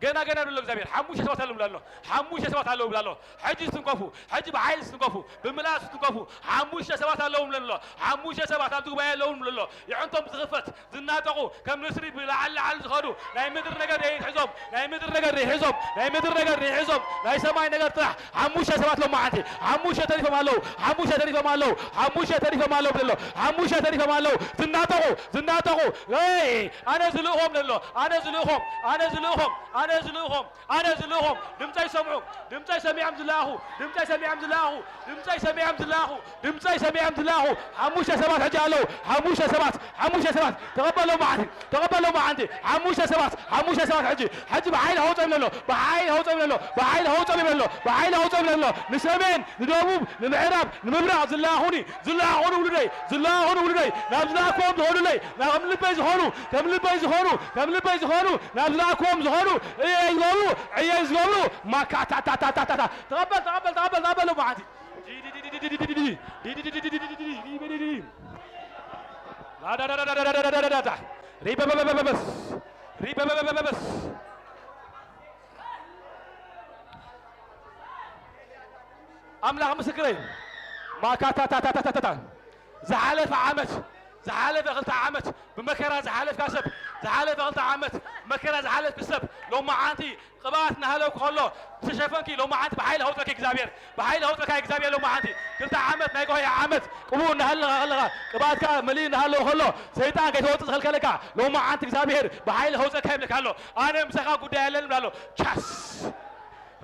ገና፣ ገና ይብሎ እግዚኣብሔር። ሓሙሽተ ሰባት ኣለዉ ብላ ኣሎ። ሓሙሽተ ሰባት ኣለዉ ብላ ኣሎ። ሕጂ ዝትንከፉ፣ ሕጂ ብሓይሊ ዝትንከፉ፣ ብምልኣት ዝትንከፉ፣ ሓሙሽተ ሰባት ኣለዉ ብላ ኣሎ። ሓሙሽተ ሰባት ኣብቲ ጉባኤ ኣለዉ ብላ ኣሎ። የዕንቶም ዝኽፈት፣ ዝናጠቑ፣ ከም ንስሪ ብላዕሊ ላዕሊ ዝኸዱ፣ ናይ ምድሪ ነገር ዘይትሕዞም፣ ናይ ምድሪ ነገር ዘይሕዞም፣ ናይ ምድሪ ነገር ዘይሕዞም፣ ናይ ሰማይ ነገር ጥራሕ። ሓሙሽተ ሰባት ሎማዓንቲ፣ ሓሙሽተ ተሪፎም ኣለዉ፣ ሓሙሽተ ተሪፎም ኣለዉ፣ ሓሙሽተ ተሪፎም ኣለዉ ብሎ ኣሎ። ሓሙሽተ ተሪፎም ኣለዉ፣ ዝናጠቑ፣ ዝናጠቑ። ኤይ፣ ኣነ ዝልእኾም ዘሎ፣ ኣነ ዝልእኾም፣ ኣነ ዝልእኾም፣ ኣነ ዝልእኾም፣ ኣነ ዝልእኾም፣ ድምፀይ ሰምዑ፣ ድምፀይ ሰሚዖም ዝለኣኹ፣ ድምፀይ ሰሚዖም ዝለኣኹ፣ ድምፀይ ሰሚዖም ዝለኣኹ፣ ድምፀይ ሰሚዖም ዝለኣኹ። ሓሙሽተ ሰባት ሕጂ ኣለዉ። ሓሙሽተ ሰባት፣ ሓሙሽተ ሰባት። ተቐበል ሎማዓንቲ፣ ተቐበል ሎማዓንቲ። ሓሙሽተ ሰባት፣ ሓሙሽተ ሰባት ሕጂ፣ ሕጂ ብሓይሊ ሀውፀ ይብለሎ፣ ብሓይሊ ሀውፀ ይብለሎ፣ ብሓይሊ ሀውፀ ይብለሎ፣ ብሓይሊ ሀውፀ ይብለሎ። ንሰሜን፣ ንደቡብ፣ ንምዕራብ፣ ንምብራቕ ዝለኣኹኒ፣ ዝለኣኹኒ ውሉደይ፣ ዝለኣኹኒ ውሉደይ፣ ናብ ዝለኣኽዎም ዝኾኑለይ፣ ናብ ከም ልበይ ዝኾኑ፣ ከም ልበይ ዝኾኑ፣ ከም ልበይ ዝኾኑ፣ ናብ ዝለኣኽዎም ዝኾኑ፣ ዕየይ ዝገብሩ፣ ዕየይ ዝገብሩ፣ ማካታታታታታታ። ተቐበል፣ ተቐበል፣ ተቐበል፣ ተቐበል፣ ሎማዓንቲ። ሪበበበበበስ፣ ሪበበበበበስ። ኣምላኽ ምስክረይ። ማካታታታታታታ። ዝሓለፈ ዓመት፣ ዝሓለፈ ክልተ ዓመት ብመከራ ዝሓለፍካ ሰብ፣ ዝሓለፈ ክልተ ዓመት ብመከራ ዝሓለፍክ ሰብ፣ ሎማዓንቲ ቅብኣት እናሃለወ ከሎ ዝተሸፈንኪ፣ ሎማዓንቲ ብሓይሊ ሀውፀኪ እግዚኣብሔር፣ ብሓይሊ ሀውፀካ እግዚኣብሔር። ሎማዓንቲ ክልተ ዓመት ናይ ጓህያ ዓመት ቅቡእ እናሃለኻ ከለኻ፣ ቅብኣትካ መሊኡ እናሃለወ ከሎ፣ ሰይጣን ከይተወፅእ ዝኸልከለካ፣ ሎማዓንቲ እግዚኣብሔር ብሓይሊ ሀውፀካ ይብለካ ኣሎ። ኣነ ምሳኻ ጉዳይ ኣለኒ ይብላ ኣሎ። ቻስ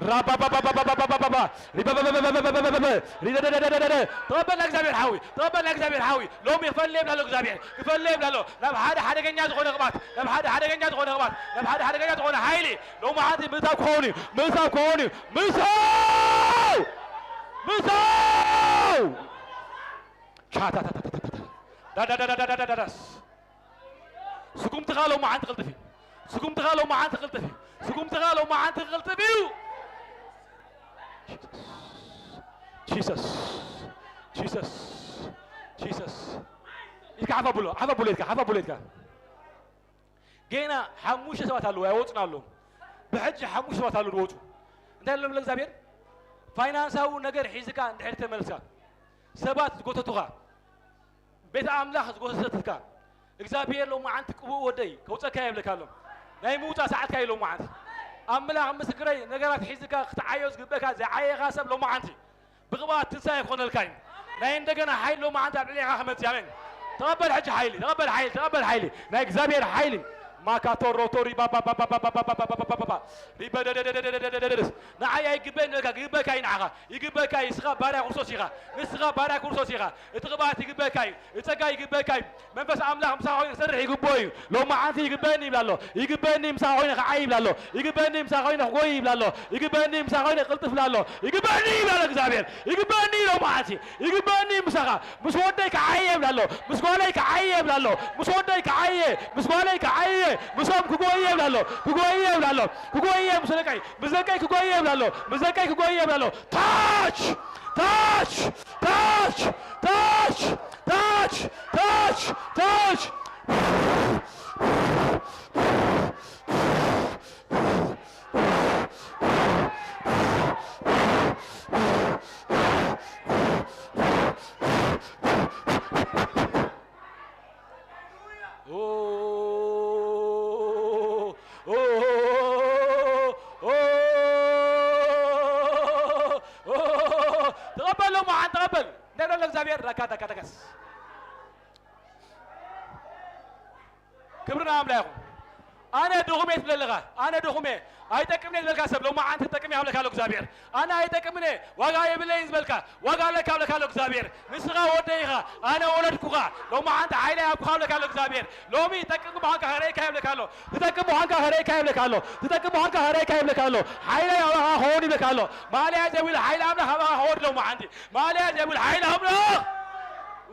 ራባባባባባባባባ። ሪበበበበበበበበበ። ሪደደደደደደደ። ተቐበልና እግዚኣብሔር ሓዊ፣ ተቐበልና እግዚኣብሔር ሓዊ። ሎሚ ክፈሊ የብላሎ እግዚኣብሔር፣ ክፈሊ የብላሎ። ናብ ሓደ ሓደገኛ ዝኾነ ቅባት፣ ናብ ሓደ ሓደገኛ ዝኾነ ቅባት፣ ናብ ሓደ ሓደገኛ ዝኾነ ሓይሊ ሎማዓንቲ ምእታው ክኸውን እዩ፣ ምእታው ክኸውን እዩ። ምእታው! ምእታው! ቻታታታታታታ። ዳዳዳዳዳዳዳዳስ። ስጉምትኻ ሎማዓንቲ ክቕልጥፍ እዩ። ስጉምትኻ ሎማዓንቲ ክቕልጥፍ እዩ። ስጉምትኻ ሎማዓንቲ ክቕልጥፍ እዩ። ጂሰስ፣ ጂሰስ፣ ጂሰስ። ኢድካ ሓፍ ኣብሎ፣ ሓፍ ኣብሎ ኢድካ፣ ሓፍ ኣብሎ ኢድካ። ጌና ሓሙሽተ ሰባት ኣለዉ፣ ኣይወጹን ኣለዉ። ብሕጂ ሓሙሽተ ሰባት ኣለዉ ዝወጹ። እንታይ ኢሎም እግዚኣብሔር? ፋይናንሳዊ ነገር ሒዝካ እንድሕር ተመልስካ፣ ሰባት ዝጎተቱኻ፣ ቤት ኣምላኽ ዝጎተተትካ፣ እግዚኣብሔር ሎማዓንቲ ቅቡእ ወደይ ከውፀካ ይብለካ ኣሎ። ናይ ምውፃእ ሰዓትካ እዩ ሎማዓንቲ። ኣምላኽ ምስክረይ፣ ነገራት ሒዝካ ክትዓዮ ዝግበካ ዘይዓየኻ ሰብ ሎማዓንቲ ብቕብኣት ትንሳኤ ክኾነልካ እዩ። ናይ እንደገና ሓይሊ ሎማዓንቲ ኣብ ልዕሌኻ ክመፅእ። ኣሜን። ተቐበል ሕጂ ሓይሊ፣ ተቐበል ሓይሊ፣ ተቐበል ሓይሊ። ናይ እግዚኣብሔር ሓይሊ። ማካቶ ሮቶሪ ባባባባባባባባባባባ። ሪበደደደደደደደደደደደስ። ንዓይ ኣይግበእን ኢልካ፣ ክግበእካ እዩ ንዓኻ። ይግበእካ እዩ። ንስኻ ባርያ ክርስቶስ ኢኻ። ንስኻ ባርያ ክርስቶስ ኢኻ። እቲ ቅብኣት ይግበእካ እዩ። እቲ ጸጋ ይግበእካ እዩ። መንፈስ ኣምላኽ ምሳኻ ኮይኑ ክሰርሕ ይግብኦ እዩ። ሎማዓንቲ ይግበእኒ ይብላ ኣሎ። ይግበእኒ ምሳኻ ኮይነ ክዓይ ይብላ ኣሎ። ይግበእኒ ምሳኻ ኮይነ ክጎይ ይብላ ኣሎ። ይግበእኒ ምሳኻ ኮይነ ክቕልጥፍ ይብላ ኣሎ። ይግበእኒ ይብላ ኣሎ እግዚኣብሔር። ይግበእኒ ሎማዓንቲ። ይግበእኒ ምሳኻ። ምስ ወደይ ክዓየ ይብላ ኣሎ። ምስ ጓለይ ክዓየ ይብላ ኣሎ። ምስ ወደይ ክዓየ፣ ምስ ጓለይ ክዓየ፣ ምሶም ክጎየ ይብላ ኣሎ። ክጎየ ይብላ ኣሎ። ክጎየ ምስ ደቀይ፣ ምስ ደቀይ ክጎየ ይብላ ኣሎ። ምስ ደቀይ ክጎየ ይብላ ኣሎ። ታች! ታች! ታች! ታች! ታች! ታች! ታች! ኦ፣ ኦ፣ ኦ፣ ኦ፣ ተቐበል ሎማዓንቲ ተቐበል። እንታይ ደሎ እግዚኣብሔር ዳካ ዳካ ዳካስ። ክብሪ ንኣምላኽ ይኹን። ኣነ ድኹም እየ ትብል ኣለኻ። ኣነ ድኹም እየ። ኣይጠቅምን እየ ዝበልካ ሰብ ሎማዓንቲ ትጠቅም እየ ክብለካ ኣሎ እግዚኣብሔር። ኣነ ኣይጠቅምን እየ፣ ዋጋ የብለይን ዝበልካ፣ ዋጋ ኣለካ ክብለካ ኣሎ እግዚኣብሔር። ንስኻ ወደይ ኢኻ፣ ኣነ ወለድኩኻ። ሎማዓንቲ ሓይለይ ሃብኩኻ ክብለካ ኣሎ እግዚኣብሔር። ሎሚ ትጠቅም ምዃንካ ከርእየካ ይብለካ ኣሎ። ትጠቅም ምዃንካ ከርእየካ ይብለካ ኣሎ። ትጠቅም ምዃንካ ከርእየካ ይብለካ ኣሎ። ሓይለይ ኣባኻ ክኸውን ይብለካ ኣሎ። ማልያ ዘይብሉ ሓይሊ ኣምላኽ ኣባኻ ክወርድ ሎማዓንቲ። ማልያ ዘይብሉ ሓይሊ ኣምላኽ።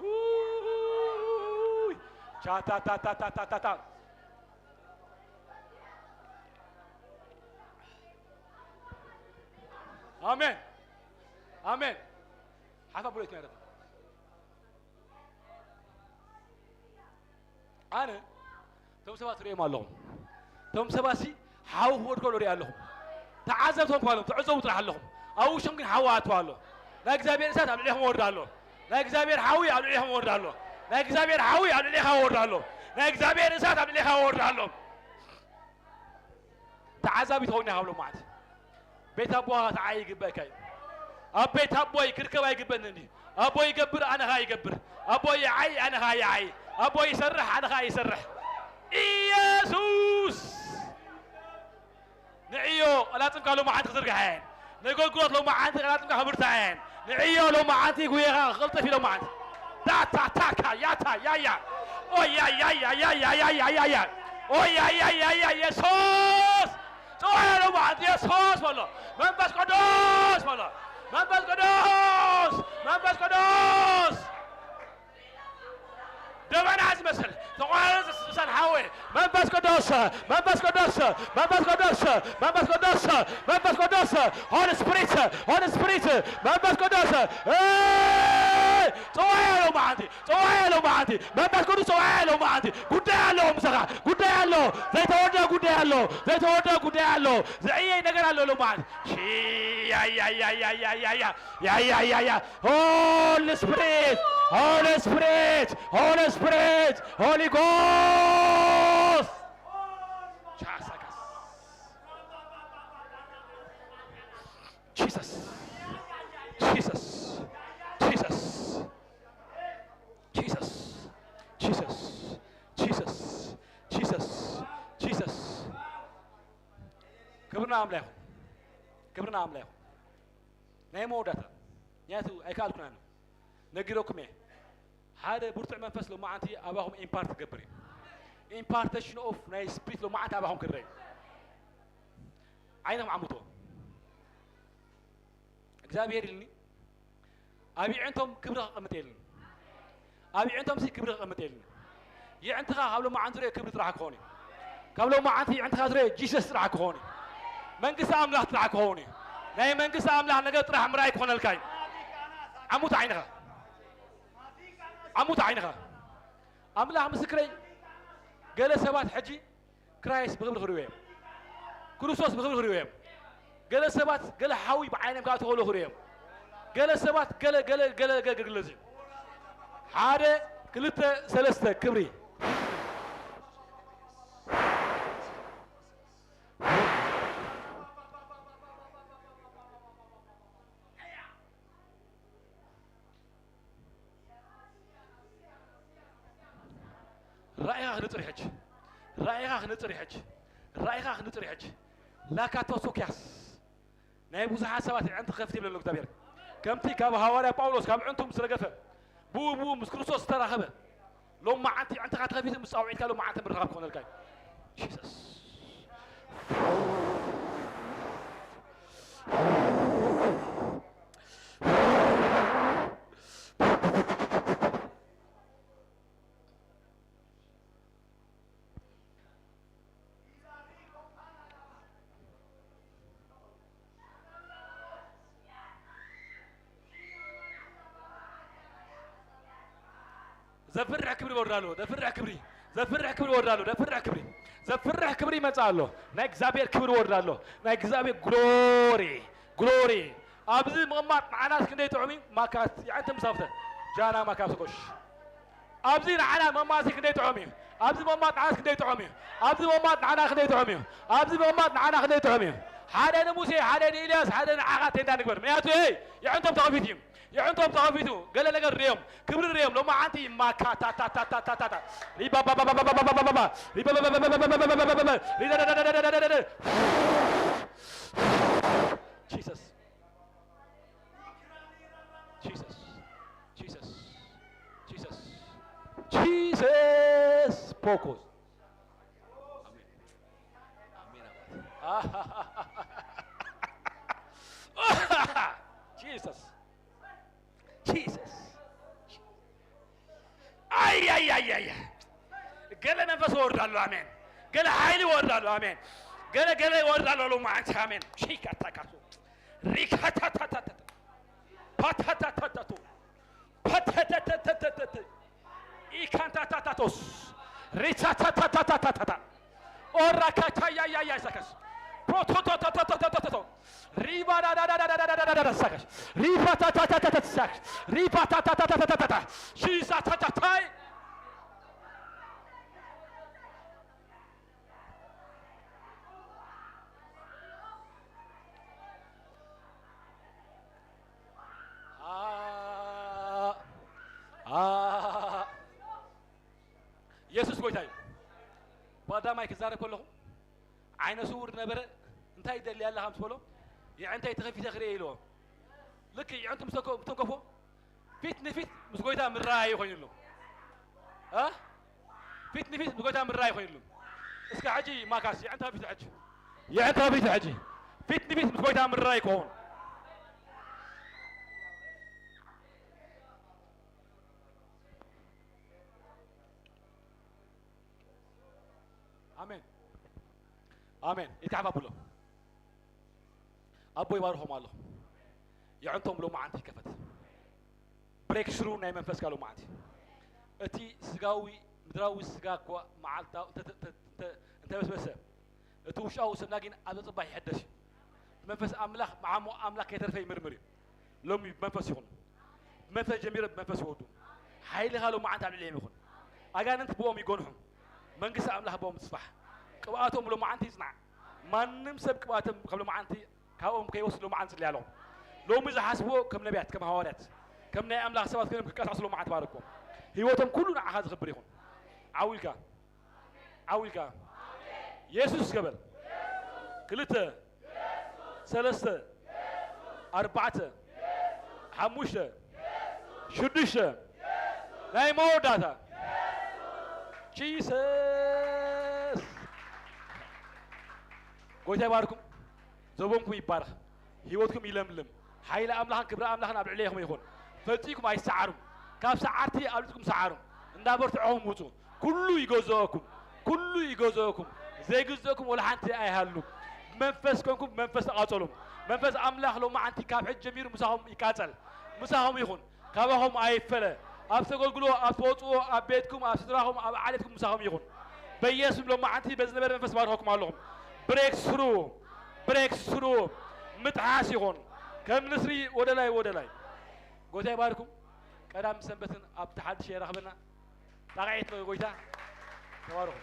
ኡይ። ቻታታታታታታ። ኣሜን። ኣሜን። ሓፋ ብሎ ይትናረብ። ኣነ እቶም ሰባት ርእዮም ኣለኹም። እቶም ሰባት ሲ ሓው ክወድኮ ርኢ ኣለኹም። ተዓዘብቶም ኳሎም ትዕዘቡ ጥራሕ ኣለኹም። ኣብ ውሽጦም ግን ሓዊ ኣትዋ ኣሎ። ናይ እግዚኣብሔር እሳት ኣብ ልዕሌኹም ወርዳ ኣሎ። ናይ እግዚኣብሔር ሓዊ ኣብ ልዕሌኹም ወርዳ ኣሎ። ናይ እግዚኣብሔር ሓዊ ኣብ ልዕሌኻ ወርዳ ኣሎ። ናይ እግዚኣብሔር እሳት ኣብ ልዕሌኻ ወርዳ ኣሎ። ተዓዛቢ ትኸውን ኢኻ ካብ ሎማዓንቲ። ቤት ኣቦኻ ክትዓይ ይግበእካ እዩ። ኣብ ቤት ኣቦይ ክርከብ ኣይግበእንን እዩ። ኣቦይ ይገብር፣ ኣነ ኸኣ ይገብር። ኣቦይ ይዓይ፣ ኣነ ኸኣ ይዓይ። ኣቦይ ይሰርሕ፣ ኣነ ኸኣ ይሰርሕ። ኢየሱስ! ንዕዮ ቀላጽምካ ሎማዓንቲ ክዝርግሐን፣ ነገልግሎት ሎማዓንቲ ቀላጽምካ ክብርታዐን። ንዕዮ ሎማዓንቲ ጉየኻ ክቕልጥፍ እዩ ሎማዓንቲ። ዳታ ታካ ያታ ያያ ኦያ ያያ ያያ ያያ ያያ ኦያ ያያ ያያ የሱስ ጽዋዕ ሎማዓንቲ የሱስ በሎ። መንፈስ ቅዱስ በሎ። መንፈስ ቅዱስ መንፈስ ቅዱስ ደበና ዝመስል ተቋረጽ ዝሰን ሓወ መንፈስ ቅዱስ መንፈስ ቅዱስ መንፈስ ቅዱስ መንፈስ ቅዱስ መንፈስ ቅዱስ Holy Spirit Holy Spirit መንፈስ ቅዱስ ጽዋዕ ያለው መዓንቲ ጽዋዕ ያለው መዓንቲ መንፈስ ቅዱስ ጽዋዕ ያለው መዓንቲ ጉዳይ ኣለዎ ምሳኻ ጉዳይ ኣለዎ ዘይተወደአ ጉዳይ ኣለዎ ዘይተወደአ ጉዳይ ኣለዎ ዝዕየይ ነገር ኣለዎ ለው መዓንቲ ያያያያያያያ ያያያያ Holy Spirit Holy Spirit Holy Spirit Holy Ghost Chasakas Jesus Jesus Jesus Jesus Jesus Jesus Jesus Jesus ክብርና ኣምላኽ ይኹን ክብርና ኣምላኽ ይኹን ናይ መወዳእታ ምክንያቱ ኣይከኣልኩን ኣነ ነጊረኩም እየ ሓደ ብርቱዕ መንፈስ ሎማዓንቲ ኣባኹም ኢምፓርት ክገብር እዩ impartation of ናይ ስፕሪት ሎማዓንቲ ኣባኹም ክረይ ዓይንኹም ዓምቶ እግዚኣብሔር ኢልኒ ኣብ ይዕንቶም ክብሪ ከቐምጥ የልን ኣብ ይዕንቶም ሲ ክብሪ ከቐምጥ የልን ይዕንትኻ ካብ ሎማዓንቲ ርኦ ክብሪ ጥራሕ ክኾን እዩ ካብ ሎማዓንቲ ይዕንትኻ ዝርኦ ጂሰስ ጥራሕ ክኾን እዩ መንግስቲ ኣምላኽ ጥራሕ ክኸውን እዩ ናይ መንግስቲ ኣምላኽ ነገር ጥራሕ ምራይ ክኾነልካ እዩ ዓሙት ዓይንኻ ዓሙት ዓይንኻ ኣምላኽ ምስክረይ ገለ ሰባት ሕጂ ክራይስት ብኽብሪ ክርእዩ እዮም ክርስቶስ ብኽብሪ ክርእዩ እዮም ገለ ሰባት ገለ ሓዊ ብዓይኖም ካብ ተኸሉ ክርእዩ እዮም ገለ ሰባት ገለ ገለ ገለ ገለ ገለ ሓደ ክልተ ሰለስተ ክብሪ ራእይኻ ክንጽር ሕጂ ራእይኻ ክንጽር ሕጂ ራእይኻ ክንጽር ሕጂ ላካቶሶኪያስ ናይ ብዙሓት ሰባት ዕንቲ ከፍት ይብለሉ እግዚኣብሔር ከምቲ ካብ ሃዋርያ ጳውሎስ ካብ ዕንቱ ምስ ረገፈ ብኡ ብኡ ምስ ክርስቶስ ዝተራኸበ ሎም መዓንቲ ዕንትኻ ተኸፊቱ ምስ ጻውዒትካ ሎም መዓንቲ ምርኻብ ክኾነልካ እዩ ጂሰስ ዘፍርሕ ክብሪ ወርድ ኣሎ። ዘፍርሕ ክብሪ፣ ዘፍርሕ ክብሪ ወርድ ኣሎ። ዘፍርሕ ክብሪ፣ ዘፍርሕ ክብሪ ይመጽእ ኣሎ። ናይ እግዚኣብሔር ክብሪ ወርድ ኣሎ። ናይ እግዚኣብሔር ግሎሪ፣ ግሎሪ። ኣብዚ ምቕማጥ ንዓናስ ክንደይ ጥዑም እዩ። ማካስ የዕንተ ምሳፍተ ጃና ማካስ ኮሽ ኣብዚ ንዓና መማሲ ክንደይ ጥዑም እዩ። ኣብዚ መማጥ ንዓና ክንደይ ጥዑም እዩ። ኣብዚ መማጥ ንዓና ክንደይ ጥዑም እዩ። ኣብዚ መማጥ ንዓና ክንደይ ጥዑም እዩ። ሓደ ንሙሴ፣ ሓደ ንኤልያስ፣ ሓደ ንዓኻ ቴንዳ ንግበር። ምክንያቱ ይ የዕንቶም ተኸፊቱ እዩ። የዕንቶም ተኸፊቱ ገለ ነገር ርእዮም፣ ክብሪ ርእዮም። ሎማዓንቲ ማካታታታታታታ ሪባባባባባባባባባ ሪባባባባባባባባባ ሪዳዳዳዳዳዳዳዳዳ Jesus Jesus Jesus Jesus Jesus ፖኮስ አሜን አሜን አባት Jesus Jesus አይ አይ አይ አይ ገለ መንፈስ ወርዳሉ አሜን ገለ ኃይል ወርዳሉ አሜን ገለ ገለ ወርዳሉ ሎማዓንቲ አሜን ሺካታካቱ ሪካታታታታ ፓታታታታቶ ፓታታታታታታ ኢካንታታታቶስ ሪታታታታታታታ ኦራካታያያያ ሳካስ ፖቶቶቶቶቶቶቶቶ ሪባዳዳዳዳዳዳዳዳዳ ሳካስ ሪፓታታታታታ ሳካስ ሪፓታታታታታታታ ሺሳታታታይ የሱስ ጎይታ እዩ። ብቐዳማይ ክዛረብ ከለኹ ዓይነ ስውር ነበረ፣ እንተ እንታይ ይደሊ ኣለኻ ምስ በሎ፣ የዕንተይ ተኸፊተ ክርኢ ኢልዎ። ልክ የዕንቱ ምስ ተኮ-፣ ምስ ተንከፎ፣ ፊት ንፊት ምስ ጎይታ ምረኣይ ኮይኑሉ። እ? ፊት ንፊት ምስ ጎይታ ምረኣይ ኮይኑሉ። እስከ ሕጂ ማካስ የዕንታ ፊት ሕጂ። የዕንታ ፊት ሕጂ። ፊት ንፊት ምስ ጎይታ ምረኣይ ይከውን። ኣሜን። ኣሜን። ኢድካ ሓፍ ኣብሎ። ኣቦ ይባርኾም ኣሎ። የዕንቶም ሎማዓንቲ ይከፈት። ብሬክ ስሩ ናይ መንፈስካ ሎማዓንቲ። እቲ ስጋዊ፣ ምድራዊ ስጋ እኳ መዓልታዊ እንተ-፣ እንተ-፣ እንተ-፣ እንተ-፣ እንተበስበሰ፣ እቲ ውሽጣዊ ሰብና ግን ኣብ ጽባሕ ይሕደስ እዩ። መንፈስ ኣምላኽ መዓሞ ኣምላኽ ከይተርፈ ይምርምር እዩ። ሎሚ ብመንፈስ ይኹን። ብመንፈስ ጀሚረ ብመንፈስ ይወዱ። ሓይልኻ ሎማዓንቲ ኣብ ልዕሊኦም ይኹን። ኣጋንንት ብኦም ይጎንሑ። መንግስቲ ኣምላኽ ብኦም ትስፋሕ። ቅብኣቶም ሎማዓንቲ ይጽናዕ። ማንም ሰብ ቅብኣቶም ካብ ሎማዓንቲ ካብኦም ከይወስድ ሎማዓንቲ ጽልያ ኣለኹ። ሎሚ ዝሓስብዎ ከም ነቢያት፣ ከም ሃዋርያት፣ ከም ናይ ኣምላኽ ሰባት ኮይኖም ክንቀሳቐሱ ሎማዓንቲ ባረክዎም። ህይወቶም ኩሉ ንዓኻ ዝኽብር ይኹን። ዓው ኢልካ፣ ዓው ኢልካ። የሱስ ገበል። ክልተ፣ ሰለስተ፣ ኣርባዕተ፣ ሓሙሽተ፣ ሽዱሽተ፣ ናይ መወዳእታ። ጂሰስ። ጎይታ ይባርኩም። ዘቦምኩም ይባረኽ። ህይወትኩም ይለምልም። ሓይሊ ኣምላኽን ክብሪ ኣምላኽን ኣብ ልዕሌኹም ይኹን። ፈጺምኩም ኣይሰዓሩም። ካብ ሰዓርቲ ኣብሊጽኩም ሰዓሩ። እንዳበርትዖኹም ውጹ። ኩሉ ይገዝኦኩም። ኩሉ ይገዝኦኩም። ዘይግዝኦኩም ወላ ሓንቲ ኣይሃሉ። ብመንፈስ ኮንኩም ብመንፈስ ተቓጸሉ። መንፈስ ኣምላኽ ሎማዓንቲ ካብ ሕጂ ጀሚሩ ምሳኹም ይቃጸል። ምሳኹም ይኹን። ካባኹም ኣይፈለ። ኣብ ተገልግሎ፣ ኣብ ትወጽዎ፣ ኣብ ቤትኩም፣ ኣብ ስድራኹም፣ ኣብ ዓሌትኩም ምሳኹም ይኹን። በኢየሱስ ሎማዓንቲ በዚ ዝነበረ መንፈስ ባርኸኩም ኣለኹም። ብሬክ ስሩ፣ ብሬክ ስሩ፣ ምጥሓስ ይኹን። ከም ንስሪ ወደ ላይ፣ ወደ ላይ። ጎይታ ይባርኩም። ቀዳም ሰንበትን ኣብቲ ሓድሽ የራኽበና። ጣቕዒት ነው ጎይታ። ተባረኹ።